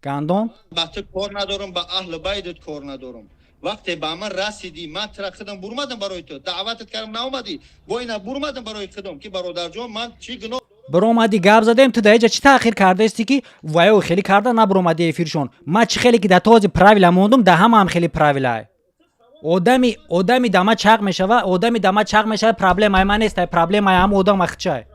гандон. Ба ту кор надорам, ба аҳли байдат кор надорам. Вақте ба ман расидӣ, ман тра худам бурмадам барои ту, даъватат кардам, наомадӣ. Бо ина бурмадам барои худам, ки бародарҷон, ман чӣ гуноҳ? Биромадӣ, гап задем. Ту дар иҷа чӣ таъхир кардаисти, ки ваё хеле карда набиромадӣ эфиршон? Ман чӣ хеле ки дар този правила мондум, да ҳамаам хеле правилай. Одами дама чақ мешава, одами дама чақ мешава, проблемаи ман нестай, проблемаи ҳама одам ахчай.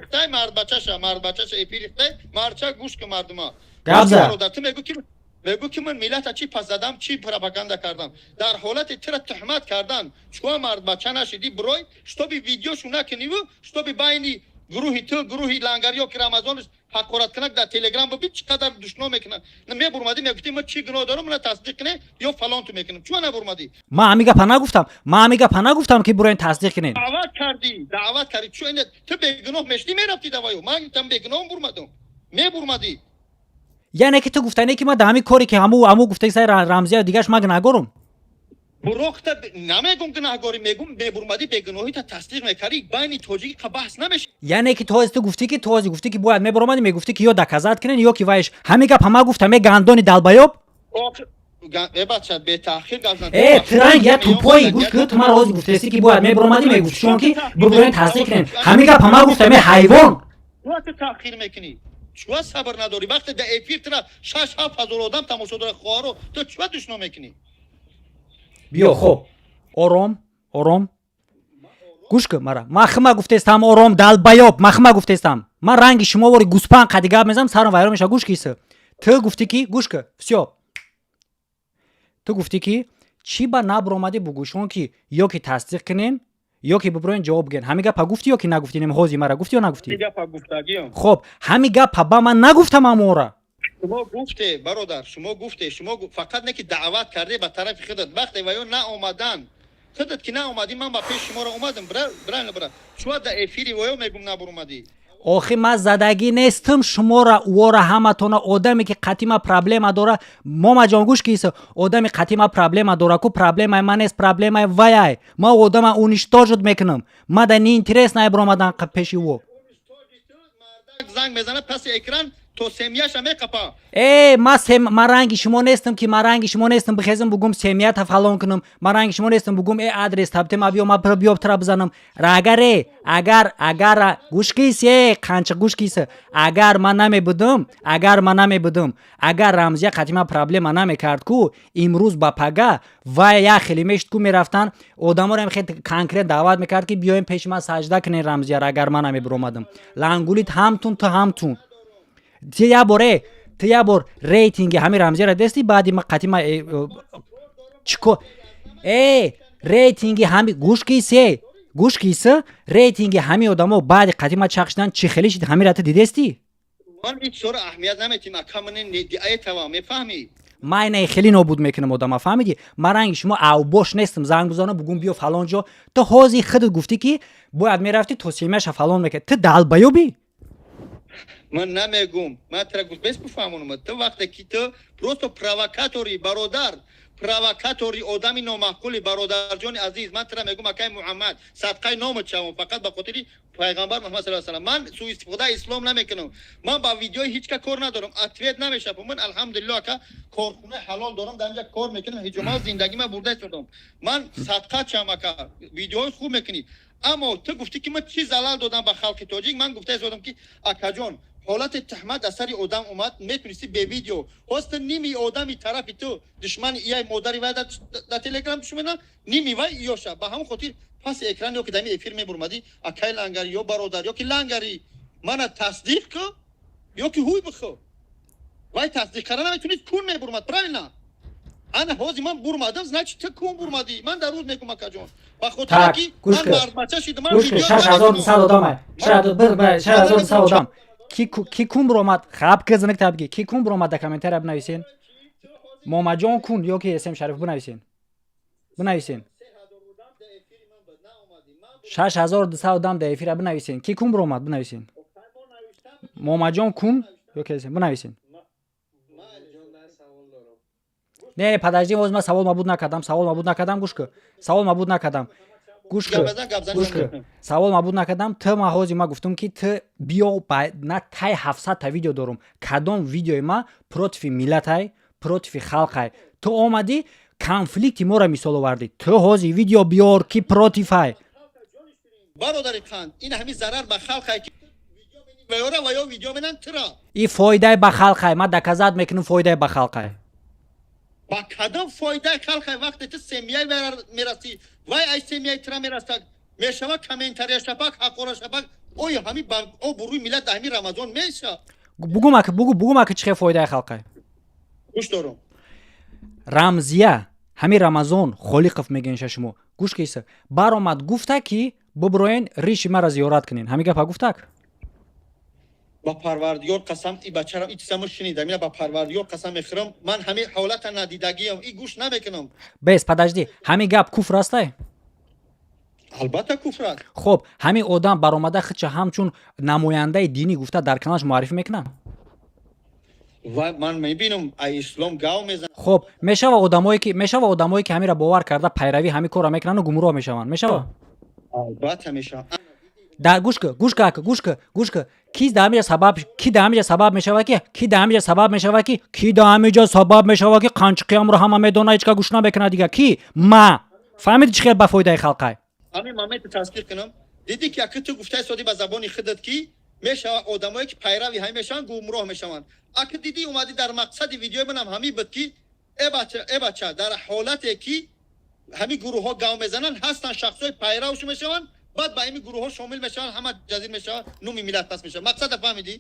Хтай мардбачаша, мардбачаша эфири хтай мардча, гӯш ку, мардума. Гап зад. Ту мегӯ ки ман миллата чӣ пас задам, чӣ пропаганда кардам? Дар ҳолати тира туҳмат кардан, чуа мардбача нашидӣ бирой, чтобы видеошу накуниву, чтобы байни гурӯҳи ту, гурӯҳи лангариё, ки Рамазонш ҳақораткунак дар Телеграм бибин, чӣ қадар душно мекунад. Мебурмадӣ, мегуфтӣ: ман чӣ гуноҳ дорам, мана тасдиқ кунед ё фалон ту мекунам. Чуа набурмадӣ? Ман ҳамин гапа нагуфтам, ман ҳамин гапа нагуфтам, ки буроен тасдиқ кунед. Даъват кардӣ, даъват кардӣ. Чу ту бегуноҳ мешдӣ, мерафтӣ даваю. Ман там бегуноҳ бурмадам, мебурмадӣ. Яъне ки ту гуфтане, ки ман дар ҳамин коре, ки ҳаму гуфтаи саи Рамзия, дигаш ман гунаҳгорум? Бурохта намегум гунаҳгорӣ, мегум мебурмадӣ, бегуноҳита тасдиқ мекардӣ, байни тоҷикӣ қа баҳс намешид. Яъне ки този ту гуфтӣ, ки този гуфтӣ, ки бояд мебуромадӣ, мегуфтӣ, ки ё доказать кунен, ё ки вайш. Ҳамин гап ҳама гуфтам, е гандони долбоёб. Э, бача, бетаъхир гап зан. Э, транг я тупой, гӯш ки, ту мара ҳозир гуфтеси, ки бояд мебуромадӣ, мегуфтӣ шумо, ки бубурен тасдиқ кунен. Ҳамин гап ҳама гуфтам, е ҳайвон. Ту таъхир мекунӣ, чуа сабр надорӣ? Вақте дар эфир тира 6-7 ҳазор одам тамошо дорад, хоҳаро, ту чуа душно мекунӣ? Биё, хоб, ором, ором, гӯш кун мара. Ман хима гуфтестам, ором, долбоёб. Ман хима гуфтестам. Ман ранги шумо вори гӯспанд қади гап мезанам, сарам вайрон мешава. Гӯш киса, ту гуфтӣ, ки, гӯш ку, всё, ту гуфтӣ, ки чӣ ба набуромадӣ, бугӯшон, ки ё ки тасдиқ кунен, ё ки бубуроен ҷавоб бигӯен. Ҳамин гапа гуфтӣ ё ки нагуфтӣ? Нем ҳози мара гуфтӣ ё нагуфтӣ? Хоб, ҳамин гапа ба ман нагуфтам амора. Шумо гуфте, бародар, шумо гуфте, шумо фақат не ки даъват карде ба тарафи худат. Вақте ва ё наомадан, худат ки наомадӣ, ман ба пеши шуморо омадам, бра бра, шумо дар эфири ва ё мегум набуромадӣ. Охи, ман задагӣ нестам шумора, уора, ҳаматона. Одаме ки қатима проблема дора, момаҷон, гӯш киса, одаме қатима проблема дора ку, проблемаи ман нест, проблемаи ваяй. Ман одама уничтожить мекунам. Ма да неинтересно ай биромадан пеши ӯ. Занг мезанад паси экран. То семьяша меқапа. Э, ма ранги шумо нестам, ки ма ранги шумо нестам, бихезам, бугум, семьята фалон кунам. Ма ранги шумо нестам, бугум, э, адрес табте, ма биё, ма биё, тра бизанам. Агаре, агар гӯш кис, э, қанча, гӯш кис, агар ман намебудам, агар ман намебудам, агар Рамзия қатъи ман проблема намекард ку, имрӯз ба пага вай як хеле мешид ку, мерафтан одаморо хеле конкрет даъват мекард, ки биёем, пеши ман саҷда кунен Рамзияро. Агар ман намебиромадам, лангулит ҳамтун, ту ҳамтун. Ти як боре, ту як бор рейтинги ҳамин Рамзияро дести, баъди қатъи ма чико, э, рейтинги ҳами, гӯш кисе, гӯш киса, рейтинги ҳамин одамо баъди қатъи ма чақ шудан чӣ хеле шид, ҳамира ту дидестӣ? Ман ин чизоро аҳамият наметим, ака, ман диаетава, мефаҳмӣ? Ман инаи хеле нобуд мекунам одама, фаҳмидӣ? Ман ранги шумо авбош нестам, занг бизанам, бугум, биё фалон ҷо. Ту ҳозир худат гуфтӣ, ки бояд мерафтӣ, то семьяша фалон мекард. Ту далбаёбӣ. Ман намегум, ман тра гуфт, бес бифаҳмонам. Ту вақте ки ту просто провокатори, бародар, провокатори, одами номаъқули, бародарҷони азиз, ман тра мегум, акай Муҳаммад, садқаи номат шавам, фақат ба хотири пайғамбар Муҳаммад саллаллоҳу алайҳи васаллам, ман суистифодаи ислом намекунам. Ман ба видеои ҳеҷ ка кор надорам, ответ намешавам. Ман, алҳамдулилло, ака, корхонаи ҳалол дорам, дар инҷа кор мекунам, ҳиҷома зиндагима бурда истодам. Ман садқа чам, ака, видеоҳои хуб мекунӣ, аммо ту гуфтӣ, ки ман чӣ залал додам ба халқи тоҷик. Ман гуфта истодам, ки акаҷон, ҳолати туҳмат аз сари одам омад, метунисти бе видео. Ҳоста ними одами тарафи ту душмани ияй модари вай дар Телеграм душмана, ними вай иёша. Ба ҳамон хотир паси экран ё ки дами эфир мебурмадӣ, акай Лангари ё бародар ё ки Лангари, мана тасдиқ ку ё ки ҳуй бихӯ. Вай тасдиқ карда наметунист, кун мебурмад, правильно? Ана ҳозир ман бурмадам, значит, ту кун бурмадӣ. Ман дар рӯз мегум, акаҷон, ба хотире ки ман мардбача шидам, ман 6200 одам, 6200 одам. Ки кун буромад? Хаб, кизинак табги, ки кун буромад, дар комментария бинависен. Момаҷон кун ё ки Эсем Шариф, бинависен, бинависен. 6200 одам дар эфира, бинависен, ки кун буромад, бинависен. Момаҷон кун ё ки Эсем, бинависен. Не, подожди, ҳозир ман савол мабуд накардам, савол мабуд накардам, гӯш ку, савол мабуд накардам, гӯш ку, гӯш ку, савол мабуд накардам. Ту, ма ҳозир ма гуфтам, ки ту биё, на тай 700-та видео дорум, кадом видеои ма против миллатай, против халқай? Ту омадӣ, конфликти моро мисол овардӣ. Ту ҳозир видео биёр, ки противай. Бародари қанд, ин ҳамин зарар ба халқай, ки ваёра ва ё видео менан тира. И фоидаи ба халқай, ман доказать мекунам, фоидаи ба халқай. Ба кадом фоидаи халқай, вақте ту семьяй мерасӣ, вай ай семьяи тира мерасад, мешава комментария шапак, ҳақора шапак. Оё ҳами ба обрӯи миллат дар ҳамин Рамазон меша? Бугум, ака, бугу, бугум, ака, чӣ хел фоидаи халқай? Гӯш дорум. Рамзия, ҳамин Рамазон Холиқов мегӯенша шумо, гӯш киса, баромад, гуфта, ки буброен, риши мара зиёрат кунен. Ҳамин гапа гуфтак? Ба Парвардигор қасам, и бачарам, и чизамо шунидам, ина ба Парвардигор қасам мехӯрам, ман ҳамин ҳолата надидагиам, и гӯш намекунам. Бес, подожди, ҳамин гап куфр астай? Албатта, куфр аст. Хоб, ҳамин одам баромада, худша ҳамчун намояндаи динӣ гуфта, дар каналаш муаррифӣ мекунад. Ва ман мебинам, ай ислом гав мезанад. Хоб, мешава одамое ки ҳаминро бовар карда, пайравӣ ҳамин корро мекунанду гумроҳ мешаванд, мешава? Албатта, мешава. Да, гӯш ку, гӯш ку, ака, гӯш ку, гӯш ку, ки дар ҳамиҷа сабаб, ки дар ҳамиҷа сабаб мешава, ки дар ҳамиҷа сабаб мешава, ки дар ҳамиҷа сабаб мешава, ки қанчиқиямро ҳама медона, ҳеҷ ка гӯш намекунад дига, ки ма фаҳмиди, чӣ хел ба фоидаи халқай? Ҳамин моментро тасдиқ кунам. Дидӣ, ки ака, ту гуфтаи соди ба забони худат, ки мешава одамое ки пайрави ҳамин мешаванд, гумроҳ мешаванд. Ака, дидӣ, омадӣ, дар мақсади видеои манам ҳамин буд, ки э бача, э бача, дар ҳолате ки ҳамин гурӯҳҳо гав мезананд, ҳастанд шахсҳои пайравш мешаванд, баъд ба ҳамин гурӯҳҳо шомил мешаванд, ҳама ҷазир мешаванд, номи миллат пас мешавад. Мақсада фаҳмидӣ?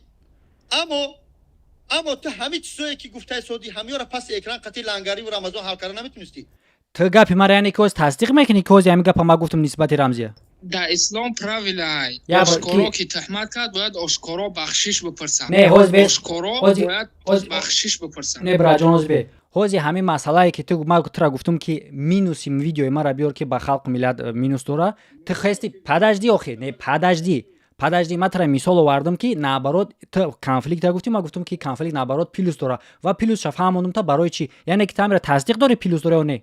Аммо ту ҳамин чизое ки гуфтаи соди, ҳамиёра паси экран қатъи Лангариву Рамазон ҳал карда наметунистӣ. Ту гапи мара, яъне ки ҳоз тасдиқ мекунӣ, ки ҳози ҳамин гапа ма гуфтам нисбати Рамзия? Дар ислом правилай: Я ошкоро ки туҳмат кард, бояд ошкоро бахшиш бипурсад. Не, ҳоз бе ошкоро бояд бахшиш бипурсад. Не, браҷон, ҳоз бе, ҳози ҳамин масъалае ки ту, ма тура гуфтум, ки минуси видеои мара биёр, ки ба халқу миллат минус дора, ту хести, подожди, охи, не, подожди, подожди, ма тура мисол овардам, ки наоборот, ту конфликта гуфтӣ, ма гуфтум, ки конфликт наоборот плюс дора, ва плюсша фаҳмондум. Та барои чӣ, яъне ки ту ҳамира тасдиқ дорӣ, плюс дора ё не?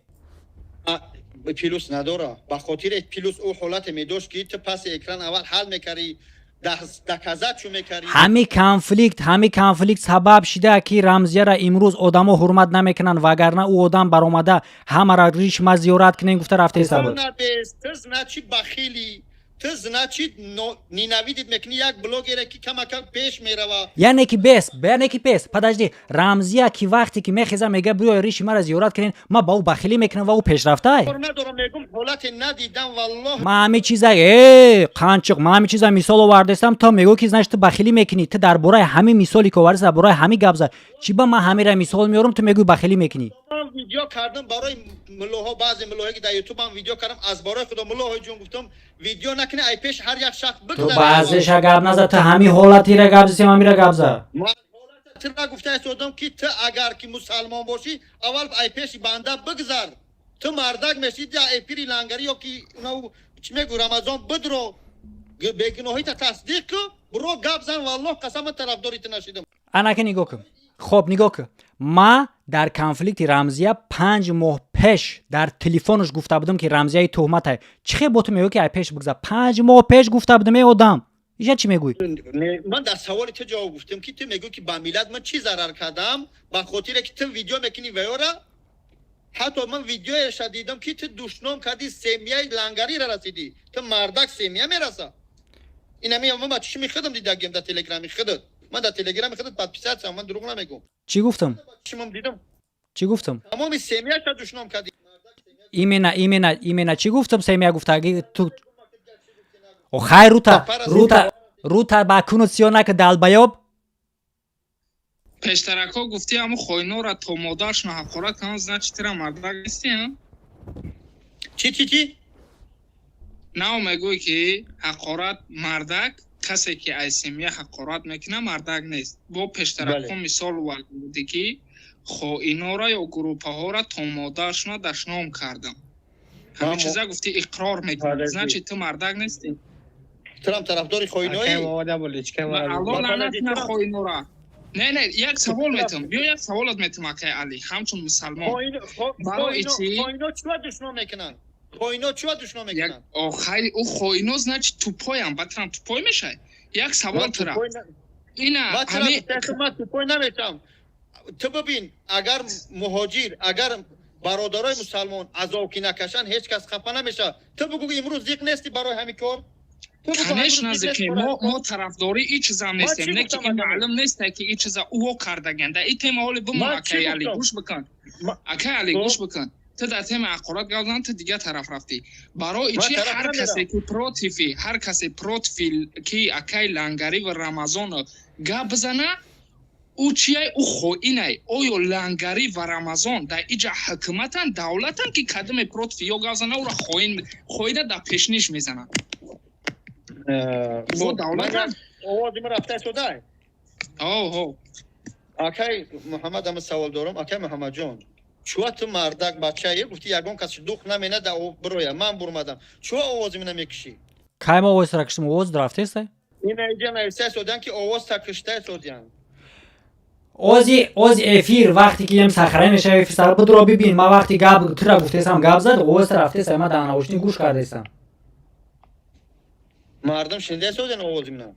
Плюс надора, ба хотири плюс ӯ ҳолате медошт, ки ту паси экран аввал ҳал мекардӣ. Доказать чу мекардӣ. Ҳами конфликт сабаб шида, ки Рамзияра имрӯз одамо ҳурмат намекунанд, вагарна ӯ одам баромада, ҳамара риш ма зиёрат кунем гуфта рафтеста буд. Ту, значит, бахилӣ. Ту, значит, ненавидит мекунӣ як блогере, ки камакам пеш мерава. Яъне ки бес, яъне ки бес, подожди. Рамзия ки вақте ки мехеза, мега: «Биёй, риши мара зиёрат кунен», ма ба ӯ бахилӣ мекунам ва ӯ пешрафтай? Надорам, мегум, ҳолате надидам, валлоҳ. Ма ҳами чиза, э қанчиқ, ма ҳами чиза мисол овардестам, то мегӯ ки, значит, ту бахилӣ мекунӣ. Ту дар бораи ҳамин мисоле ки овардест, дар бораи ҳамин гап зад. Чӣ ба ман ҳамира мисол меорам, ту мегӯӣ бахилӣ мекунӣ? Видео кардам барои муллоҳо, баъзе муллоҳое ки дар ютубам видео кардам, аз барои худо, муллоҳои ҷон, гуфтам, видео накунӣ, ай пеш ҳар як шахс Ту бигзар. баъзеша гап назад, ту ҳамин ҳолатира гап зисем, ҳамира гап зад. Тира гуфта истодам, ки ту агар ки мусалмон бошӣ, аввал ай пеши банда бигзар. Ту мардак мешӣ, ай пири лангарӣ ё ки чӣ мегӯ, Рамазон, бидро, бегуноҳита тасдиқ ку, биро гап зан. Валлоҳ, қасам, тарафдори ту нашидам. Анаки, нигоҳ кун. Хоб, нигоҳ кун, ма дар конфликти Рамзия 5 моҳ пеш дар телефонаш гуфта будам, ки Рамзияи туҳматай. Чӣ хел бо ту мегӯ, ки ай пеш бигзар? 5 моҳ пеш гуфта будам, эй одам, иша чӣ мегӯӣ? Ман дар саволи ту ҷавоб гуфтам, ки ту мегӯӣ, ки ба миллат ман чӣ зарар кардам, ба хотире ки ту видео мекунӣ ваёра. Ҳатто ман видеоеша дидам, ки ту душном кардӣ, семья и лангарира расидӣ. Ту мардак, семья мераса. Инами ман ба чишми худам дидагиам дар телеграми худат. Ман дар телеграми худат подписаться, ман дурӯғ намегӯм. Чӣ гуфтам? Чишмам дидам. Чӣ гуфтам? Тамоми семья ша душном кардӣ. Именно, именно, именно чӣ гуфтам? Семья гуфтаги ту. О, хай, рута, рута, рута ба куну сиё нака, долбоёб. Пештаракҳо гуфти, ҳаму хойнора то модаршона ҳақорат кунам, значит, тира мардак нести? Чӣ, чӣ, чӣ? Нав мегӯй, ки ҳақорат мардак, касе ки ай семья ҳақорат мекунад, мардак нест. Бо пештаракҳо мисол оварда будӣ, ки хоинора ё группаҳора то модаршона дашном кардам. Ҳамин чиза гуфти, иқрор мекунӣ, значит, ту мардак нестӣ. Турам тарафдори хоиноӣ. Алло, лаънат на хоинора. Не, не, як савол метам, биё, як саволот метам, акай Али, ҳамчун мусалмон. Барои чӣ хоино чива душном мекунанд? Хоино чива душном мекунанд? Охай, ӯ хоино, значит, тупой ам, батрам тупой мешай. Як савол тура ина. Ман тупой намешам. Ту бибин, агар муҳоҷир, агар бародарои мусалмон азоб ки накашанд, ҳеҷ кас хафа намешавад. Ту бугӯ, имрӯз зиқ нестӣ барои ҳамин кор? Конечно, зиқи. Мо тарафдори ин чизам нестем, не ки ин маълум несте, ки ин чиза ӯо кардаган. Дар ин тема ҳоли бимон, акай Али, гӯш бикун. Акай Али, гӯш бикун. Ту дар тема ҳақорат гап зан, ту дигар тараф рафтӣ. Барои чи ҳар касе ки против и, ҳар касе против и ки акай Лангарӣ ва Рамазон гап бизана, ӯ чияй? Ӯ хоинай. Оё Лангарӣ ва Рамазон дар иҷа ҳукуматан, давлатан, ки кадаме против ё гап зана, ӯра хоин, хоина дар пешниш мезанад? Бо давлатан. Овози ма рафта истодай? Оҳо. Акай Муҳаммад, ама савол дорам. Акай Муҳаммадҷон, чуа ту мардак бачае гуфти, ягон кас дух намена да бироя, ман бурмадам, чуа овози мина мекушӣ? Кай ма овоз киштам? Овоз рафтеста? Ина иҷа нависта истодиям, ки овоз та кишта истодиям. Ози эфир вақте ки ем сахара мешава, эфир сар будро, бибин. Ма вақти гап тура гуфтесам, гап зад, овоз рафтеста, ма дар наушник гӯш кардесам. Мардум шунида истодиан овози мина?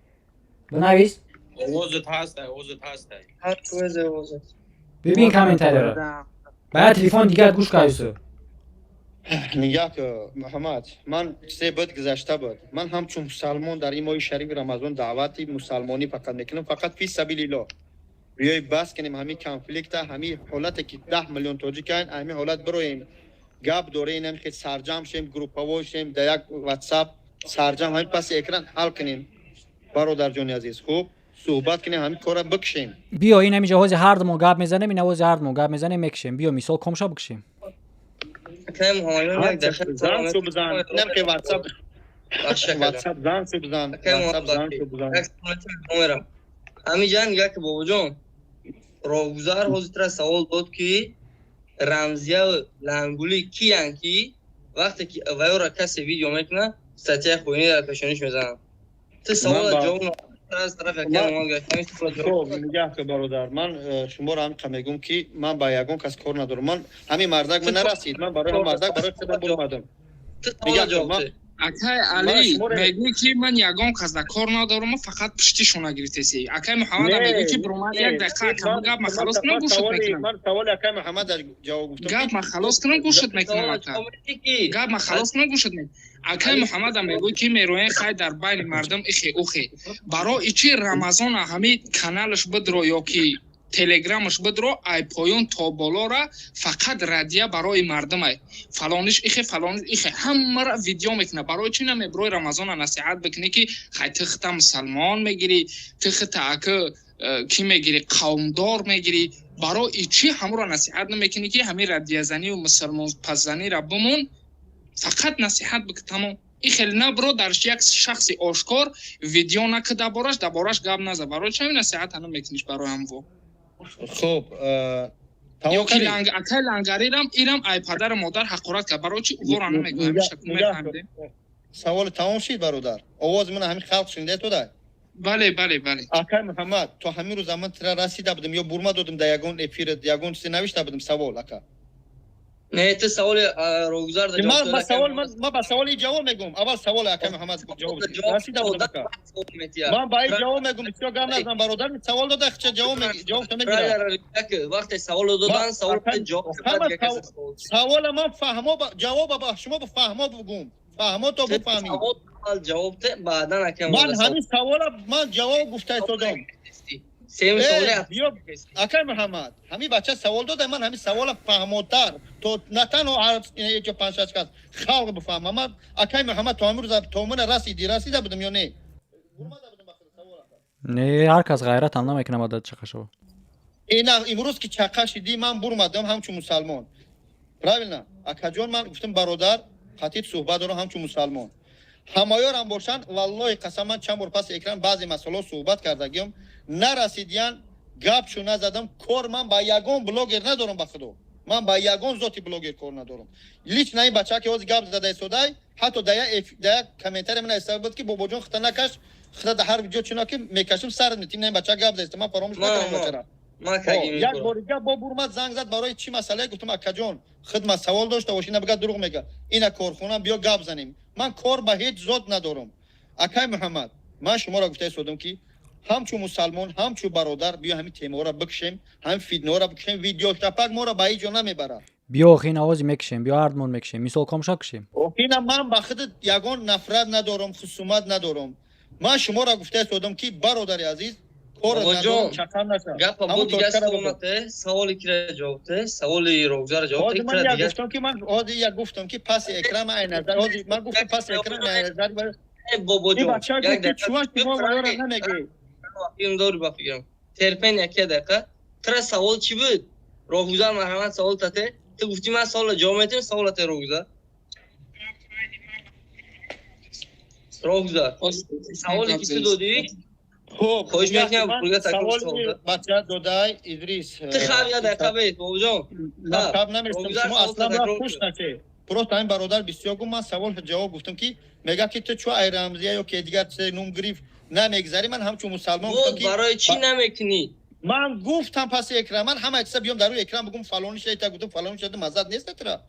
Бинавис. Овозат ҳастай, овозат ҳастай. Бибин комментарий ро, баъд телефон дигар гӯш кардису. Нигаҳ ку, Муҳаммад, ман чизе буд, гузашта буд. Ман ҳамчун мусалмон дар ин моҳи шарифи Рамазон даъвати мусалмонӣ фақат мекунам, фақат фи сабилиллоҳ. Биёй, бас кунем ҳамин конфликт а, ҳамин ҳолате ки 10 миллион тоҷикан, ҳамин ҳолат бироем. Гап дорем, инам хел сарҷам шем, групповой шем, дар як ватсап сарҷам, ҳамин паси экран ҳал кунем. Бародарҷони азиз, хуб суҳбат кунем, ҳамин кора бикшем. Биё, ин ҳамиҷа ҳози ҳардумо гап мезанем, ин ҳози ҳардумо гап мезанем, мекшем. Биё, мисол комша бикшем. Зан шу бизан, инам ки ватсап зан шу бизан, ватсап зан шу бизан. Ҳамиҷан, як бобоҷон, роҳгузар ҳозир савол дод, ки Рамзия Лангулӣ киян, ки вақте ки ваёра касе видео мекунад, статья и хоинӣ дар пешониш мезанад. Ту савола ҷавоб. Нигаҳ ку, бародар, ман шуморо ҳамқа мегӯм, ки ман ба ягон кас кор надорам. Ман ҳамин мардак ман нарасид, ман барои мардак, барои худам буромадам. Акай Али, мегӯй ки ман ягон кас дар кор надорам, фақат пуштишона гирифтеси. Акай Муҳаммад мегӯй ки бромад як дақиқа, акама гап ма халос кунам, гӯшат мекунам. Ман саволи акай Муҳаммад ҷавоб гуфтам. Гап ма халос кунам, гӯшат мекунам, ака. Гап ма халос кунам, гӯшат мекунам. Акай Муҳаммад мегӯй ки мероен хай дар байни мардум ихе ухе. Барои чи Рамазона ҳами каналаш бидро ё ки телеграмаш бидро, ай поён то болора фақат радия барои мардумай, фалониш ихе, фалониш ихе, ҳамара видео мекуна. Барои чӣ намеброи Рамазона насиҳат бикунӣ, ки хай ту хита мусалмон мегирӣ, ту хита ака кӣ мегирӣ, қавмдор мегирӣ, барои чӣ ҳамуро насиҳат намекунӣ, ки ҳамин радиязанию мусалмонпаззанира бимон, фақат насиҳат бикун, тамом. И хеле набро дар як шахси ошкор видео наки, дабораш гап наза. Барои чӣ ҳамин насиҳат ҳана мекуниш барои ҳамво? Хуб. Ёки акай лангарирам ирам ай падару модар ҳақорат кард, барои чи уғора намегӯям? Мефаҳмидем. Саволи тамом шид, бародар? Овози ман ҳамин халқ шунида туда? Бале, бале, бале. Акай Муҳаммад, то ҳамин рӯза ман тира расида будам ё бурма додам дар ягон эфир, ягон чизе навишта будам савол, ака? Не, ту саволи рогузар. Ман ба савол, ман ба саволи ҷавоб мегӯм. Аввал саволи акай Муҳаммад ҷавоб расида будам, ака. Ман ба ин ҷавоб мегӯм, бисёр гап назан, бародар. Савол дода, хча ҷавоб ҷавоб мегирам. Вақте савол додан, савол ҷавоб. Савола ман фаҳмо, ҷавоба ба шумо фаҳмо бугум. Фаҳмо то бифаҳмӣ. Ҷавоб те, баъдан ака. Ман ҳамин савола ман ҷавоб гуфта истодам. Сеюм саволе. Акай Муҳаммад, ҳамин бача савол дода, ман ҳамин савола фаҳмотар, то на танҳо ҷо панҷ-шаш кас, халқ бифаҳма. Ман, акай Муҳаммад, то ҳамин рӯза то мана расиди, расида будам ё не? Не, ҳар кас ғайратам намекунам адад чақа шава. Ина имрӯз ки чақа шидӣ, ман бурмадам ҳамчун мусалмон. Правильно? Акаҷон, ман гуфтам, бародар, қатиб суҳбат дорам ҳамчун мусалмон. Ҳамаёрам бошанд, валлоҳи қасам, ман чанд бор паси экран баъзе масъалаҳо суҳбат кардагиам, нарасидиян, гапшу назадам. Кор ман ба ягон блогер надорам, ба худо, ман ба ягон зоти блогер кор надорам. Лично ин бача ки ҳозир гап зада истодай, ҳатто да як комментария ман истода буд, ки бобоҷон, хита накаш, хита да ҳар видео чуна ки мекашим, сар метим. Ин бача гап зада, ман фаромӯш накардам бачара. Як бори гап бо бурмад, занг зад, барои чӣ масъалае? Гуфтам, акаҷон, хидмат савол дошта бош, ина бига дурӯғ мега, ина корхона биё гап занем. Ман кор ба ҳеҷ зот надорам. Акай Муҳаммад, ман шуморо гуфта истодам, ки ҳамчун мусалмон, ҳамчун бародар, биё ҳамин темаҳоро бикшем, ҳамин фитнаҳоро бикшем. Видеошапак моро ба ҳеҷ ҷо намебарад. Биё, охи, ин овози мекишем, биё, ҳардмон мекишем, мисол комша кишем. Ина ман ба худ ягон нафрат надорам, хусумат надорам. Ман шуморо гуфта истодам, ки бародари азиз, Гапа бо дига саволате, саволи кира ҷавоб те, саволи рогузара ҷавоб те. Ман як гуфтам, ки ман ҳозир як гуфтам, ки паси экран ай назар, ҳозир ман гуфтам паси экран ай назар. Бобоҷон, як дақиқа шумо ваёра намегӯед. Филм дори, ба фикрам. Терпен, яке дақиқа. Тра савол чӣ буд? Роҳгузар, марҳамат, савол тате. Ту гуфтӣ ман савола ҷавоб метиҳам, саволате роҳгузар. Роҳгузар. Саволе ки ту додӣ, Хуб, хоҳиш мекунам, бурга такрор савол. Бача додай Идрис. Ту хаб я дақиқа бед, бобоҷон. Хаб наместам, шумо аслан хуш нашед. Просто ҳамин бародар бисёр гум, ман савол ҷавоб гуфтам, ки мега ки ту чӯ ай рамзия ё ки дигар чизе нум гириф намегзарӣ. Ман ҳамчун мусалмон гуфтам, ки барои чӣ намекунӣ? Ман гуфтам паси экран, ман ҳама чиза биём дар рӯи экран бигум, фалони шайта гуфтам, фалони шайта, маззат нест тра.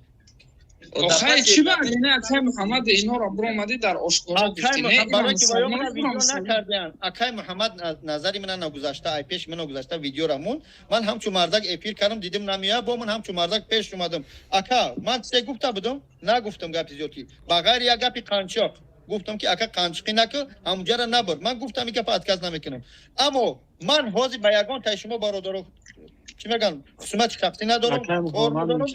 Охай, чӣ ба не, акай Муҳаммад, инҳоро биромадӣ дар ошкоро гуфтӣ, не? Барои ки ваё мана видео накардиан. Акай Муҳаммад, назари мана нагузашта, ай пеш мана гузашта видеора мон. Ман ҳамчун мардак эфир кардам, дидим намеояд, бо ман ҳамчун мардак пеш омадам. Ака, ман чизе гуфта будам? Нагуфтам гапи зиёдӣ. Ба ғайри як гапи қанчоқ. Гуфтам, ки ака, қанчиқӣ накун, ҳамуҷара набур. Ман гуфтам, ин гапа отказ намекунам. Аммо ман ҳозир ба ягон таи шумо бародаро, чӣ мегӯям, хусумати шахсӣ надорам, кор надорам.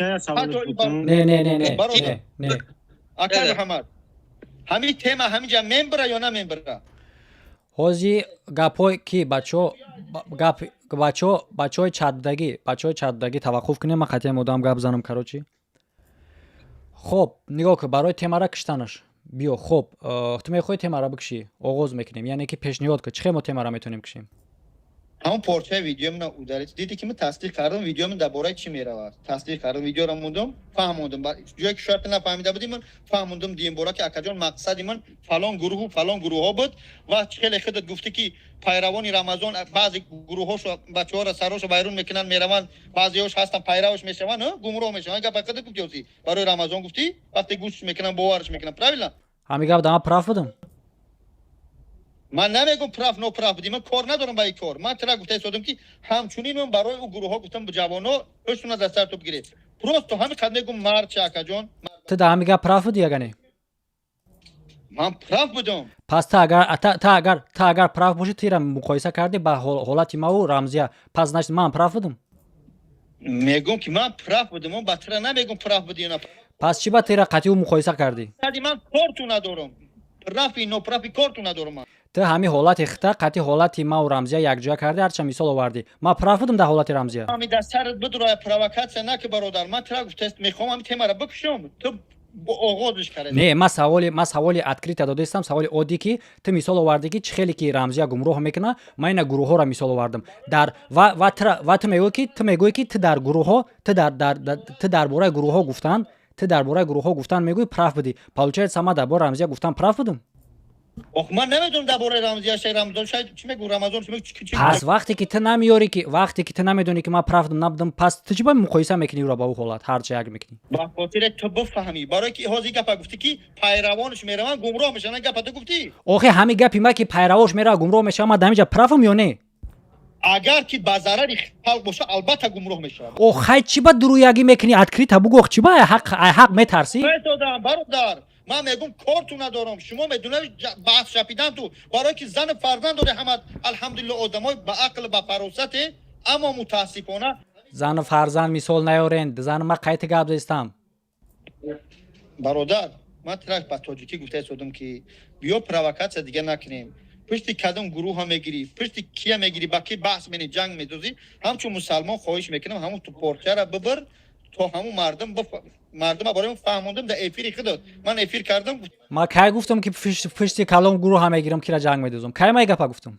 Не, не, не, не, не. Акай Муҳаммад, ҳамин тема ҳаминҷа мембара ё намембара? Ҳозир гапҳое ки бачаҳо гап, бачаҳо, бачаҳои чатдагӣ, бачаҳои чатдагӣ, таваққуф кунем, ман қатъиан одам гап занам. Короче, хоб, нигоҳ кун, барои темара киштанаш биё. Хоб, ту мехоҳӣ темара бикшӣ, оғоз мекунем, яъне ки пешниҳод кун, чӣ хел мо темара метавонем кишем? Ҳамон порчаи видео мана удалить дидӣ, ки ман тасдиқ кардам, видео ман дар бораи чӣ меравад. Тасдиқ кардам, видеоро мондам, фаҳмондам. Ҷое ки шояд нафаҳмида будӣ, ман фаҳмондам дим бора, ки акаҷон, мақсади ман фалон гурӯҳу фалон гурӯҳҳо буд. Ва хеле худат гуфтӣ, ки пайравони Рамазон баъзе гурӯҳҳошо бачаҳоро сарошо вайрон мекунанд, мераванд, баъзеҳош ҳастанд, пайравш мешаванд, гумроҳ мешаванд. Гапа худат гуфтӣ, барои Рамазон гуфтӣ, вақте гӯш мекунанд, боварш мекунанд, правильно? Ҳамин гап да ман прав будам? Ман намегум прав, ноправ будӣ, ман кор надорам ба ин кор. Ман тира гуфта истодам, ки ҳамчунин ман барои ӯ гурӯҳҳо гуфтам, ҷавоно ҳушуна дар сар ту бигиред. Просто ҳамин қад мегум, мард чи, акаҷон. Ту да ҳамин гап прав будӣ ягане? Ман прав будам. Пас ту агар прав бошӣ, ту ира муқоиса кардӣ ба ҳолати маву Рамзия, пас значит ман прав будам. Мегум, ки ман прав будам, ман ба тира намегум прав будӣ ё на. Пас чӣ ба ту ира қатъи ӯ муқоиса кардӣ? Ман корту надорам, прави ноправи корту надорам ман. Ту ҳамин ҳолати хита қатъи ҳолати маву Рамзия якҷоя кардӣ, ҳарчанд мисол овардӣ. Ман прав будам дар ҳолати Рамзия. Ҳами дар сарат бидуроя, провокатсия наки, бародар. Ман тира гуфтаст, мехоҳам ҳами темара бикушам, ту оғозиш кардӣ. Не, ман саволи открыто додаистам, саволи оддӣ, ки ту мисол овардӣ, ки чӣ хеле ки Рамзия гумроҳ мекуна. Ман ина гурӯҳҳоро мисол овардам дар ва ту мегӯӣ, ки ту дар гурӯҳҳо, ту дар бораи гурӯҳҳо гуфтан, ту дар бораи гурӯҳҳо гуфтан мегӯӣ, прав будӣ. Получается, ман дар бораи Рамзия гуфтан прав будам? Ох, ман намедонам дар бораи Рамзия, шай Рамзон, шай чӣ мегӯ, Рамазон чӣ мегӯ, чӣ. Пас вақте ки ту намеёрӣ, ки вақте ки ту намедонӣ, ки ман прав будам, набудам, пас ту чӣ ба муқоиса мекунӣ ӯро ба ӯ ҳолат, ҳарчи як мекунӣ? Ба хотире ту бифаҳмӣ, барое ки ҳозир гапа гуфтӣ, ки пайравонаш мераванд, гумроҳ мешаванд, гапа ту гуфтӣ. Охе, ҳамин гапи ма, ки пайравош мерава, гумроҳ мешавад, ман дар ҳамин ҷа правам ё не? Агар ки ба зарари халқ боша, албатта гумроҳ мешавад. О, хай, чӣ ба дуруягӣ мекунӣ? Открыто бугӯ, чӣ ба ҳақ метарсӣ? Додам, бародар, ман мегум, корту надорам. Шумо медонед, баҳс шапидан ту барое ки зану фарзанд дори, ҳама алҳамдулилло одамои ба ақл, ба фаросате, аммо мутаассифона. Зану фарзанд мисол наёрен. Зану ма қайти гап зестам. Бародар, ман тирак ба тоҷикӣ гуфта истодам, ки биё провокатсия дига накунем. Пушти кадом гурӯҳа мегирӣ, пушти кия мегирӣ, ба ки баҳс мени, ҷанг медозӣ? Ҳамчун мусалмон хоҳиш мекунам, ҳамун ту порчара бибир, то ҳамун мардум мардума барои фаҳмондам дар эфири худот. Ман эфир кардам. Ман кай гуфтам, ки пушти калом гурӯҳа мегирам, кира ҷанг медозам? Кай ман гапа гуфтам?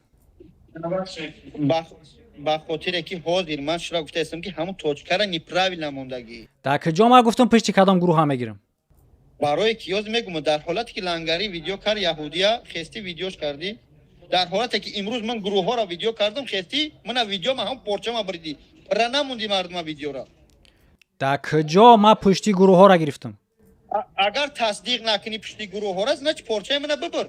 Ба хотире ки ҳозир ман шура гуфтаистам, ки ҳамун точкара неправильно мондагӣ. Дар куҷо ман гуфтам, пушти кадом гурӯҳа мегирам? Барое ки ёз мегуму, дар ҳолате ки лангари видео кард, яҳудия хести видеош кардӣ, дар ҳолате ки имрӯз ман гурӯҳҳоро видео кардам, хести мана видео ма ҳам порчама буридӣ, пара намонди мардума видеора. Дар куҷо ман пушти гурӯҳҳоро гирифтам? Агар тасдиқ накунӣ, пушти гурӯҳҳоро, значит порчаи мана бибир.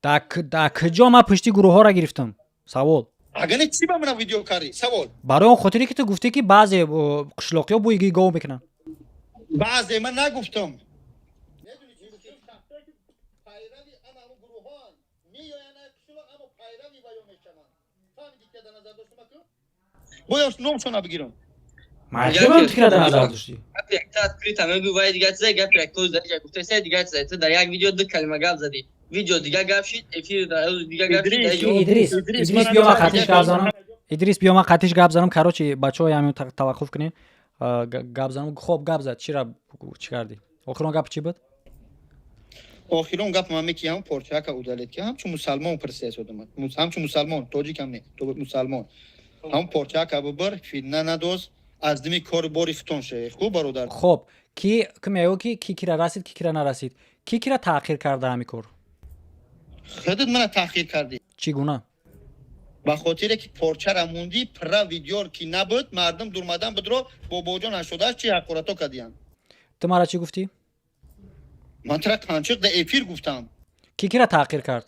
Дар куҷо ман пушти гурӯҳҳоро гирифтам, савол. Агар не, чӣ ба мана видео кардӣ, савол. Барои он хотире ки ту гуфтӣ, ки баъзе қишлоқиҳо бӯи гов мекунанд. Баъзе ман нагуфтам. Пайрави ана ҳамун гурӯҳҳоанд, меоянд ай қишлоқ, аммо пайрави ваё мешаванд. Фаҳмидӣ, ки дар назар доштам? Аку бояд номшона бигирам. Маҷбурам, ту кира дар назар доштӣ? Гапи якта открыто мегӯй, вай дига чизай, гапи якто дариҷа гуфтаисай, дига чизай. Ту дар як видео ду калима гап задӣ, видео дига гап шид, эфир дига гап шид. Идрис, Идрис, биё, ман қатиш гап занам. Идрис, биё, ман қатиш гап занам. Короче, бачаҳо, ҳамин таваққуф кунед, гап занам. Хоб, гап зад. Чира чӣ кардӣ? Охирон гап чӣ буд? Охирон гап ман меки, ҳам порчака удалить ки, ҳамчун мусалмон пурсида, ҳамчун мусалмон, тоҷикам не, мусалмон, ҳам порчака бибир, фитна надоз, аз дими кори бори хитон ше. Хуб, бародар. Хоб, ки мегӯ, ки кира расид, ки кира нарасид, ки кира таъхир карда ҳамин кор? Худат мана таъхир кардӣ. Чӣ гуна? Ба хотире ки порчара мондӣ, пра видеор ки набуд, мардум дурмадан будро, бобоҷон 88 чи ҳақорато кардиянд. Ту мара чӣ гуфтӣ? Ман тира қанчиқ дар эфир гуфтам. Ки кира таъхир кард?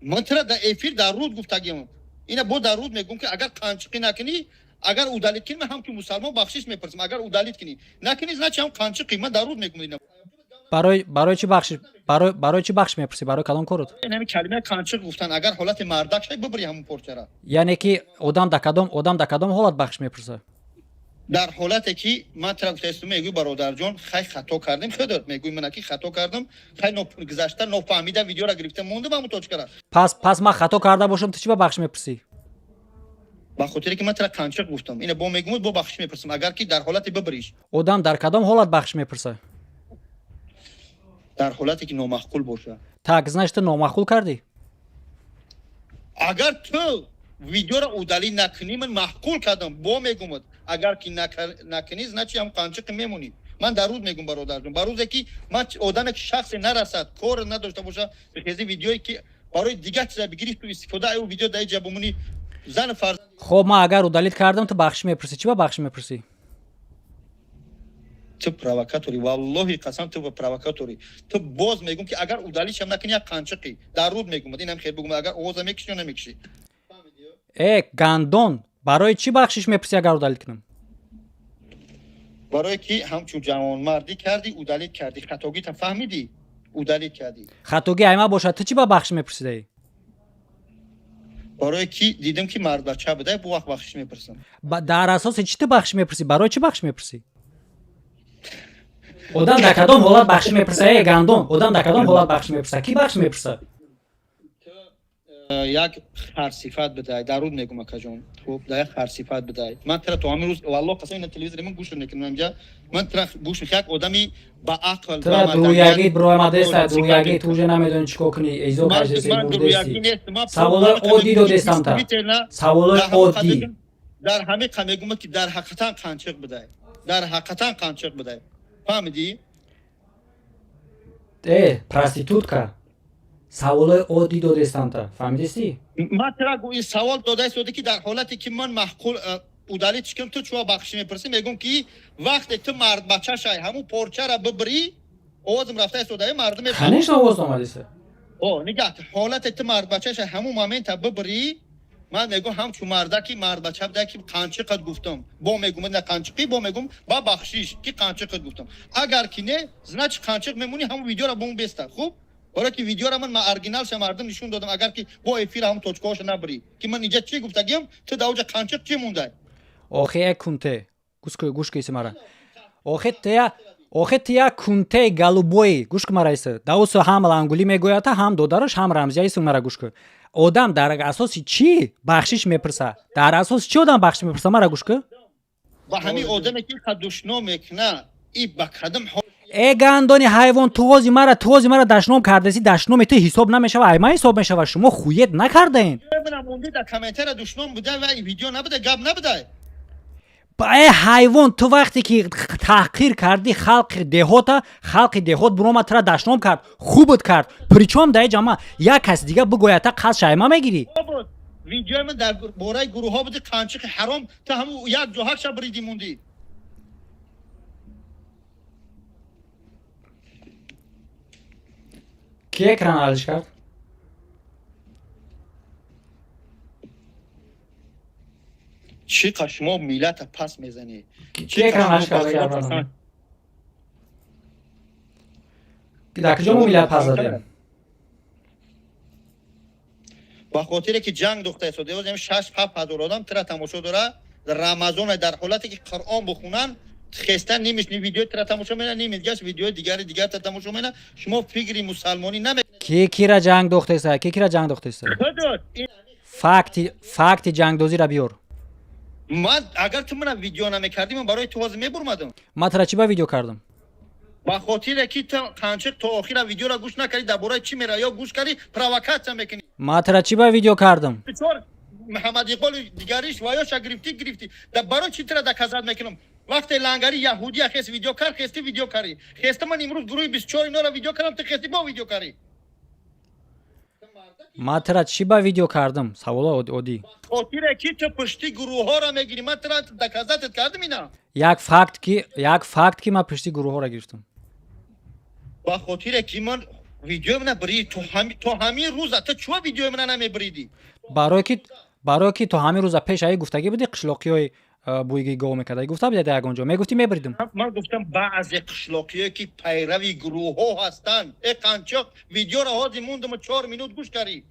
Ман тира дар эфир дар руд гуфтагим. Ина бо дар руд мегӯм, ки агар қанчиқӣ накунӣ, агар удалить кунӣ, ман ҳам ки мусалмон бахшиш мепурсам. Агар удалить кунӣ, накунӣ, значит ҳам қанчиқӣ. Ман дар руд мегӯм ина. Барои чӣ бахшиш, барои чӣ бахш мепурсӣ? Барои кадом корот? Ҳамин калимаи қанчиқ гуфтан. Агар ҳолати мардак шай, бибири ҳамун порчара. Яъне ки одам дар кадом ҳолат бахш мепурсад? Дар ҳолате ки ман тира гуфтаистум, мегӯй: бародарҷон, хай, хато кардем. Худот мегӯй мана ки хато кардам, хай, гузашта нофаҳмида видеора гирифта мондам ҳамун точкара. Пас ман хато карда бошам, ту чӣ ба бахш мепурсӣ? Ба хотире ки ман тира қанчиқ гуфтам. Ина бо мегӯмуд, бо бахшиш мепурсам, агар ки дар ҳолате бибириш. Одам дар кадом ҳолат бахш мепурсад? Дар ҳолате ки номаъқул боша. Так, значит, ту номаъқул кардӣ? Агар ту видеоро удалить накунӣ, ман маъқул кардам. Бо мегӯмад, агар ки накунӣ, значит ҳам қанчиқи мемонӣ. Ман дар рӯз мегӯм, бародарҷон, ба рӯзе ки ман одаме ки шахсе нарасад, кор надошта боша, хези видеое ки барои дигар чиза бигирӣ, ту истифода аю видео дар иҷа бумонӣ, зан фарзанд. Хоб, ман агар удалить кардам, ту бахшиш мепурсӣ. Чӣ ба бахшиш мепурсӣ? Ту провокатори, валлоҳи қасам, ту провокатори. Ту боз мегум, ки агар удалить шам накунӣ, як қанчиқӣ дар руд мегум. Инам хел бугум, агар овоза мекишӣ ё намекишӣ? Э, гандон, барои чӣ бахшиш мепурсӣ, агар удалить кунам? Барое ки ҳамчун ҷавонмардӣ кардӣ, удалить кардӣ, хатогита фаҳмидӣ, удалить кардӣ. Хатогӣ айма бошад, ту чӣ ба бахшиш мепурсидаӣ? Барое ки дидам, ки мардбача будай, бу вақт бахшиш мепурсам. Дар асоси чӣ ту бахшиш мепурсӣ? Барои чӣ бахшиш мепурсӣ? Одам дар кадом ҳолат бахшиш мепурса? Э, гандон, одам дар кадом ҳолат бахшиш мепурса? Кӣ бахшиш мепурса? Як харсифат бидай, дар руд мегум, акаҷон. Хуб, да, як харсифат бидай. Ман тира то ҳамин рӯз, валлоҳ қасам, ина телевизори ман гӯш мекунам инҷа. Ман тира гӯш, як одами ба ақл. Тира дуруягит бироамадеста, дуруягит, ту уже намедонӣ чӣ кор кунӣ, эзо каждеси, мурдести. Саволои оддӣ додестам та, саволои оддӣ. Дар ҳамиқа мегум, ки дар ҳақиқатан қанчиқ бидай, дар ҳақиқатан қанчиқ бидай, фаҳмидӣ? Э, проститутка, саволои оддӣ додестам та, фаҳмидистӣ? Ман тира ин савол додаистода, ки дар ҳолате ки ман маҳқул удалить кунам, ту чуа бахшиш мепурсӣ? Мегум, ки вақте ту мардбача шай, ҳамун порчара бибирӣ, овозам рафта истода, мардум? Конечно, овоз омадиса. О, нигаҳ, ҳолате ту мардбача шай, ҳамун момента бибирӣ, ман мегум, ҳамчун мардаки мардбача буда, ки қанчиқат гуфтам, бо мегум, на қанчиқӣ, бо мегум, ба бахшиш, ки қанчиқат гуфтам. Агар ки не, значит, қанчиқ мемонӣ, ҳамун видеора бо беста. Хуб, барое ки видеора ман оригиналша мардум нишон додам. Агар ки бо эфира ҳам точкаҳоша набирӣ, ки ман инҷа чӣ гуфтагиам, ту дар оҷа қанчиқ чӣ мондай? Охи, э, кунте, гӯш киси мара. Охи, тия, охи, тия, кунте голубой, гӯш ку мара, иса даусу ҳам лангулӣ мегӯята, ҳам додараш, ҳам рамзия. Иса, мара гӯш ку. Одам дар асоси чӣ бахшиш мепурса? Дар асоси чӣ одам бахшиш мепурса? Мара гӯш ку. Ба ҳамин одаме ки душном мекуна, и ба кадом? Э, гандони ҳайвон, ту ҳози мара дашном кардаси, дашноми ту ҳисоб намешава, ай ман ҳисоб мешава. Шумо хует накардаен. Дар комментария душном буда ва видео набуда, гап набуда. Э, ҳайвон, ту вақте ки таҳқир кардӣ халқи деҳота, халқи деҳот буромад, тура дашном кард, хубут кард. Причём дар ҷама як кас дига бигӯята, қасд шайма мегирӣ. Видеои ман дар бораи гурӯҳҳо буди, қанчиқи ҳаром, ту ҳамун як ҷо ҳак ша биридӣ, мондӣ. Ки экран алиш кард? Чӣ қа шумо миллата пас мезанед? Ки экран алиш кард? Дар куҷо мо миллат пас задем? Ба хотире ки ҷанг духта истода, 6-7 ҳазор одам тира тамошо дора. Рамазона, дар ҳолате ки Қуръон бихонанд, хеста нимиш ни видеои тира тамошо мена, ними дигаш видеои дигари дигар та тамошо мена. Шумо фикри мусалмонӣ намекунед. Ки кира ҷанг дохтеса? Ки кира ҷанг дохтеса? Факти ҷангдозиро биёр. Ман агар ту мана видео намекардӣ, ман барои ту ҳозир мебурмадам. Ман тира чӣ ба видео кардам? Ба хотире ки ту, қанчиқ, то охира видеоро гӯш накардӣ, дар бораи чӣ мера, ё гӯш кардӣ, провокатсия мекунӣ. Ман тира чӣ ба видео кардам? Чор Муҳаммад Иқболи дигариш ва ёша гирифтӣ, гирифтӣ. Да барои чӣ тира доказать мекунам? Вақте лангари яҳудия хес видео кард, хести видео кардӣ. Хеста ман имрӯз гурӯҳи 24 инора видео кардам, ту хести бо видео кардӣ. Ман тира чӣ ба видео кардам? Саволо оддӣ. Хотире ки ту пушти гурӯҳҳоро мегирӣ, ман тира доказать кардам ина. Як факт ки ман пушти гурӯҳҳоро гирифтам? Ба хотире ки ман видеои мана бирӣ, то ҳамин рӯза ту чӯ видеои мана намебиридӣ? Барое ки то ҳамин рӯза пеш аи гуфтагӣ будӣ, қишлоқиҳои буйги гов мекарда, гуфта будед, ягон ҷо мегуфтӣ, мебиридим. Ман гуфтам, баъзе қишлоқиҳое ки пайрави гурӯҳҳо ҳастанд. Э, қанчоқ, видеоро ҳозир мондуму 4 минут гӯш кардӣ.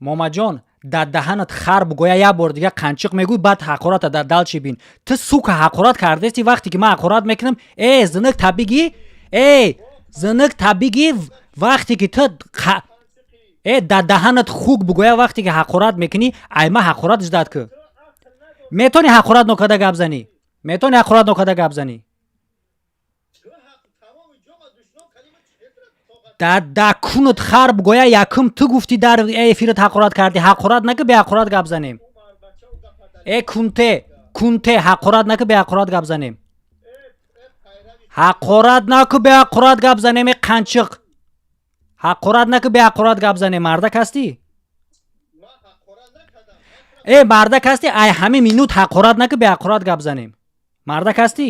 Момаҷон, дар даҳанат хар бугӯя, як бор дига қанчиқ мегӯй, баъд ҳақората дар дал чӣ бин. Ту, сука, ҳақорат кардести. Вақте ки ман ҳақорат мекунам, э, зинак табигӣ, э, зинак табигӣ, вақте ки ту, э, дар даҳанат хук бугӯя, вақте ки ҳақорат мекунӣ, айма ҳақорат ждать ку. Метавонӣ ҳақорат нокарда гап занӣ? Метавонӣ ҳақорат нокарда гап занӣ? Дар кунут хар бугӯя, якум ту гуфтӣ, дар эфират ҳақорат кардӣ. Ҳақорат наки, беҳақорат гап занем. Э, кунте, кунте, ҳақорат наки, беҳақорат гап занем. Ҳақорат наку, беҳақорат гап занем. Э, қанчиқ, ҳақорат наку, беҳақорат гап занем. Мардак ҳастӣ? Э, мардак ҳастӣ? Ай ҳамин минут ҳақорат наку, беҳақорат гап занем. Мардак ҳастӣ?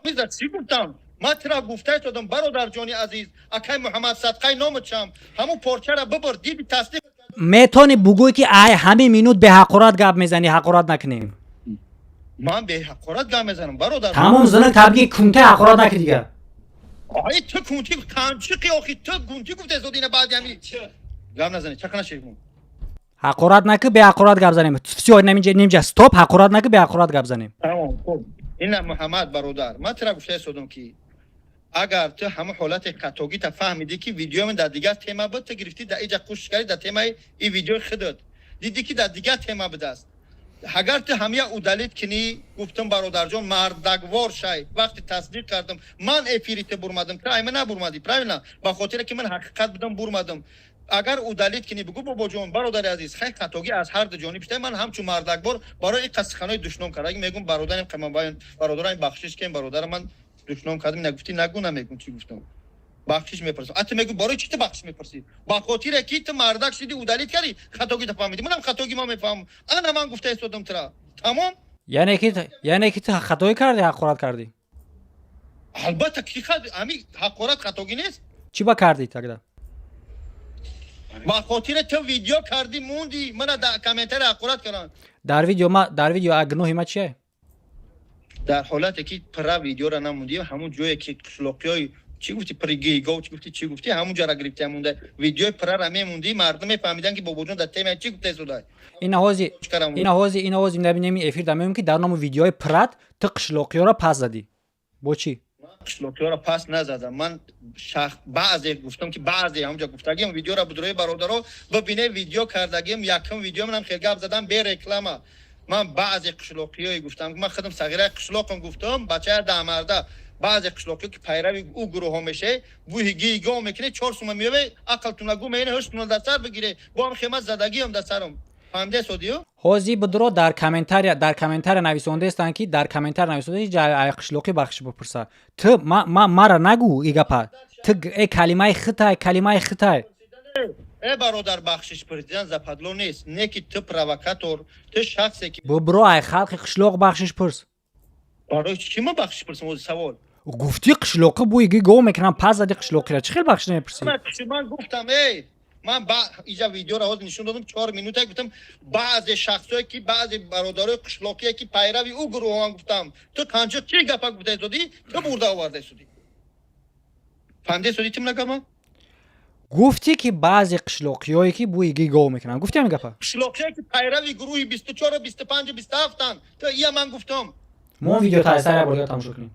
Ҳамиза чӣ гуфтам? Ман тира гуфтаи додам, бародарҷони азиз, акай Муҳаммад, садқаи номат шам, ҳамун порчара бибар, диди, тасдиқ. Метавонӣ бугӯй, ки ай ҳамин минут беҳақорат гап мезанӣ, ҳақорат накунем? Ман беҳақорат гап мезанам, бародар. Тамом, зина табги кунте, ҳақорат накӣ дигар. Ай, ту кунти қанчиқи охи, ту кунти гуфтаи зоди, ина баъди ҳами гап назанӣ, чақа нашед. Ҳақорат накӣ, беҳақорат гап занем. Всё, нимҷа стоп, ҳақорат накӣ, беҳақорат гап занем. Тамом, хуб, ина Муҳаммад бародар, ман тира гуфтаи содам, ки агар ту ҳамон ҳолати хатогита фаҳмидӣ, ки видеои дар дигар тема буд, ту гирифтӣ дар иҷа қушш кардӣ, дар темаи и видеои худат дидӣ, ки дар дигар тема будааст, агар ту ҳамия удалить кунӣ, гуфтам, бародарҷон, мардаквор шай. Вақти тасдиқ кардам, ман эфири ту бурмадам, ту айма набурмадӣ, правильно? Ба хотире ки ман ҳақиқат будам, бурмадам. Агар удалить кунӣ, бигӯ: бобоҷон, бародари азиз, хай, хатогӣ аз ҳар ду ҷониб шуда, ман ҳамчун мардакбор барои ин қасдханои душном кардаги мегӯм: бародарим, бародарам, бахшиш кен, бародарам, ман душном кардам. Нагуфтӣ, нагӯ, намегӯм чӣ гуфтам, бахшиш мепурсам. А ту мегӯ, барои чӣ ту бахшиш мепурсӣ? Ба хотире ки ту мардак шидӣ, удалить кардӣ, хатогита фаҳмидӣ, манам хатоги ман мефаҳмам. Ана ман гуфта истодам тура, тамом. Яъне ки ту хатоӣ кардӣ, ҳақорат кардӣ? Албатта, ки ҳами ҳақорат хатогӣ нест. Чӣ ба кардӣ тогда? Ба хотире ту видео кардӣ, мунди, мана дар комментария ҳақорат кардам. Дар видео ма, дар видео гуноҳи ма чие? Дар ҳолате ки пира видеора намундӣ, ҳамун ҷое ки қишлоқиёи чӣ гуфти, пригигов чӣ гуфти, чӣ гуфти, ҳамун ҷара гирифти, ҳамунда видеои пирара мемундӣ, мардум мефаҳмидан, ки бобоҷон дар тема чӣ гуфта истода. Ина ҳози набинеми, эфир да меоем, ки дар номи видеои пират ту қишлоқиёро пас задӣ, бо чӣ? Қишлоқиёро пас назадам ман. Баъзе гуфтам, ки баъзе ҳамунҷа гуфтагим, видеора будрои бародаро бибине, видео кардагим, якум видео манам хел гап задам бе реклама. Ман баъзе қишлоқиёе гуфтам, ман худам сағираи қишлоқам, гуфтам, бачаи даҳмарда, баъзе қишлоқиё ки пайрави ӯ гурӯҳҳо меше, бӯҳи гигоҳ мекунед, 4 сума меёве, ақлтуна гу меине, ҳуштуна дар сар бигире, бо ҳам хема задагиам дар сарам, фаҳмиде содиё? Ҳозир будро дар комментария нависондаестанд, ки дар комментария нависонда, ай қишлоқӣ бахшиш бипурса. Ту мара нагӯ и гапа, ту э калимаи хитай, калимаи хитай. Э бародар, бахшиш пурсидан западло нест, не ки ту провокатор, ту шахсе ки Бубро, ай халқи қишлоқ бахшиш пурс. Барои чӣ ман бахшиш пурсам? Ози савол. Гуфтӣ қишлоқӣ бӯи гигоҳ мекунам, пас зади қишлоқира, чӣ хел бахшиш намепурсӣ? Ман гуфтам, эй, ман иҷа видеоро ҳозир нишон додам, 4 минута, гуфтам, баъзе шахсое ки, баъзе бародарои қишлоқие ки пайрави ӯ гурӯҳон, гуфтам. Ту қанчо чӣ гапа гуфта истодӣ, ту бурда оварда истодӣ, фаҳмида истодӣ тим нагама? Гуфтӣ, ки баъзе қишлоқиёе ки бӯи гигоҳ мекунанд, гуфтӣ ҳамин гапа? Қишлоқие ки пайрави гурӯҳи 24, 25, 27-анд, ту ия ман гуфтам. Мо видео тайсар як бор дигар тамошо кунем.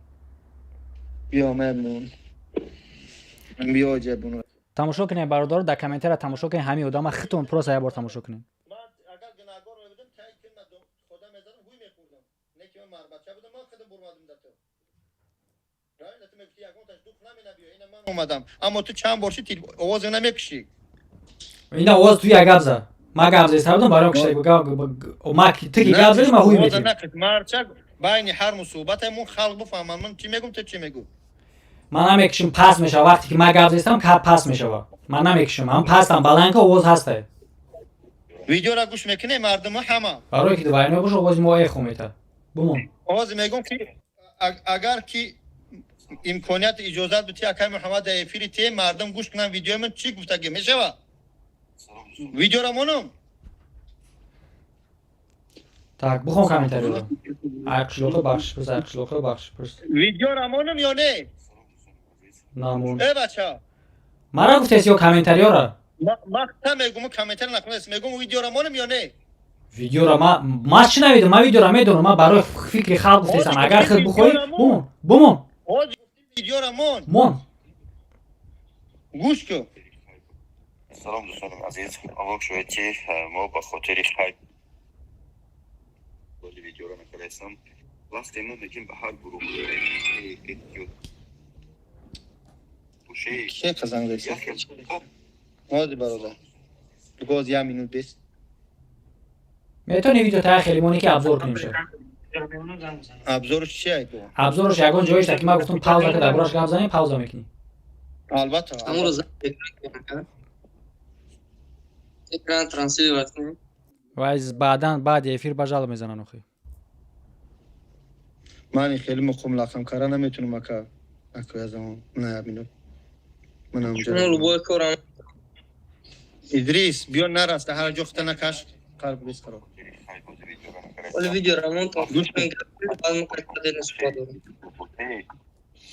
Биё, мемон, биё ҷабуно. Тамошо кунем, бародаро, дар комментария тамошо кунем, ҳамин одама хитон просто як бор тамошо кунем. Агар гунаҳгор мебудам, тай ки худам мезадам, ҳуй мехӯрдам, не ки ман марбача будам, ман худам бурмадам да ту. Правильно, ту мегуфти, ягонташ дух наменабиё, ина ман омадам, аммо ту чанд бор ши овозе намекушӣ. Ина овоз ту як гап зад, ман гап зеста будам, барои кушта ма ту ки гап задӣ, ман ҳуй метем. Марчак байни ҳар мусобате мун халқ бифаҳманд, ман чӣ мегум, ту чӣ мегӯ. Ман намекушим, паст мешава. Вақте ки ман гап зестам, паст мешава. Ман намекушим, ҳам пастам баланд, ка овоз ҳастай. Видеора гӯш мекунем мардума ҳама. Барое ки вайно бош, овози мо эхо мета, бумон. Овози мегум, ки агар ки имконият иҷозат бити, акай Муҳаммад, дар эфири те мардум гӯш кунанд видеои ман чӣ гуфтагӣ мешава, видеора монум. Так, бихон комментариёро. Ай қишлоқи бахшиш пурс, ай қишлоқи бахшиш пурс. Видеора монум ё не? Намон. Э бача. Мара гуфтест ё комментариёра? Ман та мегум, комментари нахондаст, мегум, видеора монум ё не? Видеора ма чӣ навидам, ман видеора медонам, ман барои фикри халқ гуфтестам. Агар хел бихоҳӣ, бумон, бумон. Видеора мон. Мон. Гӯш кун. Салом, дӯстони азиз, аввал шояд ки мо ба хотири хайп видеоро накардаистам. Вақте мо мегим ба ҳар гурӯҳ эҳтиёт бошед. Ке қазанг реса? Моди, бародар, боз як минут бес. Метавонӣ видео тая хеле моне, ки обзор кунем ша. Обзорш чи ай? Обзорш ягон ҷоиш, ки ман гуфтам, пауза ка, дар бораш гап занем, пауза мекунӣ. Албатта. Экран транслировать кунем. Вай баъдан, баъди эфир ба жалоб мезананд охи. Ман хеле муқом лақам кара наметунам ака. Ака я замон. На як минут. Манам Шумо любой корам. Идрис, биё нараста, ҳар ҷо хута накаш, қарб бис қарор. Вале видео рамон то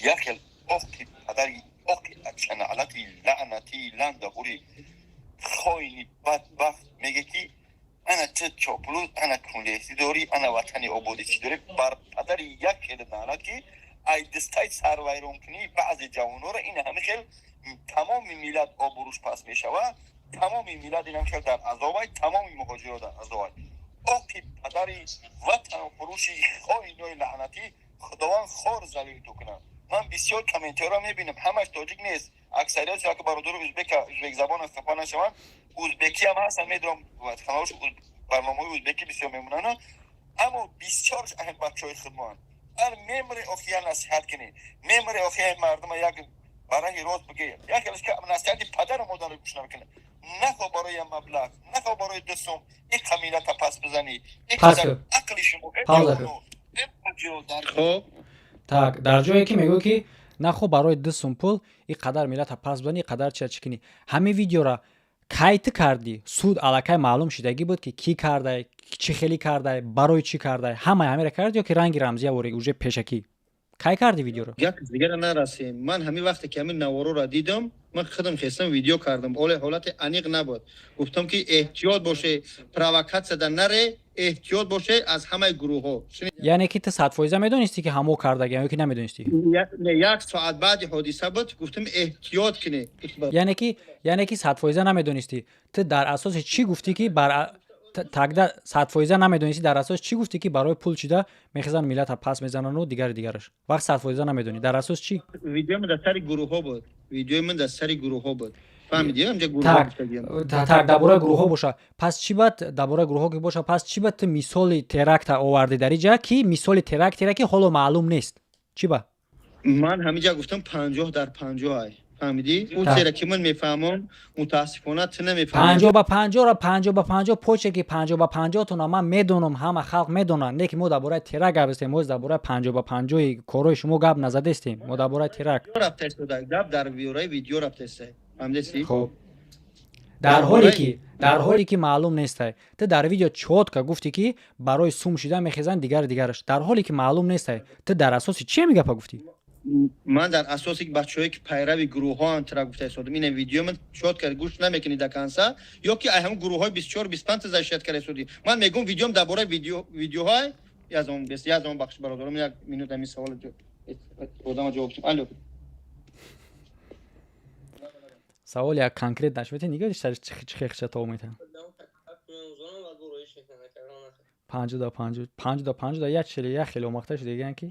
Яхел охи падари охи ачаналати лаънати ландағури хоини бадбахт меге ки ана чӣ чоплус, ана кунлеси дорӣ, ана ватани ободи чӣ дорӣ, бар падари як хел наълат ки ай дастаи сарвайронкунии баъзе ҷавонҳоро ин ҳами хел тамоми миллат обрӯш паст мешавад, тамоми миллат инам хел дар азобай, тамоми муҳоҷиро дар азобай. Оқи падари ватанфурӯши хоинои лаънатӣ, худованд хор залил ту кунад. Ман бисёр комментарро мебинам, ҳамаш тоҷик нест, аксарият ки бародару узбека, узбекзабон хафа нашаванд, узбекиам ҳастанд, медонам, каналш барномаҳои узбекӣ бисёр мемонанд, аммо бисёрш аҳли бачаҳои худмоанд. Ар мемре охи я насиҳат кунӣ, мемре охи мардума як бараҳи рост бигӯ, як хелаш ки насиҳати падару модарро гӯш намекунад. Нахо барои як маблағ, нахо барои ду сум ин қамилата пас бизанӣ, ин Пас қадар кун. ақли шумо. Пауза кун. Хоб. Так, дар ҷое ки мегӯ ки нахо барои ду сум пул ин қадар миллата пас бизанӣ, ин қадар чия чӣ кунӣ. Ҳамин видеора кай ту кардӣ? Суд аллакай маълум шидагӣ буд ки кӣ кардай, чӣ хелӣ кардай, барои чӣ кардай, ҳамаи ҳамеро кардӣ ё ки ранги рамзия ворӣ уже пешакӣ? Кай кардӣ видеоро? Гап дигара нарасем. Ман ҳамин вақте ки ҳамин навороро дидам, ман худам хестам видео кардам. Оле ҳолати аниқ набуд. Гуфтам ки эҳтиёт боше, провокатсияда наре, эҳтиёт боше аз ҳамаи гурӯҳҳо. Яъне ки ту садфоиза медонистӣ ки ҳамо кардагиам ё ки намедонистӣ? Не, як соат баъди ҳодиса буд, гуфтам эҳтиёт кунед. Яъне ки садфоиза намедонистӣ. Ту дар асоси чӣ гуфтӣ ки бар тогда садфоиза намедонистӣ, дар асос чӣ гуфтӣ ки барои пул чида мехезанд миллата пас мезанану дигари дигараш? Вақт садфоиза намедонӣ, дар асос чӣ? Видеои ман дар сари гурӯҳҳо буд. Видеои ман дар сари гурӯҳҳо буд. Фаҳмидӣ? Ҳамҷа гурӯҳҳо Так, гуфтагиям. Так, дар бораи гурӯҳҳо боша, пас чӣ бад дар бораи гурӯҳҳо ки боша, пас чӣ бад ту мисоли теракта овардӣ дар иҷа, ки мисоли терактера ки ҳоло маълум нест? Чӣ ба? Ман ҳаминҷа гуфтам 50 дар 50 ай. Фаҳмидӣ? Ӯ Так. чера ки ман мефаҳмам, мутаассифона ту намефаҳмӣ. 50 ба 50-ра, 50 ба 50 поче ки 50 ба 50-тона ман медонам, ҳама халқ медонанд, не ки мо дар бораи теракт гап застем, мо дар бораи 50 ба 50-и корҳои шумо гап назадестем, мо дар бораи теракт. Рафта истода. Гап дар бораи видео рафта истода. Фаҳмидеси? Хоб, дар ҳоле ки маълум нестай, ту дар видео чётко гуфтӣ ки барои сум шида мехезанд, дигари дигараш, дар ҳоле ки маълум нестай, ту дар асоси чӣ ҳамин гапа гуфтӣ? Ман дар асоси бачаҳое ки пайрави гурӯҳҳоанд тра гуфта истодам. Ина видео ман чётко гӯш намекунӣ до конца, ё ки ай ҳамн гурӯҳҳои 24 25 защищать карда истодӣ. Ман мегӯм видеом дар бораи видео видеоҳай язон бес язон бахш бародарам, як минут ҳамин савол одама ҷавоб кунам. Алло. Савол як конкрет нашмети, нигоҳ чӣ хехча то метан. 50 да 50, 50 да 50 да як чели як хеле омахта шуда диган ки.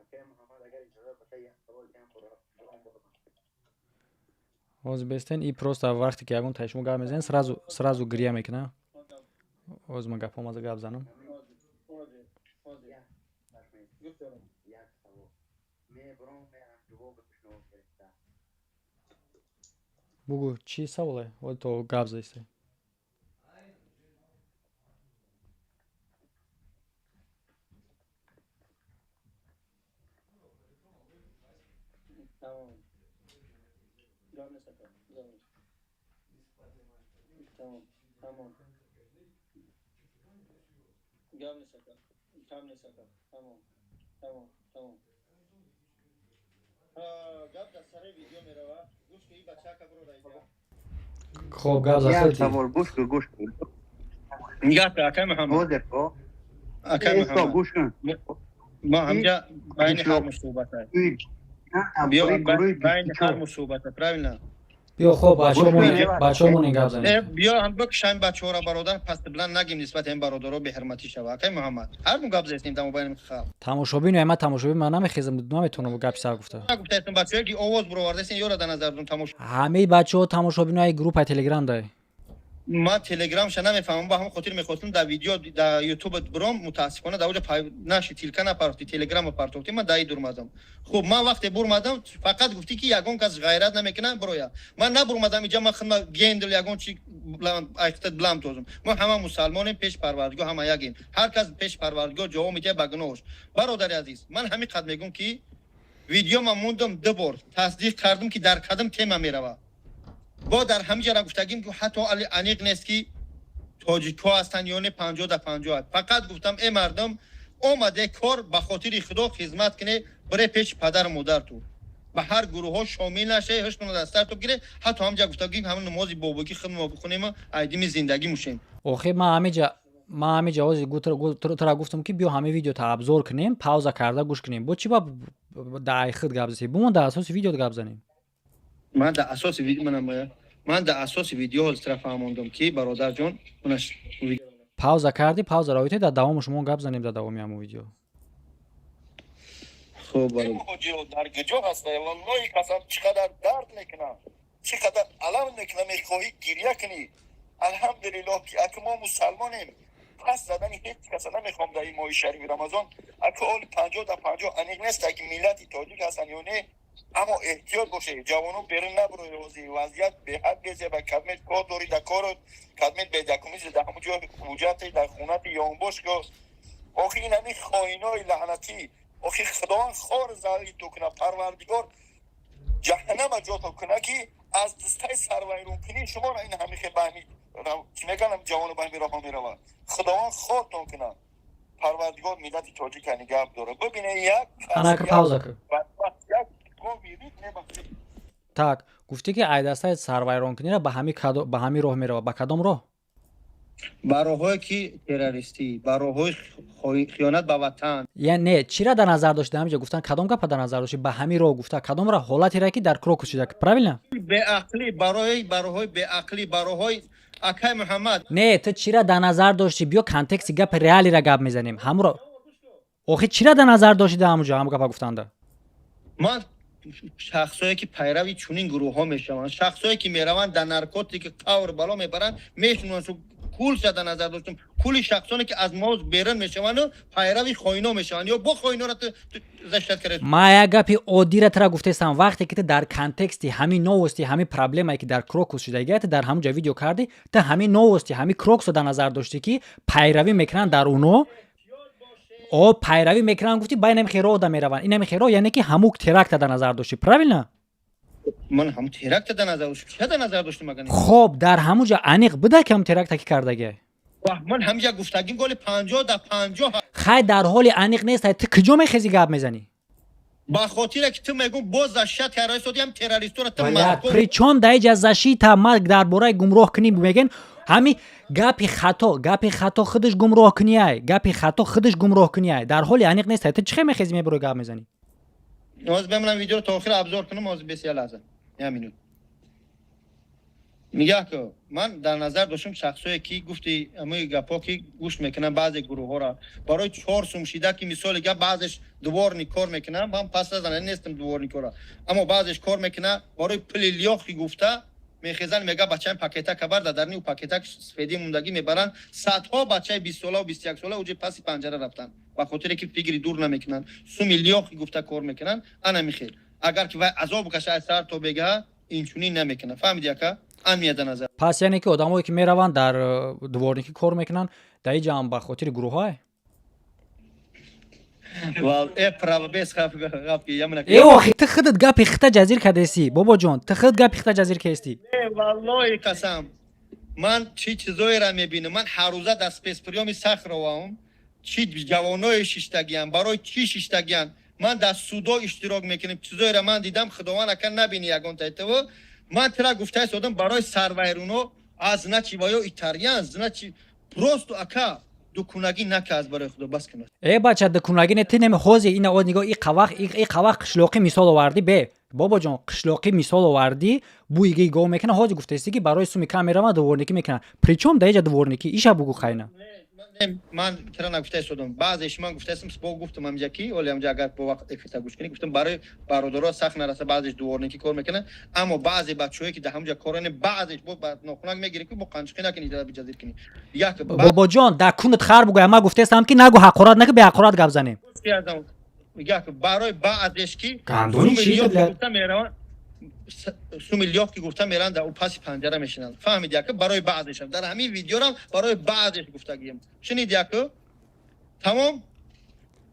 Акай Муҳаммад, агар иҷозат боша, як савол дигам Ҳозир бестен, и просто вақте ки ягон таи шумо гап мезанед, сразу гиря мекунад. Ҳозир ман гапҳо маза гап занам. Як савол мебурам, мерам ҷавоби шумо гирифта. Бугӯ, чӣ саволе? Ҳозир то гап заисте. Тамом. Гап нест, ака. Гап нест. Тамом. Тамом. Гап нест, ака. Гап нест, ака. Тамом. Тамом. Тамом. Гап дар сари видео мерава. Гӯш ки, бачака бирода иҷа. Хоб, гап Як за. савол, гӯш кун, гӯш кун. Нигоҳ кун, акай Муҳаммад. Ҳозир ко Акай Эсто, Муҳаммад. гӯш кун. Ма ҳамҷа байни ҳар мусобата. Биё байни ҳар мусобата, правильно? Биё, хоб, бачаҳо монем, гап занем. Биё ҳам бикшаем бачаҳоро, бародар, паст биланд нагим, нисбати ин бародаро беҳурматӣ шава. Акай Муҳаммад, ҳар мо гап зестем дар мобайни халқ. Тамошобино, ма тамошобин ман намехезам, наметавонам гапи сар гуфта. Гуфтаестам бачаҳое ки овоз буровардастен, ёра дар назар дорам тамошо. Ҳамаи бачаҳо тамошобинои группаи телеграм дай. Ман Телеграмша намефаҳмам, ба ҳамон хотир мехостам дар видео дар Ютуб биром. Мутаассифона, дар оҷа наши, ссылка напартофти, Телеграма партофти, ман даи дурмадам. Хуб, ман вақте бурмадам, фақат гуфтӣ, ки ягон кас ғайрат намекунад бироя. Ман набурмадам иҷа, ман худма гендл ягон чи айхта билам тозум. Мо ҳама мусалмонем, пеш Парвардигор ҳама ягем. Ҳар кас пеш Парвардигор ҷавоб медиҳад ба гуноҳш. Бародари азиз, ман ҳамин қад мегӯм, ки видео ман мондам, ду бор тасдиқ кардам, ки дар кадом тема мерава. Бо дар ҳамин ҷара гуфтагим, ки ҳатто аниқ нест, ки тоҷикҳо ҳастанд ё не, 50 да 50. Фақат гуфтам: э мардум, омаде кор, ба хотири Худо хизмат куне, бире пеши падару модарту, ба ҳар гурӯҳҳо шомил наше, ҳушмона дастарту гире. Ҳатто ҳамҷа гуфтагим, ҳамин намози бобокӣ худмо бихонем, айдими зиндагӣ мушем. Охир ман ҳамиҷа ҳози тура гуфтам, ки биё, ҳамин видео та обзор кунем, пауза карда гӯш кунем. Бо чӣ ба дар айхид гап задӣ? Бумон, дар асоси видео гап занем. Ман дар асоси видео ҳозир фаҳмондам, ки бародарҷон. Пауза кардӣ, пауза равите, дар давому шумо гап занем, дар давоми ҳамон видео. Хуб. Дар куҷо ҳаста? Валлоҳи қасам, чӣ қадар дард мекунам, чӣ қадар алам мекунам, мехоҳӣ гиря кунӣ. Алҳамдулиллоҳ, ки ака мо мусалмонем. Пас задани ҳеҷ каса намехоҳам дар ин моҳи шарифи Рамазон. Ака, оли 50 да 50 аниқ нест, ки миллати тоҷик ҳастанд ё не, аммо эҳтиёт бошед, ҷавоно, берун набуроед. Ҳозир вазъият беҳад безеба. Кадмет кор дорӣ, дар кору кадмет бедакумизи, дар ҳамон ҷо ҳуҷҷате, дар хонати ёнбош. Охи ин ҳамин хоинои лаънатӣ, охи Худованд хор залили ту кунад, Парвардигор ҷаҳаннама ҷото кунад, ки аз дастаи сарвайронкунии шуморо ин ҳамихе ба ҳами чӣ мекунам, ҷавоно ба ҳами роҳо меравад. Худованд хортон кунад, Парвардигор миллати тоҷика нигаҳ дорад. Бибине, як Анака, пауза кун. Так, гуфтӣ, ки айдастаи сарвайронкуниро ба ҳамин роҳ меравад. Ба кадом роҳ? Ба роҳҳое ки террористӣ, ба роҳҳои хиёнат ба ватан. Я не, чира дар назар дошти ҳамиҷа гуфтан? Кадом гапа дар назар дошти, ба ҳамин роҳ гуфта? Кадом роҳ? Ҳолатере ки дар Крокус шуда, правильно? Беақлӣ, барои ба роҳҳои беақлӣ, ба роҳҳои, акай Муҳаммад. Не, ту чира дар назар доштӣ? Биё, контексти гапи реалиро гап мезанем. Ҳамуро охир чира дар назар дошти дар ҳамуҷо ҳамун гапа гуфтанда? Ман шахсое ки пайрави чунин гурӯҳҳо мешаванд, шахсое ки мераванд, дар наркотики қавр бало мебаранд, мешунанд, кулша дар назар доштам. Кули шахсоне ки аз мо берун мешаванду пайрави хоино мешаванд ё бо хоинора защищать кард. Ма як гапи оддира тара гуфтестам. Вақте ки ту дар контексти ҳамин новости, ҳамин проблемае ки дар Крокус шудагия, ту дар ҳамун ҷо видео кардӣ, ту ҳамин новости, ҳамин Крокусро дар назар доштӣ, ки пайравӣ мекунанд дар уно, о пайравӣ мекунанд гуфтӣ, ба инами хероҳ да мераванд. Инами хероҳ, яъне ки ҳамук теракта дар назар доштӣ, правильно? Ман ҳамун теракта дар назар доштам. Ча дар назар доштам агар? Хоб, дар ҳамун ҷо аниқ буда, ки ҳамун теракта ки кардагия? Ман ҳамҷа гуфтагим, голи 50 да 50. Хай, дар ҳоли аниқ нест, ту куҷо мехези гап мезанӣ? Ба хотире ки ту мегум, боз защищать карда истоди ҳам террористора ту. Причём дар иҷа защита? Ма дар бораи гумроҳ кунӣ мегӯен. Ҳами гапи хато, гапи хато худаш гумроҳкунияй, гапи хато худаш гумроҳкунияй. Дар ҳоли аниқ нест, ту чӣ хел мехези, мебарои, гап мезанӣ? Ҳозир бемонам, видеоро то охир обзор кунам. Ҳозир бес, я лаҳза, я минут. Нигоҳ ку, ман дар назар доштам шахсое ки гуфти, ҳамои гапҳо ки гӯш мекунам, баъзе гурӯҳҳоро барои чор сум шида, ки мисоли гап, баъзеш дворник кор мекунам, ман пас назана нестам дворникора, аммо баъзеш кор мекуна барои пули лёгкий гуфта мехезан, мега: «Бачаи пакетака бар». Дар дарни ӯ пакетак сфеди мондагӣ мебаранд. Садҳо бачаи 20-солаву 21-сола уҷи паси панҷара рафтанд, ба хотире ки фикри дур намекунанд, суми лёгкий гуфта кор мекунанд. Ана михел, агар ки вай азоб каша аз сар то бегаҳа, инчунин намекунад. Фаҳмиди, ака? Ан назар. Пас яъне ки одамое ки мераванд, дар дворникӣ кор мекунанд, дар иҷа ҳам ба хотири гурӯҳҳое? Э, охи ту худат гапи хита ҷазир кардеси, бобоҷон, ту худ гапи хита ҷазир кардеси. Валлоҳи қасам, ман чӣ чизоеро мебинам. Ман ҳаррӯза дар спецприёми Сахроваам, чӣ ҷавоное шиштагиям, барои чӣ шиштагиям. Ман дар судо иштирок мекунем. Чизоеро ман дидам, Худованд ака набини ягон тайтаво. Ман тира гуфтаи содам, барои сарвайруно аз значи ва ё итальян, значи просто, ака, дукунагӣ нака, аз барои Худо бас кунад. Э, бача, дукунагӣ не, ти неми ҳози ина о нигоҳ, и қавақ, и қавақ қишлоқӣ мисол овардӣ. Бе, бобоҷон, қишлоқӣ мисол овардӣ, буиги гов мекунад. Ҳози гуфтаисти, ки барои суми кам мераванд, дворникӣ мекунанд. Причём дар иҷа дворникӣ? Иша бугу, хайна. Ман тира нагуфта истодам. Баъзеш ман гуфтаистам, бо гуфтам ҳамҷа ки оли ҳамҷа агар бо вақт эфирта гӯш кунӣ, гуфтам, барои бародаро сахт нараса, баъзеш дворникӣ кор мекунанд, аммо баъзе бачаҳое ки дар ҳамҷа коране, баъзеш бо нохунак мегирӣ, ки бо қанчиқӣ накунӣ, биҷазир кунӣ. Як Бобоҷон, дар кунат хар бугӯя. Ман гуфтаистам, ки нагӯ, ҳақорат наки, беҳақорат гап занем. Як барои баъзеш ки Гандони чӣ? Гуфта мераванд, суми лёг ки гуфта меранд, дар паси панҷара мешинанд. Фаҳмид, яка? Барои баъзешам дар ҳамин видеорам барои баъзеш гуфтагием. Шунид, яку тамом.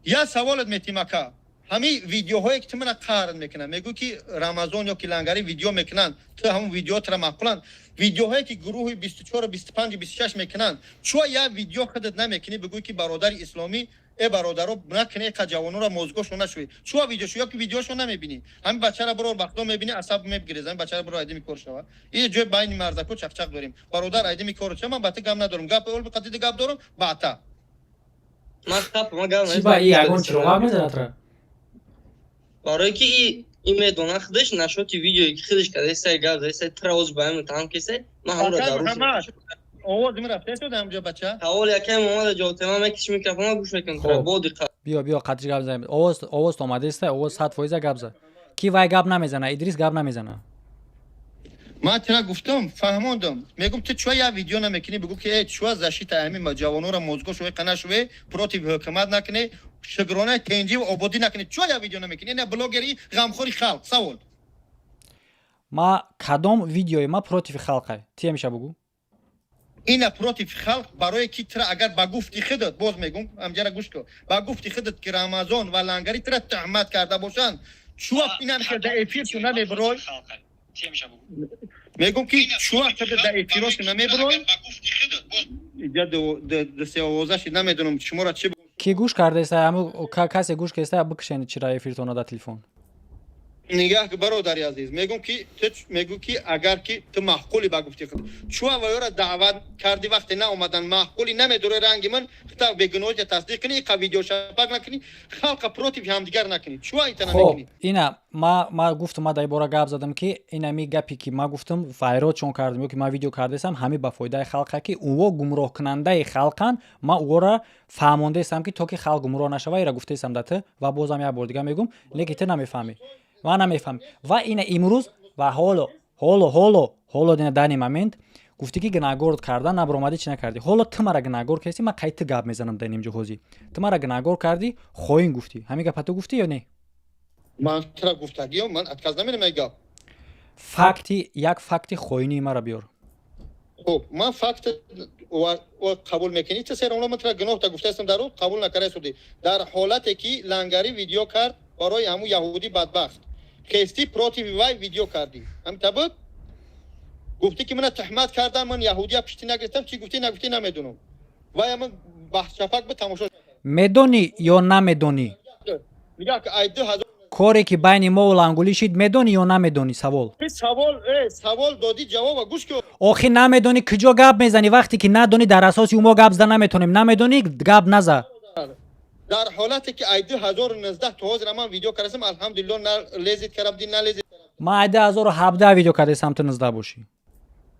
Я саволат метим, ака. Ҳамин видеоҳое ки ту мана қарн мекунанд, мегӯ ки Рамазон ё ки Лангари видео мекунанд, ту ҳамон видеотра маъқуланд. Видеоҳое ки гурӯҳи 24, 25, 26 мекунанд, чӯ як видео худат намекунӣ, бигӯй ки бародари исломӣ, э бародаро, накунӣ, қа ҷавонора мозгошон нашӯӣ? Чӯ видеошо ё ки видеошо намебинӣ? Ҳамин бачара бирор вақто мебинӣ, асаб мебгирез. Ҳамин бачара бирор, айдими кор шава. И ҷои байни мардако чақчақ дорем, бародар, айдими кор ча. Ман ба ту гап надорам, гап ол қатиди гап дорам баъта. Чи ба и ягон чироғак мезанад тра? Барое ки и медона худаш нашоти видеое ки худаш кардасай, гап задасай, тра оз ба ҳамин таҳам кесай, ман ҳамро дар Овоз мерафта шуда ҳамҷо, бача. Савол якам омада, ҷавоб тема, мекиши микрофона, гӯш мекунам тра бо диққат. Биё, биё, қатиш гап занем. Овоз омадааста, овоз 100% гап зад. Ки вай гап намезана, Идрис гап намезана. Ман тира гуфтам, фаҳмондам. Мегум, ту чӯ як видео намекунӣ, бигӯ ки э чӯ защита ҳамин ҷавонора, мозгошо қа нашуве, против ҳукумат накунӣ, шукронаи тенҷӣ ва ободӣ накунӣ? Чӯ як видео намекунӣ? Не блогери ғамхори халқ, савол. Ма кадом видеои ма против халқай? Ти ҳамеша бугӯ. Ина против халқ, барое ки тра агар ба гуфти худат, боз мегум, ҳамҷара гӯш кун, ба гуфти худат ки Рамазон ва Лангари тра туҳмат карда бошанд, чӯ инам ки да эфиршу намебирой? Мегум ки чӯ худат да эфиросу намебирой? Иҷа се овозаши, намедонам шуморо чӣ. Ки гӯш кардаеста? Ҳаму касе гӯш кеста, бикушен чира эфиртона да телефон. Нигаҳ, бародари азиз, мегум ки ту мегӯ ки агар ки ту маъқули ба гуфти худ, чӯ ваёра даъват кардӣ, вақте наомадан, маъқули намедори, ранги ман хита бегуноҳия тасдиқ кунӣ, иқа видеошапак накунӣ, халқа против ҳамдигар накунӣ, чӯ ита намекунӣ? Ина ма гуфтам, ма дар бора гап задам, ки инами гапе ки ма гуфтам, файрод чон кардам ё ки ма видео кардасам, ҳами ба фоидаи халқа, ки ӯво гумроҳкунандаи халқанд. Ма ӯвора фаҳмондаестам, ки то ки халқ гумроҳ нашава, ира гуфтаестам да ту ва бозам як бор дига мегум, лекин ту намефаҳмӣ, ман намефаҳмӣ. Ва ина имрӯз ва ҳоло ина данный момент гуфтӣ, ки гунаҳгор кардан набаромадӣ, чӣ накардӣ. Ҳоло ту мара гунаҳгор кардӣ, ман қайд ту гап мезанам дар инҷо. Ҳозир ту мара гунаҳгор кардӣ, хоин гуфтӣ. Ҳамин гапа ту гуфтӣ ё не? Ман тура гуфтагиё, ман отказ намедам ай гап. Факти, як факти хоинии мара биёр. Хуб, ман факт қабул мекунӣ ту серамло, ман тура гуноҳта гуфтаистам, дар қабул накарда судӣ. Дар ҳолате ки Лангари видео кард барои ҳамун яҳудӣ бадбахт, хести против вай видео кардӣ, ҳамин буд? Гуфтӣ ки мана туҳмат кардам, ман яҳудия пишти нагирифтам. Чӣ гуфтӣ, нагуфтӣ, намедонам. Вай ҳамн баҳсчапак бу, тамошо. Медонӣ ё намедонӣ? Нигаҳ, ай 2000 Коре ки байни мо лангулӣ шид, медонӣ ё намедонӣ, савол. Савол, савол додӣ, ҷавоба гӯш кун. Охи, намедонӣ, куҷо гап мезанӣ? Вақте ки надонӣ, дар асоси ӯ мо гап зада наметонем. Намедонӣ, гап наза. Дар ҳолате ки ай 2019 то ҳозир ман видео кардасам, алҳамдулилло, на лезет карабди, на лезет. Ман ай 2017 видео кардасам, ту 19 бошӣ.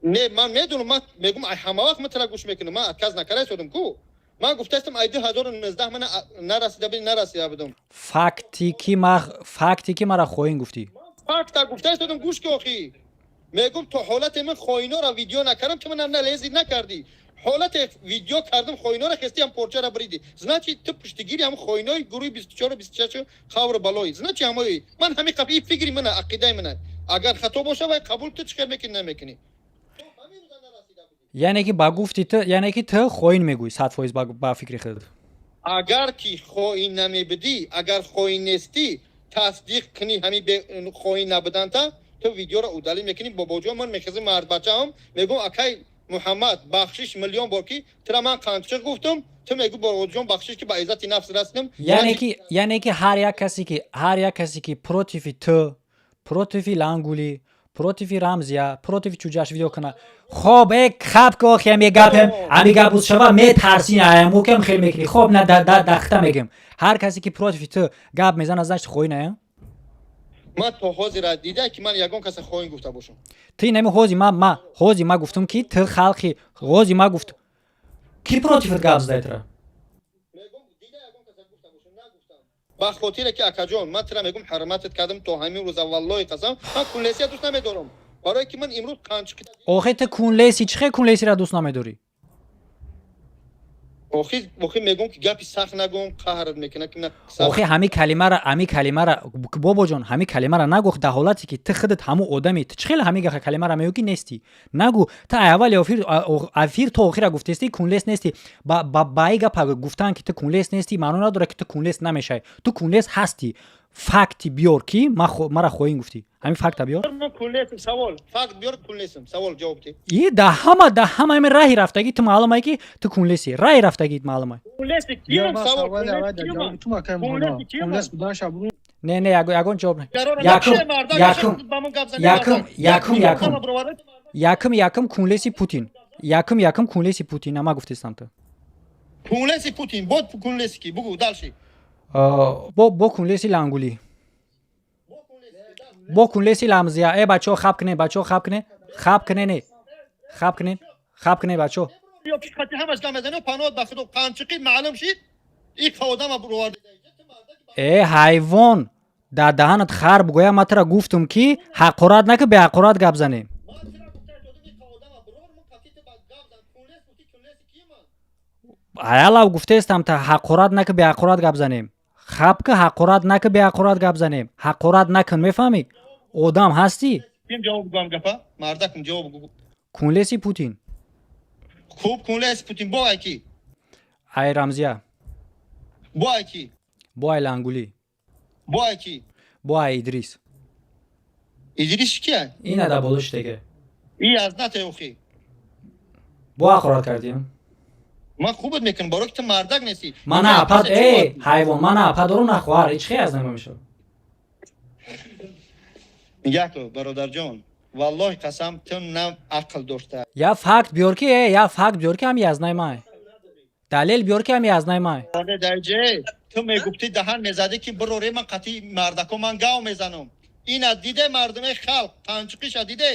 Не, ман медонам, ман мегум, ай ҳама вақт ман тара гӯш мекунам, ман отказ накарда ку. Ман гуфтаистам, ай 2019 ман нарасида буди, нарасида будам. Факти ки мара хоин гуфтӣ. Факта гуфтаистодам, гӯш ки. Охи, мегум, то ҳолате ман хоиноро видео накардам, ту манам налезид накардӣ. Ҳолате видео кардам хоиноро, хести ҳам порчаро бриди, значит, ту пуштигири ҳам хоинои гурӯҳи 24, 26 қавру балои, значит, ҳамои ман ҳамин қаб и фикри мана, ақидаи мана. Агар хато боша, вай қабул, ту чӣ кар мекунӣ, намекунӣ? Яъне ки ба гуфти ту, яъне ки ту хоин мегӯӣ 100% ба фикри худат. Агар ки хоин намебудӣ, агар хоин нестӣ, тасдиқ кунӣ ҳамин хоин набуданта, ту видеоро удалить мекунӣ. Бобоҷон, ман мехезим, мардбачаам, мегӯм: «Акай Муҳаммад, бахшиш миллион бор, ки тура ман қанчиқ гуфтам». Ту мегӯ: «Бобоҷон, бахшиш, ки ба иззати нафс расидам». Яъне ки ҳар як касе ки против ту, против Лангули, против Рамзия, против Чуҷаш видео куна. Хоб, э хаб ки, охи, ами гапем, ами гап буз шава, метарсӣ, аямукам хел мекунӣ. Хоб, на дахта мегем: ҳар касе ки против ту гап мезана, значит, хоин ая. Ман то ҳозира дида, ки ман ягон каса хоин гуфта бошам? Ты нами ҳози ма ҳози ма гуфтум, ки ту халқи ҳози ма гуфт. Ки против гап задай тра? Ба хотире ки, акаҷон, ман тира мегум, ҳурматат кардам то ҳамин рӯза, валлоҳи қасам, ман кунлесия дӯст намедорам, барое ки ман имрӯз қанчиқи. Охи, ту кунлеси, чӣ хел кунлесиро дӯст намедорӣ? Охи, мегум ки гапи сахт нагум, қаҳрат мекунад ки. Охи, ҳами калимара, бобоҷон, ҳами калимара нагӯ дар ҳолате ки ту худат ҳамун одами. Ту чӣ хел ҳами калимара мегӯ ки нестӣ? Нагӯ. Ту аввали эфир то охира гуфтестӣ, кунлес нестӣ. Ба и гапа гуфтан ки ту кунлес нестӣ, маъно надорад ки ту кунлес намешавӣ. Ту кунлес ҳастӣ. Факти биёр ки мара хоин гуфтӣ, ҳамин факта биёр. Савол, факт биёр, кунлесм, савол, ҷавоб ди. И да ҳама ҳами раҳи рафтагӣ ту маълумае ки ту кунлеси, раҳи рафтагит маълумае. Не, не, ягон ҷавоб не. Якум, якум, якум, якум, якум, якум, якум кунлеси Путин, якум, якум кунлеси Путин ама гуфтестам ту. Кунлеси Путин, бод кунлеси ки, бугу дальше. Бо кунлеси Лангулӣ, бо кунлеси Ламзия. Э, бачаҳо, хаб кунед, бачаҳо, хаб кунед, хаб кунед, не, хаб кунед, хаб кунед, бачаҳо. Ҳамаш гап мезанӣ, паноҳ ба худо, қанчиқи маълум шид, и одама буровард. Э, ҳайвон, дар даҳанат хар бугӯя. Ман тура гуфтум ки ҳақорат наки, беҳақорат гап занем. Аялав гуфтаестам, та ҳақорат наки, беҳақорат гап занем. Хаб ки, ҳақорат наки, беҳақорат гап занем. Ҳақорат накун, мефаҳмӣ? Одам ҳастӣ. Кунлеси Путин. Хуб, кунлеси Путин бо ай ки? Ай Рамзия. Бо ай ки? Бо ай Лангулӣ. Бо ай ки? Бо ай Идрис. Идрис кия? Ина да боло шитеге. И аз нате, охи. Бо ҳақорат кардиам. Ман хубат мекунам, барои ки ту мардак нестӣ. Ман на апа, э ҳайвон, ман на апа дорум, на хоҳар. Ҳеч хел аз нама мешавад. Нигоҳ кун, бародарҷон, валлоҳи қасам, ту на ақл дошта. Я факт биёр ки, э, я факт биёр ки ҳами язнай май, далел биёр ки ҳами язнай май. Даҷе ту мегуфтӣ, даҳан мезадӣ ки бироре, ман қатъи мардако ман гав мезанам. Ина диде, мардуми халқ қанчиқиша диде.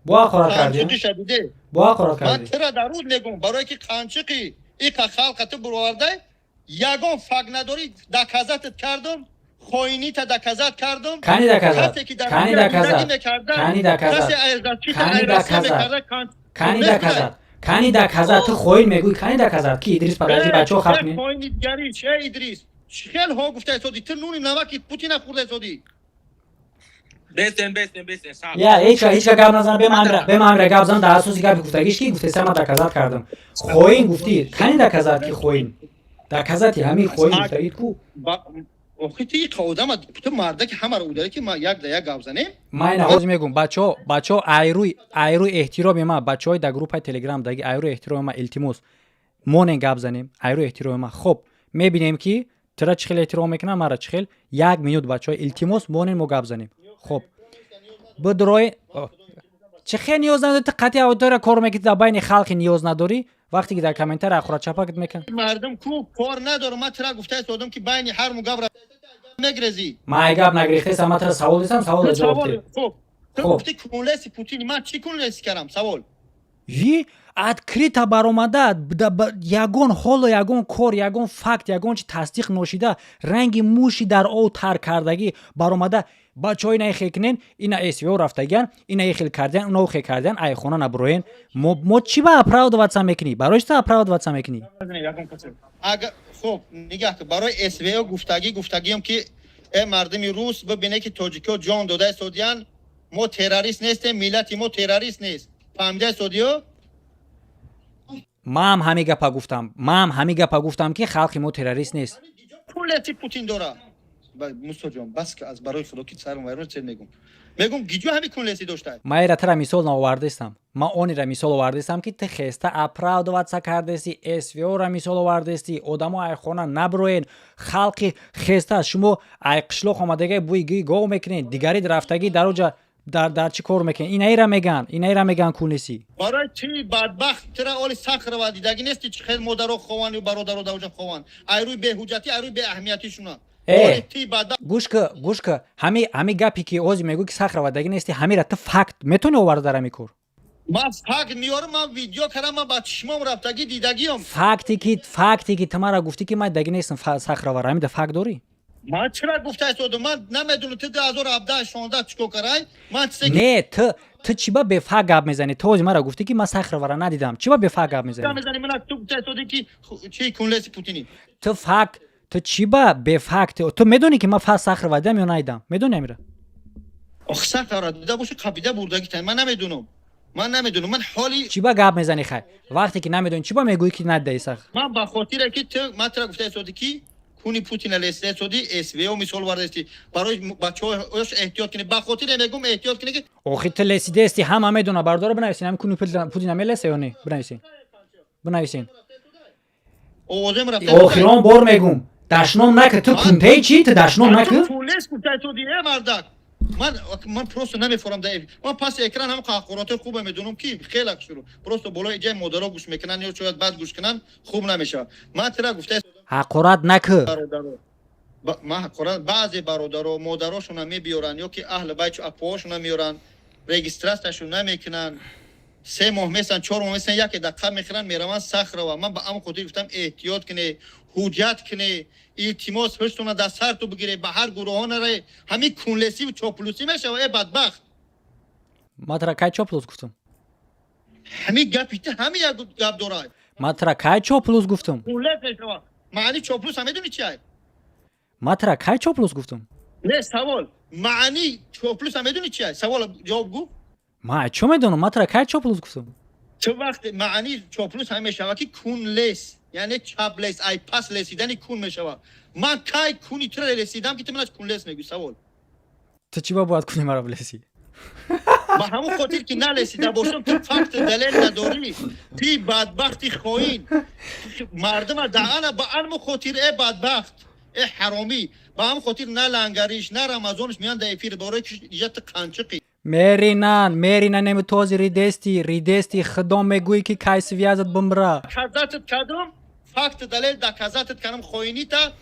Бо ҳақорат кардӣ. Қанчиқиша диде. Бо ҳақорат ман кардӣ. Тира дар руд мегум, барое ки қанчиқи иқа халқа ту бировардай, ягон факт надорӣ. Доказать ат кардам, хоинита доказать кардам. Кани доказать? Касе ки дар Кани Русия доказать? зиндагӣ мекарда, Кани доказать? касе Россия Кани доказать? мекарда, Кани доказать? Кани доказать? Ту хоин мегӯӣ, кани доказать? Ки Идрис? Подожди, бачаҳо, хаб кунед. Хоинигарӣ че, Идрис? Хел ҳо гуфта исоди, ту нуни намаки Путина хӯрда исоди. Бестен, бестен, бестен. Я ҳеч ҳеч гап назан. Бе ман гап зан. Дар асоси гапи гуфтагиш ки гуфтеса, ман доказать кардам. Хоин гуфтӣ, кани доказать ки хоин? Доказать и ҳамин хоин гуфтагит ку. Охи, ти иқа одама, ту мардаки ҳамаро ударӣ ки ма як да як гап занем. Ман ина ҳозир мегӯм, бачаҳо, бачаҳо, айрӯи эҳтироми ман, бачаҳои дар группаи Телеграм даги, айрӯи эҳтироми ман, илтимос, монен гап занем, айрӯи эҳтироми ман. Хоб, мебинем ки тура чӣ хел эҳтиром мекунам, мара чӣ хел. Як минут, бачаҳо, илтимос, монен, мо гап занем. Хоб, бидрои, чӣ хел ниёз надорӣ? Ту қатъи аудитория кор мекунӣ, дар байни халқи ниёз надорӣ, вақте ки дар комментария ҳақорат мекун. Мардум ку кор надорам, ман тура гуфта истодам ки байни ҳар мугап мегрезӣ. Ман ай гап нагирифтесам, ман тура савол дистам, саволда ҷавоб де. Хуб, ту гуфти кунлеси Путин, ман чӣ кунлеси кардам, савол. Ви открыто баромада, ягон ҳоло, ягон кор, ягон факт, ягон чи тасдиқ ношида, ранги муши дар ов тар кардагӣ баромада: бачаҳо, ина хел кунен, ина СВО рафтагиян, ина хел кардиян, уна хел кардиян, ай хона набуроен. Мо чӣ ба оправдываться мекунӣ? Барои чӣ ту оправдываться мекунӣ? Агар, хуб, нигаҳ кун, барои СВО гуфтагӣ, гуфтагиам ки э мардуми рус, бибине ки тоҷикҳо ҷон дода истодиян, мо террорист нестем, миллати мо террорист нест, фаҳмида истодиё? Маам ҳамин гапа гуфтам, маам ҳамин гапа гуфтам ки халқи мо террорист нест. Пулети Путин дора, Мусоҷон, бас, аз барои худо ки сарм вайрон чед, мегум, гиҷо ҳами кунлеси дошта. Ман ира тара мисол наовардестам, ман онира мисол овардестам ки ту хеста оправдываться кардести, СВО-ра мисол овардести, одамо ай хона наброен, халқи хеста, шумо ай қишлоқ омадага, буи гии гов мекунед, дигари рафтагӣ дар оҷа дар чӣ кор мекунед? Инаира меган, инаира меган кунлеси. Барои чи бадбахт тира оли Сахарова дидагӣ нести, чӣ хел модаро хованд ю бародаро даоҷа хованд, айрӯи беҳуҷҷатӣ, айрӯи беаҳамиятишуна. Э, гӯш ка, гӯш ка, ҳами гапе ки ҳозир мегӯ ки Сахарова дагӣ нести, ҳамира ту факт метавонӣ оварда дар ҳами кор? Ман факт меёрам, ман видео кардам, ман ба чишмом рафтагӣ дидагиём. Факте ки ту мара гуфтӣ, ки ман дидагӣ нестам Сахаровара, ҳамида факт дорӣ? Ман чира гуфта истодам? Ман намедонам, ту 2017 16 чӣ кор карай, ман чизе Не, ту чӣ ба бефакт гап мезанӣ? Ту ҳози мара гуфтӣ, ки ман Сахаровара надидам, чӣ ба бефакт гап мезанӣ? Мезанӣ? Мана, ту гуфта истодӣ, ки чи кунлеси Путини. Ту факт, ту чӣ ба бефакт? Ту медонӣ, ки ман Сахарова дидам ё надидам? Медонӣ амира? Ох, Сахарова дида боши, қабида бурдагӣ. Ман намедонам, ман намедонам, ман ҳоли Чӣ ба гап мезанӣ? Хай, вақте ки намедонӣ, чӣ ба мегӯӣ, ки надидаи Сахар? Ман ба хотире ки ту ман тура гуфта истодӣ, ки куни Путина лесида истодӣ, СВО мисол вардаисти, барои бачаҳош эҳтиёт кунӣ, ба хотире мегӯм, эҳтиёт кунӣ, ки Охи, ту лесидаисти, ҳама медона. Бардора, бинависин, ҳами куни Путина мелеса ё не? Бинависин, бинависин. Овозем рафта. Охирон бор мегум, дашном накар. Ту кунтаи чӣ? Ту дашном накар. Кунлес гуфта истодӣ, э мардак. Ман просто намефорам. Да, ман паси экран ҳам ҳақоратҳои хубе медонам, ки хеле шурӯъ просто болои ҷои модаро гӯш мекунанд ё шояд бад гӯш кунанд, хуб намешавад. Ман тира гуфта Ҳақорат накар. Бародаро, ман ҳақорат, баъзе бародаро модарошона мебиёранд ё ки аҳли байчу апоҳошона меёранд, регистрация шон намекунанд, 3 моҳ местанд, 4 моҳ местанд, яке даққа мехӯранд, мераванд Сахрова. Ман ба ҳамон хотир гуфтам, эҳтиёт куне, ҳуҷҷат куне, илтимос, ҳуштона дар сарту бигире, ба ҳар гурӯҳҳо наре, ҳамин кунлесиву чоплусӣ мешава, э бадбахт. Ман тара кай чоплус гуфтам? Ҳамин гапи ту ҳамин як гап дорад. Ман тара кай чоплус гуфтам? Кунлес мешава. Маъни чоплус ҳам медонӣ чи ай? Ман тара кай чоплус гуфтам? Не, савол: маъни чоплус ҳам медонӣ чи ай? Савол, ҷавоб гӯ. Ман чо медонам? Ман тара кай чоплус гуфтам? Чо вақте маъни чоплус ҳам мешава, ки кун лес, яъне чап лес, ай пас лесидани кун мешава. Ман кай куни тура лесидам, ки ту манаш кунлес мегӯӣ? Савол. Ту чӣ ба бояд куни маро билесӣ? Ба ҳамон хотир ки налесида бошам, ту факт далел надорӣ, ти бадбахти хоин. Мардума даана ба анму хотир, э бадбахт, э ҳаромӣ, ба ҳамон хотир на лангариш, на рамазонш меян да эфир, бораи ки ту қанчиқӣ. Меринан, меринан, еми този ридести, ридести, худо мегӯӣ, ки кай связь ат бимра. Доказать ат кардам, факт далел доказать ат кардам, хоинита,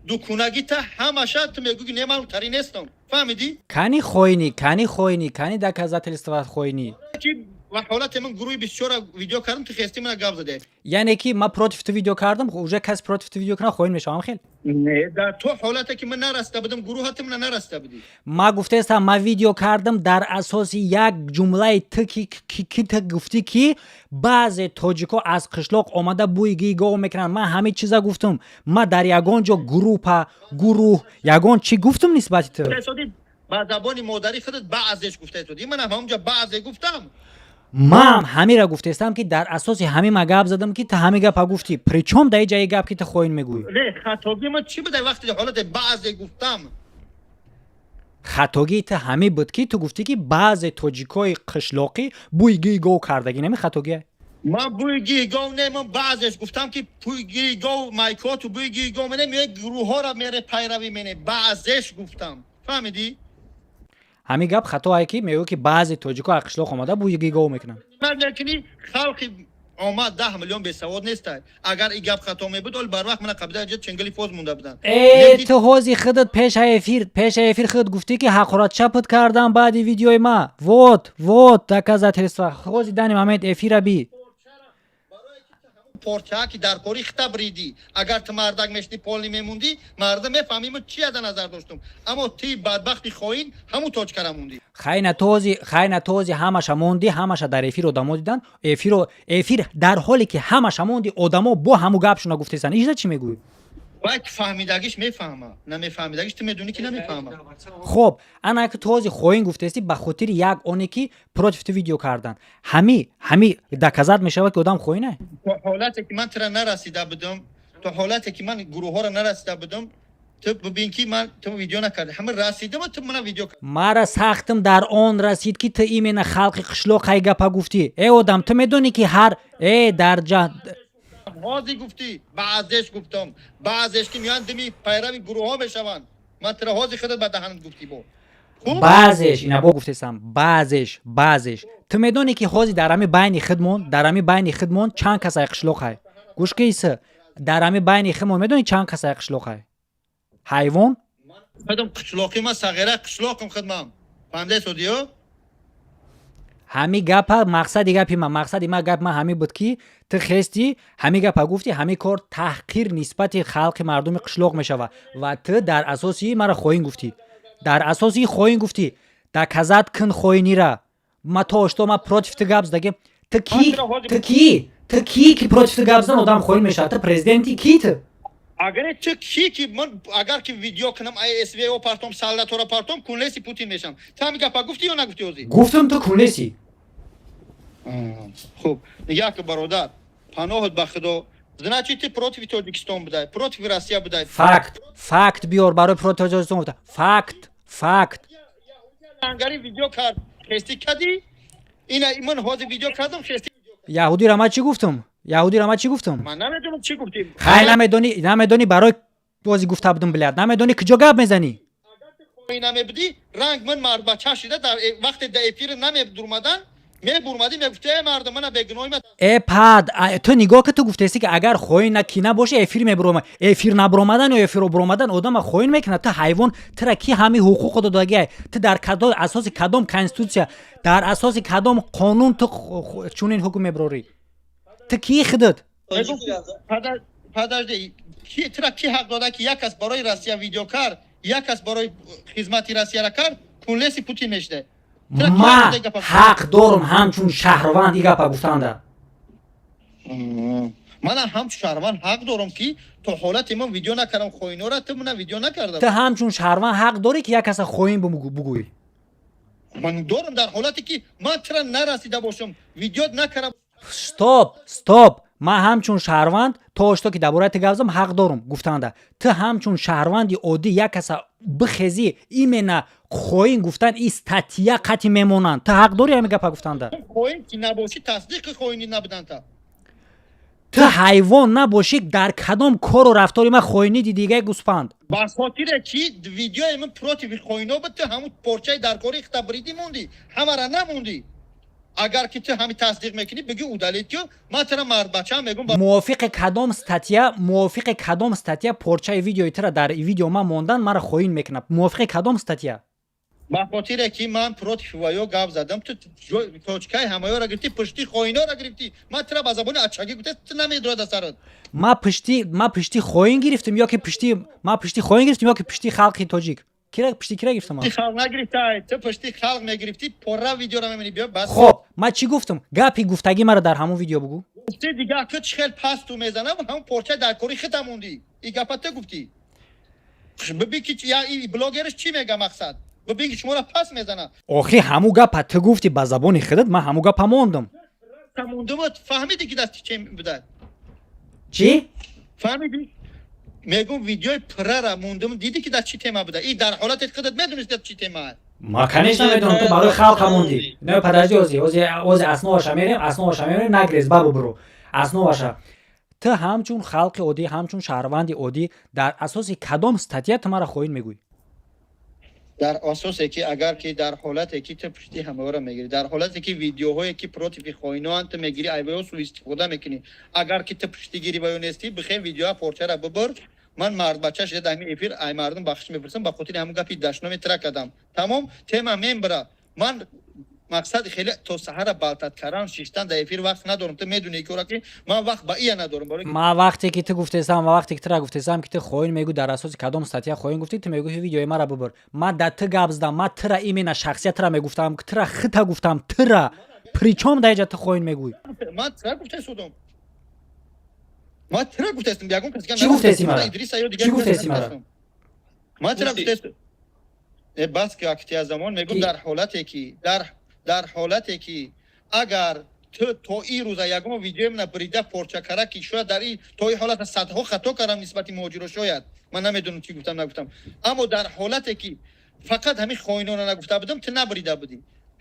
дукунагита, ҳамаша. Ту мегӯӣ, ки не, ман тари нестам, фаҳмидӣ? Кани хоинӣ, кани хоинӣ, кани доказательства хоинӣ? Ки ва ҳолате ман гурӯҳи бисёра видео кардам, ту хести мана гап заде. Яъне ки ман против ту видео кардам, уже кас против ту видео кунам, хоин мешавам, хел? Не, дар то ҳолате ки ман нараста будам, гурӯҳате мана нараста будӣ. Ман гуфтаестам, ман видео кардам дар асоси як ҷумлаи ту, ки ту гуфтӣ, ки баъзе тоҷико аз қишлоқ омада бӯи гии гов мекунанд. Ман ҳамин чиза гуфтам. Ман дар ягон ҷо группа, гурӯҳ, ягон чӣ гуфтам нисбати ту? Ба забони модари худат баъзеш гуфта истодӣ, ман ҳамонҷа баъзе гуфтам. Ман ҳамира гуфтаистам, ки дар асоси ҳамин ма гап задам, ки ту ҳамин гапа гуфтӣ. Причём дар ҷаи гап, ки ту хоин мегӯӣ? Не, хатогии ман чӣ буда, вақте ҳолате баъзе гуфтам? Хатогии ту ҳамин буд, ки ту гуфтӣ, ки баъзе тоҷикои қишлоқӣ бӯи гии гов кардагӣ. Нами хатогия? Ман бӯи гии гов не, ман баъзеш гуфтам, ки бӯи гии гов майкоту бӯи гии гов мене, меои гурӯҳҳоро мере, пайравӣ мене, баъзеш гуфтам, фаҳмидӣ? Ҳамин гап хатое, ки мегӯ, ки баъзе тоҷико аз қишлоқ омада бӯи гии гов мекунанд. Мекунӣ, халқи омад 10 миллион бесавод нестай. Агар и гап хато мебуд, оли барвақт мана қабида ченгали фоз монда буданд. Э, ту ҳози худат пеша эфир худ гуфтӣ, ки ҳақорат чапт кардам баъди видеои ма. Вот, вот доказательства. Ҳози данный момент эфира би. Порчаа, ки дар кори хита бридӣ, агар ту мардак мешди, полный мемондӣ, мардум мефаҳмӣ мо чи ада назар доштум. Аммо ти бадбахти хоин ҳамун точка ра мондӣ. Хайна този, хайна този, ҳамаша мондӣ, ҳамаша дар эфир одамо дидан. Эфиро, эфир дар ҳоле ки ҳамаша мондӣ, одамо бо ҳаму гапшуна гуфтесанд. Ишда чӣ мегӯӣ? Вай фаҳмидагиш мефаҳма, намефаҳмидагиш ту медонӣ, ки намефаҳма. Хоб, ана ки този хоин гуфтести ба хотири як оне, ки против ту видео кардан. Ҳами доказать мешавад, ки одам хоине? То ҳолате ки ман тура нарасида будам, то ҳолате ки ман гурӯҳҳоро нарасида будам, ту бибин, ки ман ту видео накарди, ҳама расидама, ту мана видео. Мара сахтам дар он расид, ки ту именно халқи қишлоқ ҳай гапа гуфтӣ. Э одам, ту медонӣ, ки ҳар э дар ҷа Ҳозир гуфтӣ, баъзеш гуфтам, баъзеш ки меоянд, дими пайрави гурӯҳҳо мешаванд. Ман тура ҳозир худат ба даҳанат гуфтӣ бо. Баъзеш ина бо гуфтесам, баъзеш, баъзеш. Ту медонӣ, ки ҳозир дар ҳами байни худмон, дар ҳами байни худмон чанд кас ай қишлоқай? Гӯш киса, дар ҳами байни худмон медонӣ чанд кас ай қишлоқай, ҳайвон? Худам қишлоқи, ман сағира қишлоқам, худмам, фаҳмидаи содиё. Ҳами гапа, мақсади гапи ман, мақсади ма, гап ма ҳамин буд, ки ту хести, ҳамин гапа гуфтӣ. Ҳамин кор таҳқир нисбати халқи мардуми қишлоқ мешавад ва ту дар асоси мара хоин гуфтӣ, дар асоси хоин гуфтӣ. Доказать кун хоинира. Ма то ошто ма против ту гап задагим. Ту ки, ту ки, ту ки, ки против ту гап зан, одам хоин мешавад? Ту президенти ки ту? Агар ту ки, ки ман агар ки видео кунам, СВО партом, солдатора партом, кунлеси Путин мешам. Ту ҳамин гапа гуфтӣ ё нагуфтӣ ҳозир? Гуфтам, ту кунлеси. Хуб, нигоҳ ки, бародар, паноҳат ба Худо. Значит, ты против Тоҷикистон будай, против Россия будай. Факт, факт биёр барои против Тоҷикистон гуфта. Факт, факт. Ангари видео кард, хести кадӣ. Ина ман ҳозир видео кардам, хести. Яҳудира ман чӣ гуфтам? Яҳудира ман чӣ гуфтам? Ман намедонам, чӣ гуфтӣ. Хай, намедонӣ, намедонӣ. Барои бози гуфта будум, блядь, намедонӣ, куҷо гап мезанӣ? Намебудӣ, ранг ман мардбача шида, дар вақте дар эфир намедурмадан, мебурмадӣ, мегуфти: «Э, мардум, мана бегуноҳи ма». Э, пад, ту нигоҳ ки, ту гуфтеси, ки агар хоин на ки набоши, эфир мебурома. Эфир набуромадан ё эфиро буромадан одама хоин мекунад? Ту ҳайвон, тура ки ҳамин ҳуқуқо додагиай? Ту дар кадом асоси, кадом конститутсия, дар асоси кадом қонун ту чунин ҳукм мебурорӣ? Ту кии худат? Подожди, тура ки ҳақ дода, ки як кас барои Россия видео кард, як кас барои хизмати Россияра кард, кунлеси Путин мешуда? Ма ҳақ дорам ҳамчун шаҳрванд и гапа гуфтанда. Манам ҳамчун шаҳрванд ҳақ дорам, ки то ҳолате ман видео накардам хоинора, ту мана видео накардам. Ту ҳамчун шаҳрванд ҳақ дорӣ, ки як каса хоин бугӯӣ? Ман дорам, дар ҳолате ки ман тура нарасида бошам, видео накардам. Стоп, стоп. Ман ҳамчун шаҳрванд то ошто ки дар бораи ту гап задам, ҳақ дорам гуфтанда. Ту ҳамчун шаҳрванди оддӣ як каса бихезӣ, именно хоин гуфтан, и статья қатъи мемонанд. Ту ҳақ дорӣ ҳамин гапа гуфтанда? Хоин ки набошӣ, тасдиқи хоинӣ набуданта. Ту ҳайвон набошӣ, дар кадом кору рафтори ман хоинӣ дидигаи, гӯспанд? Ба хотире ки видеои ман против хоино буд, ту ҳамун порчаи даркорӣ хита бридӣ, мондӣ, ҳамара намондӣ. Агар ки ту ҳами тасдиқ мекунӣ, бигӯ, удалить ку. Ман тура мардбачаам, мегӯм. Мувофиқи кадом статья, мувофиқи кадом статья порчаи видеои тура дар видео ман мондан мара хоин мекунад? Мувофиқи кадом статья? Ба хотире ки ман против ваё гап задам, ту точкаи ҳамаёра гирифтӣ, пушти хоиноро гирифтӣ. Ман тура ба забони ачагӣ гуфта, ту намедурад аз сарат. Ма пушти хоин гирифтам ё ки пушти, ма пушти хоин гирифтам ё ки пушти халқи тоҷик? Кира пушти кира гирифтам? Халқ нагирифтай, ту пушти халқ мегирифтӣ. Пора видеоро мебинӣ, биё, бас. Хоб, ман чӣ гуфтам? Гапи гуфтагӣ мара дар ҳамон видео бугӯ. Гуфти дигар, ту чӣ хел пасту мезанам, ҳамон порчаи даркорӣ хита мондӣ. И гапа ту гуфтӣ. Бибин, ки я и блогерш чӣ мега, мақсад, бибин, ки шуморо пас мезана. Охи, ҳамун гапа ту гуфтӣ ба забони худат, ман ҳамун гапа мондам. Мондум, фаҳмидӣ, ки дасти че буда? Чӣ? Фаҳмидӣ, мегум, видеои пуррара мондум, дидӣ, ки дар чӣ тема буда? И дар ҳолати худат медонисти, чӣ тема? Ма, конечно, медонам. Ту барои халқа мондӣ. Не, подожди, ози, ози, ози основаша мерем, основаша мерем. Нагрез, бабу буро основаша. Ту ҳамчун халқи оддӣ, ҳамчун шаҳрванди оддӣ, дар асоси кадом статья ту мара хоин мегӯӣ? Дар асосе ки агар ки дар ҳолате ки ту пушти ҳамаёро мегирӣ, дар ҳолате ки видеоҳое ки против хоиноанд, ту мегирӣ, айваё суистифода мекунӣ. Агар ки ту пуштигирӣ ваё нестӣ, бихе видеоа порчара бибир. Ман мардбача шида, дар ҳамин эфир ай мардум бахшиш мепурсам ба хотири ҳамун гапи дашноми тира кардам. Тамом, тема мембира. Ман мақсад хеле то саҳара балтат кардан, шиштан дар эфир вақт надорам. Ту медонӣ, ки ора ки ман вақт ба ия надорам. Ман вақте ки ту гуфтесам ва вақте ки тура гуфтесам, ки ту хоин мегӯ, дар асоси кадом статья хоин гуфтӣ? Ту мегӯ, видеои мара бубур. Ман дар ту гап задам, ман тура, именно шахсият тура мегуфтам, тура хита гуфтам. Тура причём дар иҷа ту хоин мегӯй? Ман тура гуфтесудам, ман тура гуфтестам, ягон кас. Чӣ гуфтеси мара? Чӣ гуфтеси мара? Ман тура гуфтестам. Э, бас ки, актия замон мегӯм, дар ҳолате ки дар ҳолате ки агар ту то ин рӯза ягон видеои мана брида, порча кара, ки шояд дар ин то ин ҳолата садҳо хато кардам нисбати муҳоҷиро, шояд ман намедонам, чӣ гуфтам, нагуфтам, аммо дар ҳолате ки фақат ҳамин хоинона нагуфта будам, ту набрида будӣ,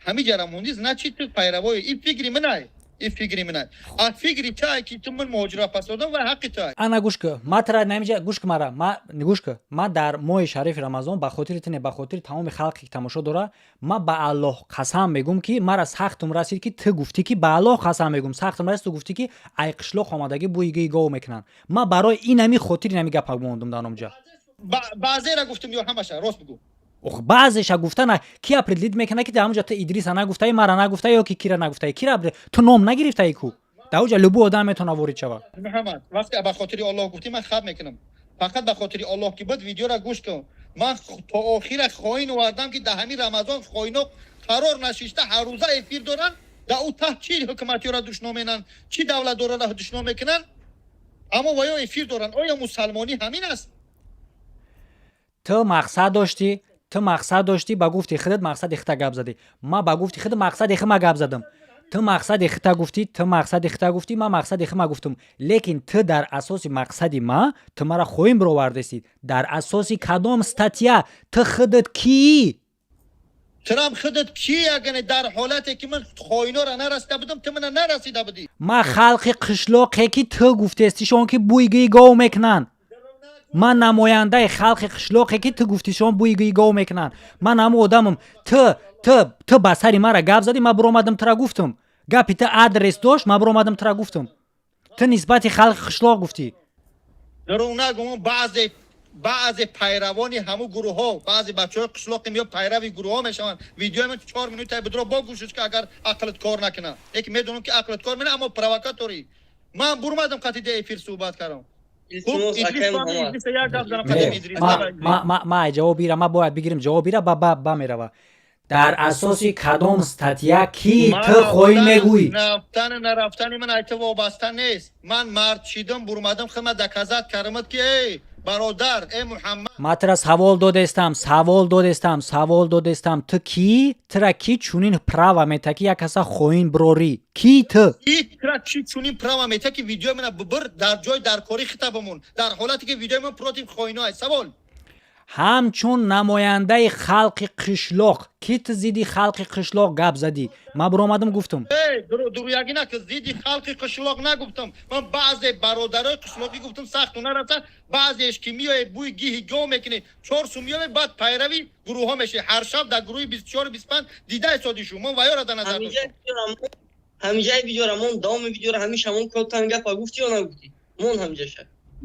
ҳамин ҷара мондӣ, значит, ту пайравои ин фикри минай, ин фикри минай, а фикри тае ки ту ман муҳоҷиро пас додам ва ҳаққи туай. Ана, гӯш ку, ма тра намиҷа, гӯш ку мара, ма гӯш ку. Ма дар моҳи шарифи Рамазон ба хотири ту не, ба хотири тамоми халқе ки тамошо дора, ма ба Аллоҳ қасам мегӯм, ки мара сахтум расид, ки ту гуфтӣ, ки ба Аллоҳ қасам мегӯм, сахтум расид, ту гуфтӣ, ки ай қишлоқ омадагӣ бӯи гии гов мекунанд. Ма барои инами хотири инами гапа мондум дар номҷа. Баъзера гуфтум ё ҳамаша? Рост бигӯ. Ох, баъзеша гуфтана ки определить мекунад, ки дар ҳамонҷа ту Идриса нагуфтаи, мара нагуфтаи ё ки кира нагуфтаи? Кира ту ном нагирифтаи ку? Дар оҷа любой одам метавона ворид шавад. Муҳаммад, вақте ба хотири Аллоҳ гуфтӣ, ман хаб мекунам. Фақат ба хотири Аллоҳ ки буд, видеора гӯш кун. Ман то охира хоин овардам, ки дар ҳамин Рамазон хоино қарор нашишта, ҳаррӯза эфир доранд. Дар ӯ таҳт чӣ ҳукуматиёра душном менанд, чӣ давлатдорора душном мекунанд, аммо ваё эфир доранд. Оё мусалмонӣ ҳамин аст? Ту мақсад доштӣ, ту мақсад доштӣ, ба гуфти худат мақсади хита гап задӣ. Ман ба гуфти худ мақсади хима гап задам. Ту мақсади хита гуфтӣ, ту мақсади хита гуфтӣ, ман мақсади хима гуфтам, лекин ту дар асоси мақсади ма ту мара хоин бировардестӣ. Дар асоси кадом статья? Ту худат кӣ? Турам худат кӣ? Агане дар ҳолате ки ман хоинора нарасида будам, ту мана нарасида будӣ. Ман халқи қишлоқе ки ту гуфтестишон, ки бӯи гӯи гов мекунанд. Ман намояндаи халқи қишлоқе ки ту гуфтишон, бӯи гӯи гов мекунанд. Ман ҳамун одамам. Ту ба сари мара гап задӣ, ман биромадам, тура гуфтам. Гапи ту адрес дошт, ман биромадам, тура гуфтам. Ту нисбати халқи қишлоқ гуфтӣ. Дурӯғ нагум, баъзе пайравони ҳамун гурӯҳҳо, баъзе бачаҳои қишлоқи меё пайрави гурӯҳҳо мешаванд. Видеои ман 4 минута бидро, бо гӯшиш ки, агар ақлат кор накунад. Лекин медонам, ки ақлат кор мена, аммо провокаторӣ. Ман бурмадам, қатъи эфир суҳбат кардам. Илтимос, акай Муҳаммад. Ма ҷавоб ира, ма бояд бигирим ҷавоб ира, ба мерава. Дар асоси кадом статья ки ту хоин мегӯӣ? Рафтани нарафтани ман айта вобаста нест. Ман мард шидам, бурмадам, хима доказать кардамад, ки эй бародар, э Муҳаммад. Ман тура савол додестам, савол додестам, савол додестам: ту кӣ? Тура кӣ чунин права мета, ки як каса хоин бирорӣ? Кӣ ту? Тура чӣ чунин права мета, ки видеои мана бибир, дар ҷои дар кори хита бимон, дар ҳолате ки видеои ман против хоино аст? Савол. Ҳамчун намояндаи халқи қишлоқ, ки ту зидди халқи қишлоқ гап задӣ, ман биромадам, гуфтам. Дурӯягӣ наки, зидди халқи қишлоқ нагуфтам. Ман баъзе бародарои қишлоқӣ гуфтам, сахту нараса. Баъзееш ки меоe, бӯи гиҳи гов мекунӣ, чор сум меоe, баъд пайрави гурӯҳҳо мешавӣ. Ҳар шаб дар гурӯҳи 24, 25 дида ҳисоди шу. Ман ваёра дар назар доштам. Ҳамиҷаи видеора мон, давоми видеора ҳамиша мон котан гапа гуфтӣ ё нагуфтӣ? Мон ҳамиҷаша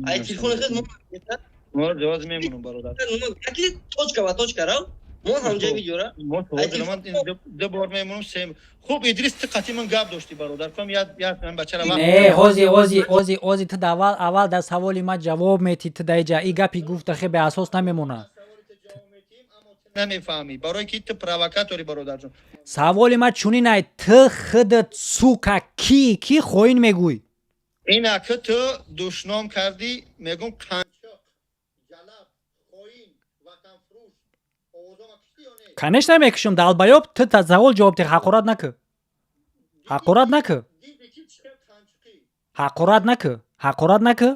ай телефони худ мон. Мо ҷавоз мемонам, бародар. Яки точка ба точка рав, мон ҳамҷаи видеора. Ду бор мемонам, се. Хуб, Идрис, ту қатъи ман гап доштӣ, бародар. Ком як як ман бачара вақт. Не, ҳози ҳози ҳози ҳози ту аввал, аввал дар саволи ман ҷавоб метӣ. Ту дар иҷа и гапи гуфта хе беасос намемонад. Намефаҳмӣ, барое ки ту провокатори, бародарҷон. Саволи ман чунин ай: ту худат, сука, кӣ, ки хоин мегӯй? Инаки ту душном кардӣ, мегум: қанчоқ, ҷалаб, хоин, ватанфурӯш. Овозома киштӣ ё не? Конечно, мекушам, долбоёб. Ту та савол ҷавоб диҳ. Ҳақорат накӣ, ҳақорат накӣ, ҳақорат накӣ, ҳақорат накӣ.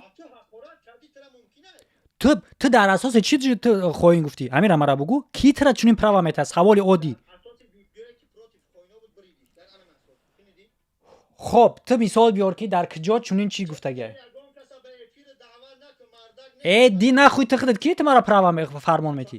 Ту дар асоси чӣ ту хоин гуфтӣ? Ҳамира мара бугӯ, ки тура чунин права метаҳад? Саволи оддӣ. Хоб, ту мисол биёр, ки дар куҷо чунин чӣ гуфтагиай. Э, ди нахуй, ту худат ки ту мара права фармон метӣ?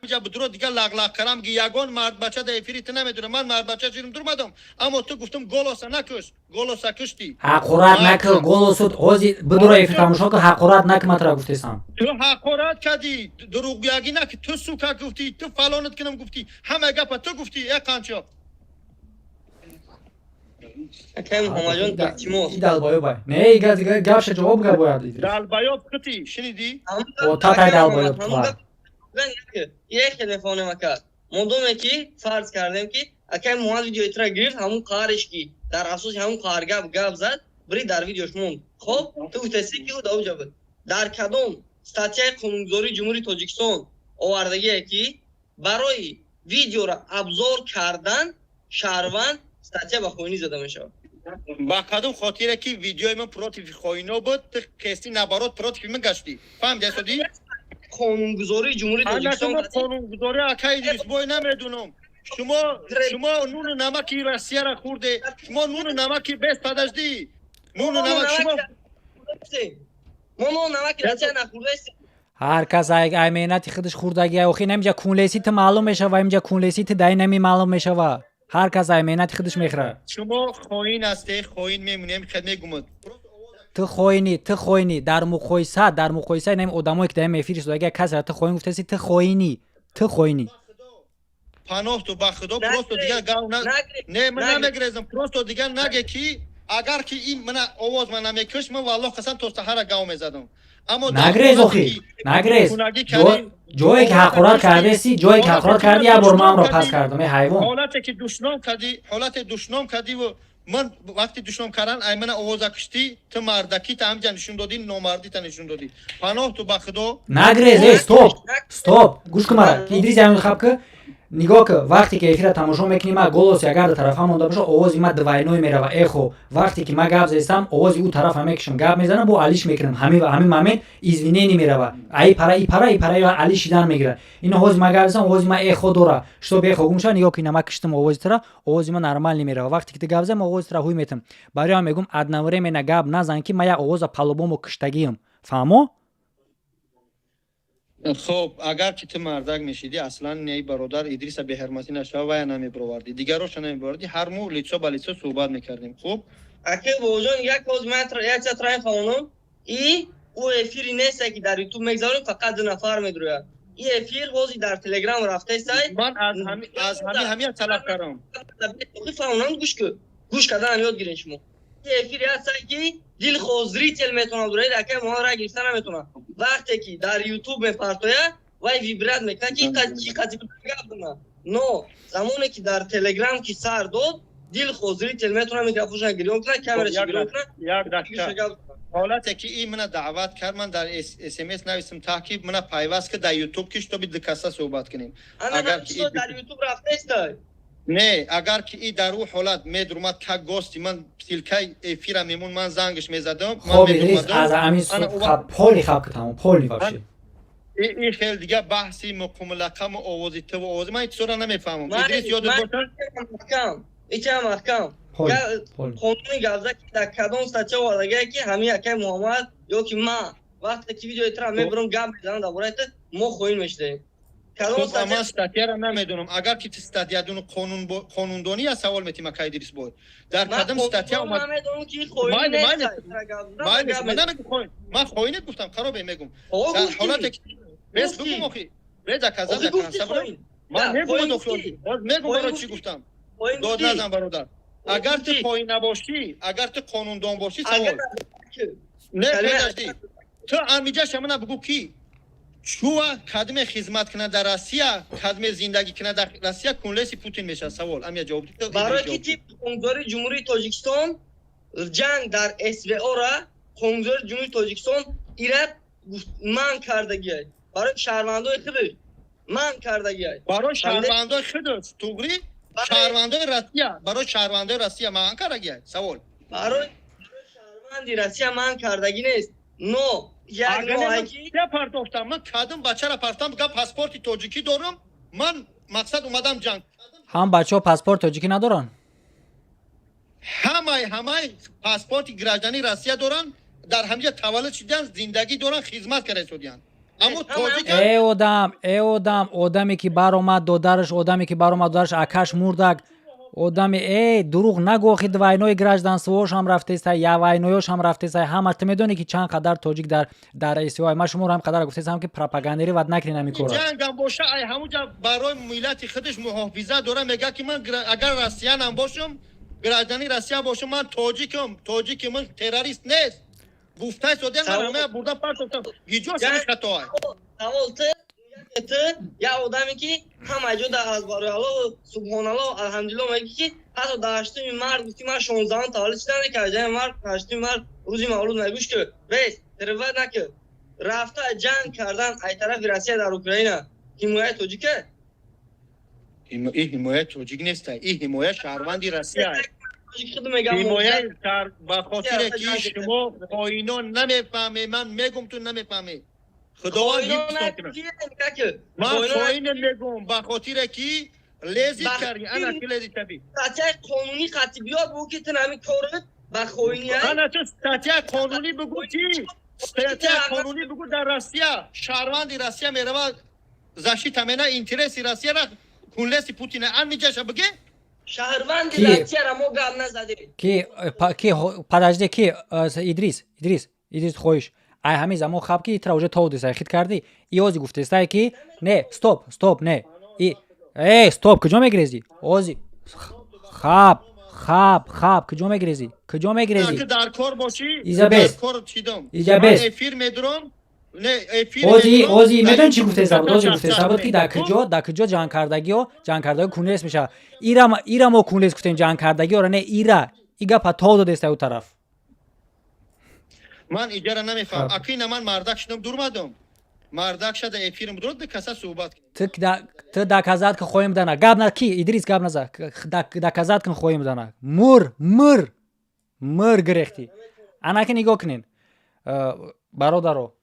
Ҳамиҷа будуро дигар лағлағ карам, ки ягон мардбача да эфири ту намедонам. Ман мардбача ширим дурмадам, аммо ту гуфтум голоса накуш, голоса куштӣ. Ҳақорат накӣ, голосут ҳози бидуро эфир тамошо кун. Ҳақорат накӣ, ман тура гуфтесам. Ту ҳақорат кардӣ, дурӯғгӯягӣ наки. Ту сука гуфтӣ, ту фалонат кунам гуфтӣ, ҳама гапа ту гуфтӣ, э қанчо. Акай Муҳаммадҷон, илтимос. Долбоёб не, гапша ҷавоб га бояд. Долбоёб хити, шунидӣ? О, татай долбоёб. Як телефонем, ака. Модоме ки фарз кардем, ки акай Муҳаммад видеои тура гирифт, ҳамун қаҳреш, ки дар асоси ҳамун қаҳр гап гап зад, бири дар видеош монд. Хоб, ту гуфтаси, ки ӯ дар буд. Дар кадом статьяи қонунгузории Ҷумҳурии Тоҷикистон овардагие, ки барои видеоро обзор кардан шаҳрванд статья ба хоинӣ зада мешавад? Ба кадом хотире ки видеои ман против хоино буд, ту кести, наоборот, против ман гаштӣ? Фаҳмиди, асодӣ? Қонунгузории Ҷумҳурии Тоҷикистон. Қонунгузорӣ, акай Идрис, бой намедунам. Шумо нуну намаки Россияра хӯрде, шумо нуну намаки бес, подожди, нуну намак шумо. Мо нуну намаки Россия нахӯрдаистем. Ҳар кас ай меҳнати худаш хӯрдагия. Охи, инамиҷа кунлеси ту маълум мешава, инҷа кунлеси ту дар инами маълум мешава. Ҳар кас ай меҳнати худаш мехӯрад. Шумо хоин ҳасте, хоин мемонем, хед мегумад. Ту хоинӣ, ту хоинӣ. Дар муқоиса инам одамое ки дар ин эфир истода, касера ту хоин гуфтаси, ту хоинӣ, ту хоинӣ. Паноҳ ту ба худо, просто дигар гав не, ман намегрезам. Просто дигар наге ки агар ки ин мана овоз ман намекушт, ман валлоҳ қасам, то саҳара гав мезадам. Аммо Нагрез, охи, нагрез. Ҷое ки ҳақорат кардеси, ҷое ки ҳақорат кардӣ, як бор манро пас кардам, э ҳайвон. Ҳолате ки душном кардӣ, ҳолате душном кардиву ман вақти душном кардан ай мана овоза куштӣ, ту мардакита ҳамҷа нишон додӣ, номардита нишон додӣ. Паноҳ ту ба худо. Нагрез, э, стоп, стоп, гӯш кун мара, Идрис, ҳамин хаб ки нигоҳ ки вақте ки эфира тамошо мекунӣ, ма голоси агар дар тарафа монда боша, овози ма двойной мерава, эхо. Вақте ки ма гап зестам, овози ӯ тарафа мекушам, гап мезанам, бо алиш мекунам, ҳамин момент извинение мерава, аи пара, и пара, и пара али шидан мегирад. Ин овози ма гап зестам, овози ма эхо дора. Чтоб эхо гум шава, нигоҳ ки ина ма киштам овози тара, овози ма нормально мерава. Вақте ки ту гап зам, овози тара ҳуй метам. Барои ҳам мегӯм, одновременно гап назан, ки ма як овоза по-любому киштагиам, фаҳмо? Хоб, агар ки ту мардак мешидӣ, аслан не, бародар Идриса беҳурматӣ нашава, вая намебировардӣ, дигароша намебировардӣ, ҳар мо лицо ба лицо суҳбат мекардем, хуб. Аке бобоҷон, як боз ман як чиз траин фаҳмонам. И ӯ эфири несте ки дар Ютуб мегзарем, фақат ду нафар медурӯяд. И эфир ҳозир дар Телеграм рафтесай. Ман аз ҳами ҳамия талаб кардам. Фаҳмонам, гӯш ку, гӯш карданам ёд гирен шумо. И эфири ҳастай ки дилхоҳ зритель метавонад дурояд, акай мо ра гирифта наметавонад. Вақте ки дар Ютуб мепартояд, вай вибрат мекунад, ки чи қатъи гап дона, но замоне ки дар Телеграм ки сар дод, дилхоҳ зритель метавонад микрофонша гирён кунад, камераша гирён кунад. Як дақиқа. Ҳолате ки ин мана даъват кард, ман дар СМС нависам, таҳки мана пайваст ки дар Ютуб, ки чтобы дикаса суҳбат кунем. Агар ки дар Ютуб рафтестай. Не, агар ки и дар ӯ ҳолат медурмад, как гости, ман ссылкаи эфира мемон, ман зангаш мезадам. Хоб, Идрис, аз ҳамин поли хаб ки тамом, поли вообще. И хел дига баҳси муқумлақаму овози туву овози ман ҳеҷ намефаҳмам. Идрис, ёдат бошад. Ичам маҳкам қонуни гавза ки дар кадом статья овардагае, ки ҳамин акай Муҳаммад ё ки ман вақте ки видеои тра мебурам, гап мезанам дар бораи ту, мо хоин мешидаем? Ман статьяро намедонам. Агар ки ту статьядуну қонундонӣ, я савол метим, ака Идрис бой, дар кадом статья? Ман хоинет гуфтам, харобе мегум. Дар ҳолате бес бигум, охи, без аказа. Ман мегум, мегум, барои чӣ гуфтам. Дод назан, бародар. Агар ту хоин набошӣ, агар ту қонундон бошӣ, савол не, подожди, ту амиҷа шамана бугӯ, ки чува кадме хизмат кунад дар Россия, кадме зиндагӣ кунад дар Россия, кунлеси Путин мешавад? Савол амия, ҷавоб. Барои ки тибқи қонунгузории Ҷумҳурии Тоҷикистон ҷанг дар СВО-ра қонунгузории Ҷумҳурии Тоҷикистон ира манъ кардагиай, барои шаҳрвандои худаш манъ кардагиай. Барои шаҳрвандои худаш, туғри, шаҳрвандои Россия, барои шаҳрвандои Россия манъ кардагиай, савол. Барои шаҳрванди Россия манъ кардагӣ нест, но як партофтам, ман кадом бачара партам, га паспорти тоҷикӣ дорам, ман мақсад омадам ҷанг. Ҳам бачаҳо паспорт тоҷикӣ надоранд? Ҳамаи паспорти граждании Россия доранд, дар ҳамиҷа таваллуд шудиянд, зиндагӣ доранд, хизмат карда истодиянд, аммо тоҷик. Э одам, э одам, одаме ки баромад додараш, одаме ки баромад додараш, акаш мурдак, одами э дурӯғ нагӯ, охи, двойное гражданствоошам рафтеста, я войноёшам рафтеста, ҳама. Ту медонӣ, ки чанд қадар тоҷик дар СВО. Ман шуморо ҳам қадар гуфтесам, ки пропагандировать накунед ҳамин корро. Ҷангам боша, ай ҳамуҷа барои миллати худаш муҳофизат дора, мега ки ман агар россиянам бошам, гражданини Россия бошам, ман тоҷикам, тоҷики ман террорист нест, гуфтаи содиан. Ман ҳамая бурда партофтам, гиҷо сари хатоай. Савол: ту як одаме ки ҳама ҷо дар аз барои Аллоҳ, субҳоналлоҳ, алҳамдулилло мегӣ, ки ҳатто дар 8-уми март гуфти ман 16-ум таваллуд шудам, ки 18-уми март, 8-уми март рӯзи мавлуд. Нагӯш ки бес перебивать наки. Рафта ҷанг кардан ай тарафи Россия дар Украина ҳимояи тоҷика? Ин ҳимояи тоҷик неста, ин ҳимояи шаҳрванди Россия, ҳимояи ба хотире ки шумо хоинон намефаҳме. Ман мегум, ту намефаҳмӣ. Худованд ман хоине мегум, ба хотире ки лезить кардӣ, ана ки лезить кардӣ. Статьяи қонунӣ қатъи биёд, бугӯ, ки ту ҳамин корат ба хоиния. Ана ту статьяи қонунӣ бугӯ, ки статьяи қонунӣ бугӯ, дар Россия шаҳрванди Россия меравад, защита мена интереси Россияра, кунлеси Путина, ан миҷаша биге. Шаҳрванди Ки? Россияра мо гап назадем. Ки подожди, ки Идрис, хоҳиш, ай ҳамин замон хаб ки итра уже то десай хит кардӣ. И ози гуфтестай ки не, стоп, стоп, не, и стоп, куҷо мегирезӣ ози? Хаб, хаб, хаб, куҷо мегирезӣ, куҷо мегирезӣ? Ки дар кор бошӣ. Изабес. Дар кор чидом. Изабес. Ман эфир медурам, не, эфир ози медурам. Ози медони чӣ гуфтеста буд? Ози гуфтеста буд, ки дар Хуб. куҷо ҷангкардагиҳо кунлес мешавад. Ира мо кунлес гуфтем ҷангкардагиҳоро, не, ира и гапа то додеста ӯ тараф. Ман иҷара намефаҳмам. Хаб. Акина ман мардак шудам, дурмадам, мардак шада эфирм дурад, каса суҳбат кунем. Ту доказать кун, хоҳем дана гап на ки Идрис гап наза. Доказать кун, хоҳем дана мур мур мур гирехтӣ. Анаки нигоҳ кунен, бародаро,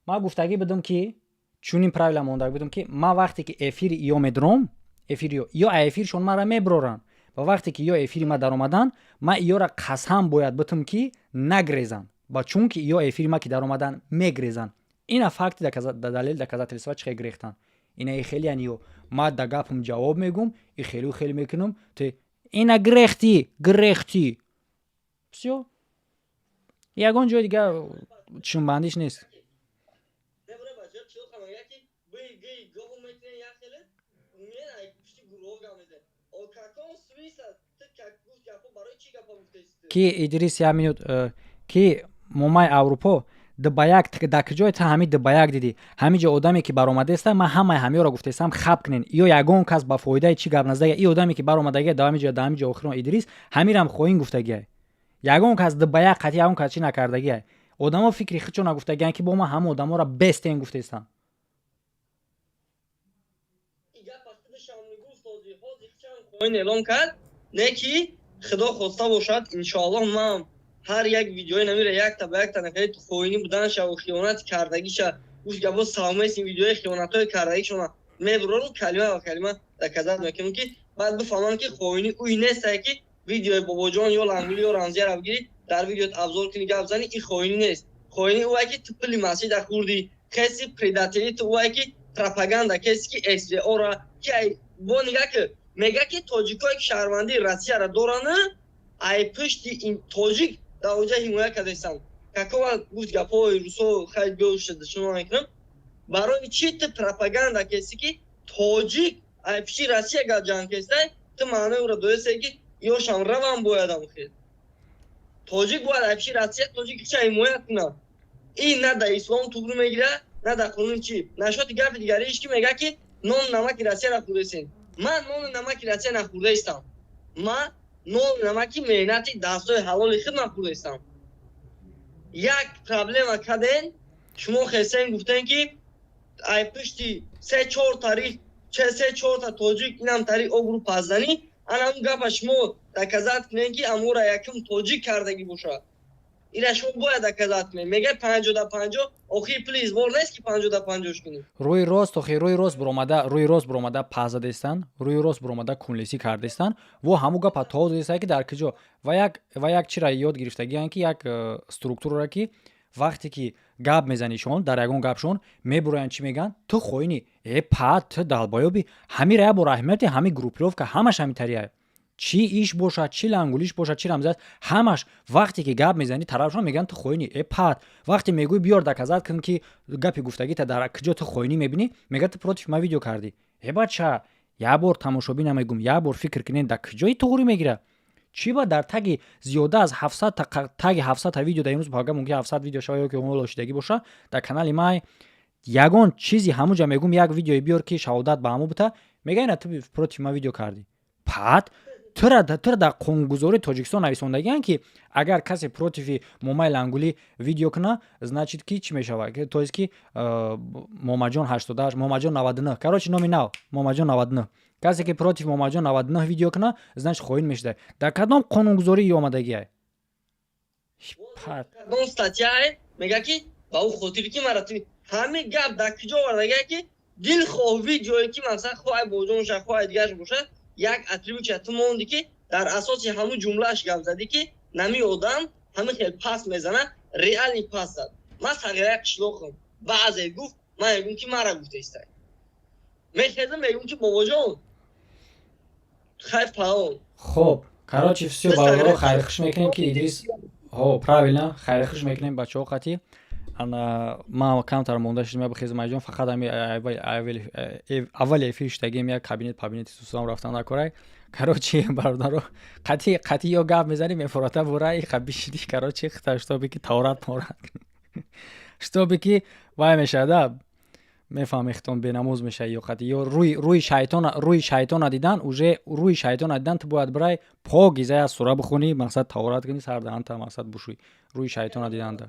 ман гуфтагӣ будам, ки чунин правила монда будам, ки ман вақте ки эфири иё медуром, эфири ё эфиршон маро меброранд ва вақте ки ё эфири ма даромадан, ман иёра қасам бояд битум, ки нагрезанд, ва чунки иё эфири ма ки даромадан, мегрезанд. Ина факти, далел, доказательства, чӣ хел гирехтан. Ина и хелиян ё ма да гапам ҷавоб мегум, и хелу хел мекунам, ту ина гирехтӣ, гирехтӣ, всё, ягон ҷои дига чунбандиш нест. Небура бачаҳо чиё хамага ки бый гый гоҳу метинен, як хеле мен ай пушти гурӯҳ гап мезанем. О каком смысл ту как гуфт гапо, барои чӣ гапо гуфтаисти ту? Ки Идрис, як минут, ки момаи Аврупо дбаяк дар куҷое та ҳами дбаяк дидӣ? Ҳамин ҷо одаме ки баромадеста, ман ҳамаи ҳамиёро гуфтестам, хаб кунен, ё ягон кас ба фоидаи чӣ гап назадага. И одаме ки баромадагия дар ҳамин ҷо, дар ҳамин ҷо охирон Идрис ҳамирам хоҳин гуфтагия, ягон кас дбаяк қатъи ягон кас чӣ накардагия. Одамо фикри худшо нагуфтагиян, ки бо ман ҳама одаморо бестен гуфтестам. И гапа худашам мегуфт, ҳозир ҳозир чанд хоин эълон кард, не ки худо хоста бошад, иншоаллоҳ, ман ҳар як видеои намира якта ба якта нафари хоинӣ буданша ва хиёнат кардагиша гуфт гапо савмеси видеои хиёнатҳои кардагишона мебурорам, калима ба калима доказать мекунам, ки баъд бифаҳмам, ки хоинӣ уй нестае, ки видеои Бобоҷон ё Лангули ё Рамзияро бигирӣ, дар видеот абзор кунӣ, гап зани, и хоинӣ нест. Хоинӣ уае, ки ту пули масҷида хӯрдӣ, каси предатели ту уае, ки пропаганда каси, ки СВО-ра ки ай бо нигаҳ ки мега, ки тоҷикое, ки шаҳрвандии Россияро доранд, ай пушти ин тоҷик дар оҷа ҳимоя кардастанд. Какова гуфт гапҳои русо хай биёшада шумо мекунам. Барои чӣ ту пропаганда каси, ки тоҷик ай пушти Россия га ҷанг кестай? Ту маънои ӯро доресте, ки ёшам равам боядам хел тоҷик бояд ай пушти Россия тоҷик ча ҳимоя кунад. Ин на дар ислом туғрӣ мегирад, на дар қонуни чӣ. Нашоти гапи дигариш, ки мега, ки нону намаки Россияро хӯрдесен. Ман нону намаки Россия нахӯрдаистам, ман нону намаки меҳнати дастҳои ҳалоли худ нахӯрдаистам. Як проблема карден шумо, хестен, гуфтен, ки ай пушти се чор тарих че се чорта тоҷик инам тарих обрӯ пазданӣ. Ана он гапа шумо доказать кунен, ки амора якум тоҷик кардагӣ бошад. Ира шумо бояд доказать кунед. Мега 50-50, охир пули избор нест, ки 50-50 кунӣ. Рӯи рост, охи рӯи рост буромада, рӯи рост буромада пазадестан, рӯи рост буромада кунлесӣ кардестан. Во ҳамун гапа то додеста, ки дар куҷо ва як чира ёд гирифтагиян, ки як структурара, ки вақте ки гап мезанишон, дар ягон гапшон мебуроянд, чӣ мегӯянд? Ту хоинӣ, па ту долбоёб и. Ҳамира як бор аҳамияти ҳами группировка ҳамаш ҳамин тария, чӣ иш бошад, чӣ Лангулиш бошад, чӣ Рамзиас, ҳамаш вақте ки гап мезанӣ, тарафшон мегӯянд, ту хоинӣ, пат. Вақте мегӯӣ, биёр доказать кун, ки гапи гуфтагита дар куҷо ту хоинӣ мебинӣ, мега, ту против ма видео кардӣ. Бача, як бор тамошобина мегум, як бор фикр кунед, дар куҷои туғрӣ мегирад? Чӣ ба дар таги зиёда аз 700-та, таги 700-та видео дар имрӯз пага мумкин 700 видео шава ё ки олошидагӣ боша дар канали май, ягон чизи ҳамуҷа мегум, як видеое биёр, ки шаҳодат ба ҳаму бута, мега, ина ту против ма видео кардӣ. Пат, тура дар қонунгузории Тоҷикистон нависондагианд, ки агар касе против и Момаи Лангулӣ видео куна, значит ки чӣ мешавад? То есть ки Момаҷон 88, Момаҷон 99, короче, номи нав Момаҷон 99, касе ки против Момаҷон 99 видео куна, значит хоин мешуда. Дар кадом қонунгузорӣ омадагиай? Кадом статьяе мега, ки ба ӯ хотире, ки мара ту ҳамин гап дар куҷо овардагия, ки дилхоҳ видеое, ки масалан хоҳай Боҷон боша, хоҳай дигараш бошад, як атрибутия ту монди, ки дар асоси ҳамун ҷумлааш гап задӣ, ки нами одам ҳамин хел пас мезана, реально пас зад. Ман сағираи қишлоқам, баъзе гуфт, ман мегӯм, ки мара гуфтаистай, мехезам, мегӯм, ки Бобоҷон, хай, фалон. Хоб, короче, всё, бародаро, хайрхуш мекунем, ки Идрис, ҳо, правильно, хайрхуш мекунем, бачаҳо. Қатӣ ана ман камтар монда шудем, бихезам, айҷон. Фақат ами аввали эфир шудагим, як кабинет пабинети сусам рафтан накорай. Короче, бародаро, қатӣ қатӣ ё гап мезанӣ, мефорота бура иқа бишиди. Короче, хита, чтобы ки таорат морат, чтобы ки вай мешада, мефаҳми, хитон бенамоз мешавӣ ё қатӣ ё рӯи шайтона дидан, уже рӯи шайтона дидан, ту бояд бирай покиза як сура бихонӣ, мақсад, таорат кунӣ, сар даҳанта, мақсад, бушӯй рӯи шайтона диданда.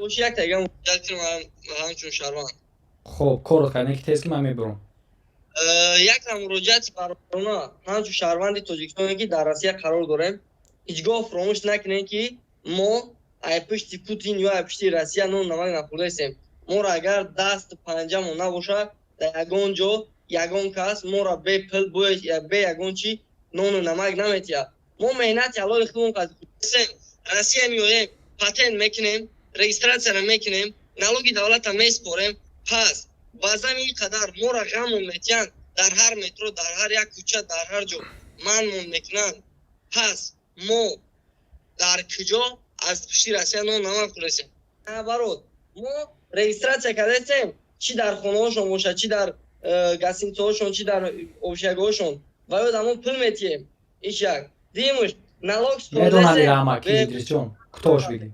Боши, як тага муроҷиат кунам ҳамчун шаҳрванд. Хоб, корот кардем, ки тез, ки ман мебурам. Як муроҷиати бародарона: ҳамчун шаҳрванди Тоҷикистоне, ки дар Россия қарор дорем, ҳеҷ гоҳ фуромӯш накунем, ки мо ай пушти Путин ё ай пушти Россия нон намак нахӯрдаистем. Моро агар дасту панҷамон набошад, дар ягон ҷо ягон кас моро бе пул, бе ягон чӣ нону намак наметиҳад. Мо меҳнати ҳалоли худмон қадем. Россия меоем, патент мекунем, регистрация ро мекунем, налоги давлата меспорем. Пас ба зами ин қадар моро ғаммон метиҳанд, дар ҳар метро, дар ҳар як кӯча, дар ҳар ҷо манмон мекунанд. Пас мо дар куҷо аз пушти Россия нон намак хӯрдесем? Барод, мо регистрация кардастем, чӣ дар хонаҳошон бошад, чӣ дар гостиница ҳошон, чӣ дар общага ҳошон, ва ё дамо пул метиҳем. Иш як дуюмш налог. Медонам ира ки, Идрисҷон, кутош бигӣ.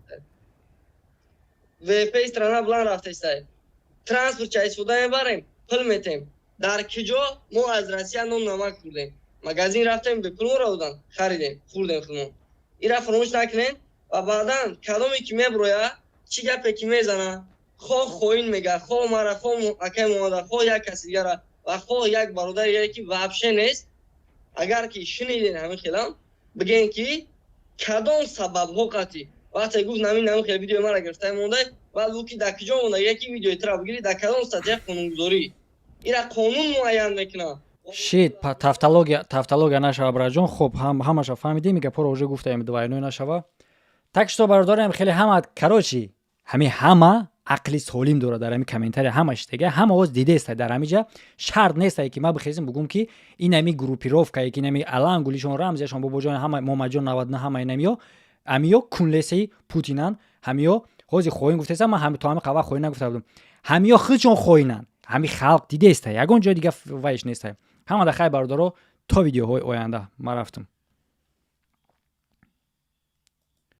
ВП страна буланд рафтестай, транспорт ча истифода мебарем, пул метем. Дар куҷо мо аз Россия нон намак хӯрдем? Магазин рафтем, бепул моро доданд, харидем, хӯрдем худмон. Ира фаромӯш накунем. Ва баъдан кадоме ки меброя, чӣ гапе ки мезана, хоҳ хоин мега, хоҳ мара, хоҳ акай Муҳаммада, хоҳ як каси дигара ва хоҳ як бародари дигаре, ки вообще нест, агар ки шуниден, ҳамин хелам бигӯен, ки кадом сабабҳо қатъӣ вақте гуфт нами хел видеои мара гирифта монда, баъд гуфт, ки дар куҷо монда, яки видеои тура бигирӣ, дар кадом статья қонунгузорӣ, ира қонун муайян мекунад. Шит, тавтология, тавтология нашава, браҷон. Хуб, ҳамаша фаҳмидем, гапҳоро уже гуфтаем, двойной нашава. Так что, бародарам, хеле ҳама, короче, ҳами ҳама ақли солим дорад. Дар ҳами комментария ҳама шитага, ҳама оз дидеста. Дар ҳамиҷа шарт нестае, ки ман бихезем, бугум, ки ин ҳами группировка е, ки ин ҳами алангулишон, рамзияшон, бобоҷон, ҳама Момаҷон 99, ҳама инамиё, ҳамиё кунлесаи Путинан. Ҳамиё ҳози хоин гуфтеса, ман то ҳами қава хоин нагуфта будам. Ҳамиё худшон хоинанд, ҳами халқ дидеста, ягон ҷои дига вайш нестай. Ҳама да хай, бародаро, то видеоҳои оянда, ман рафтам.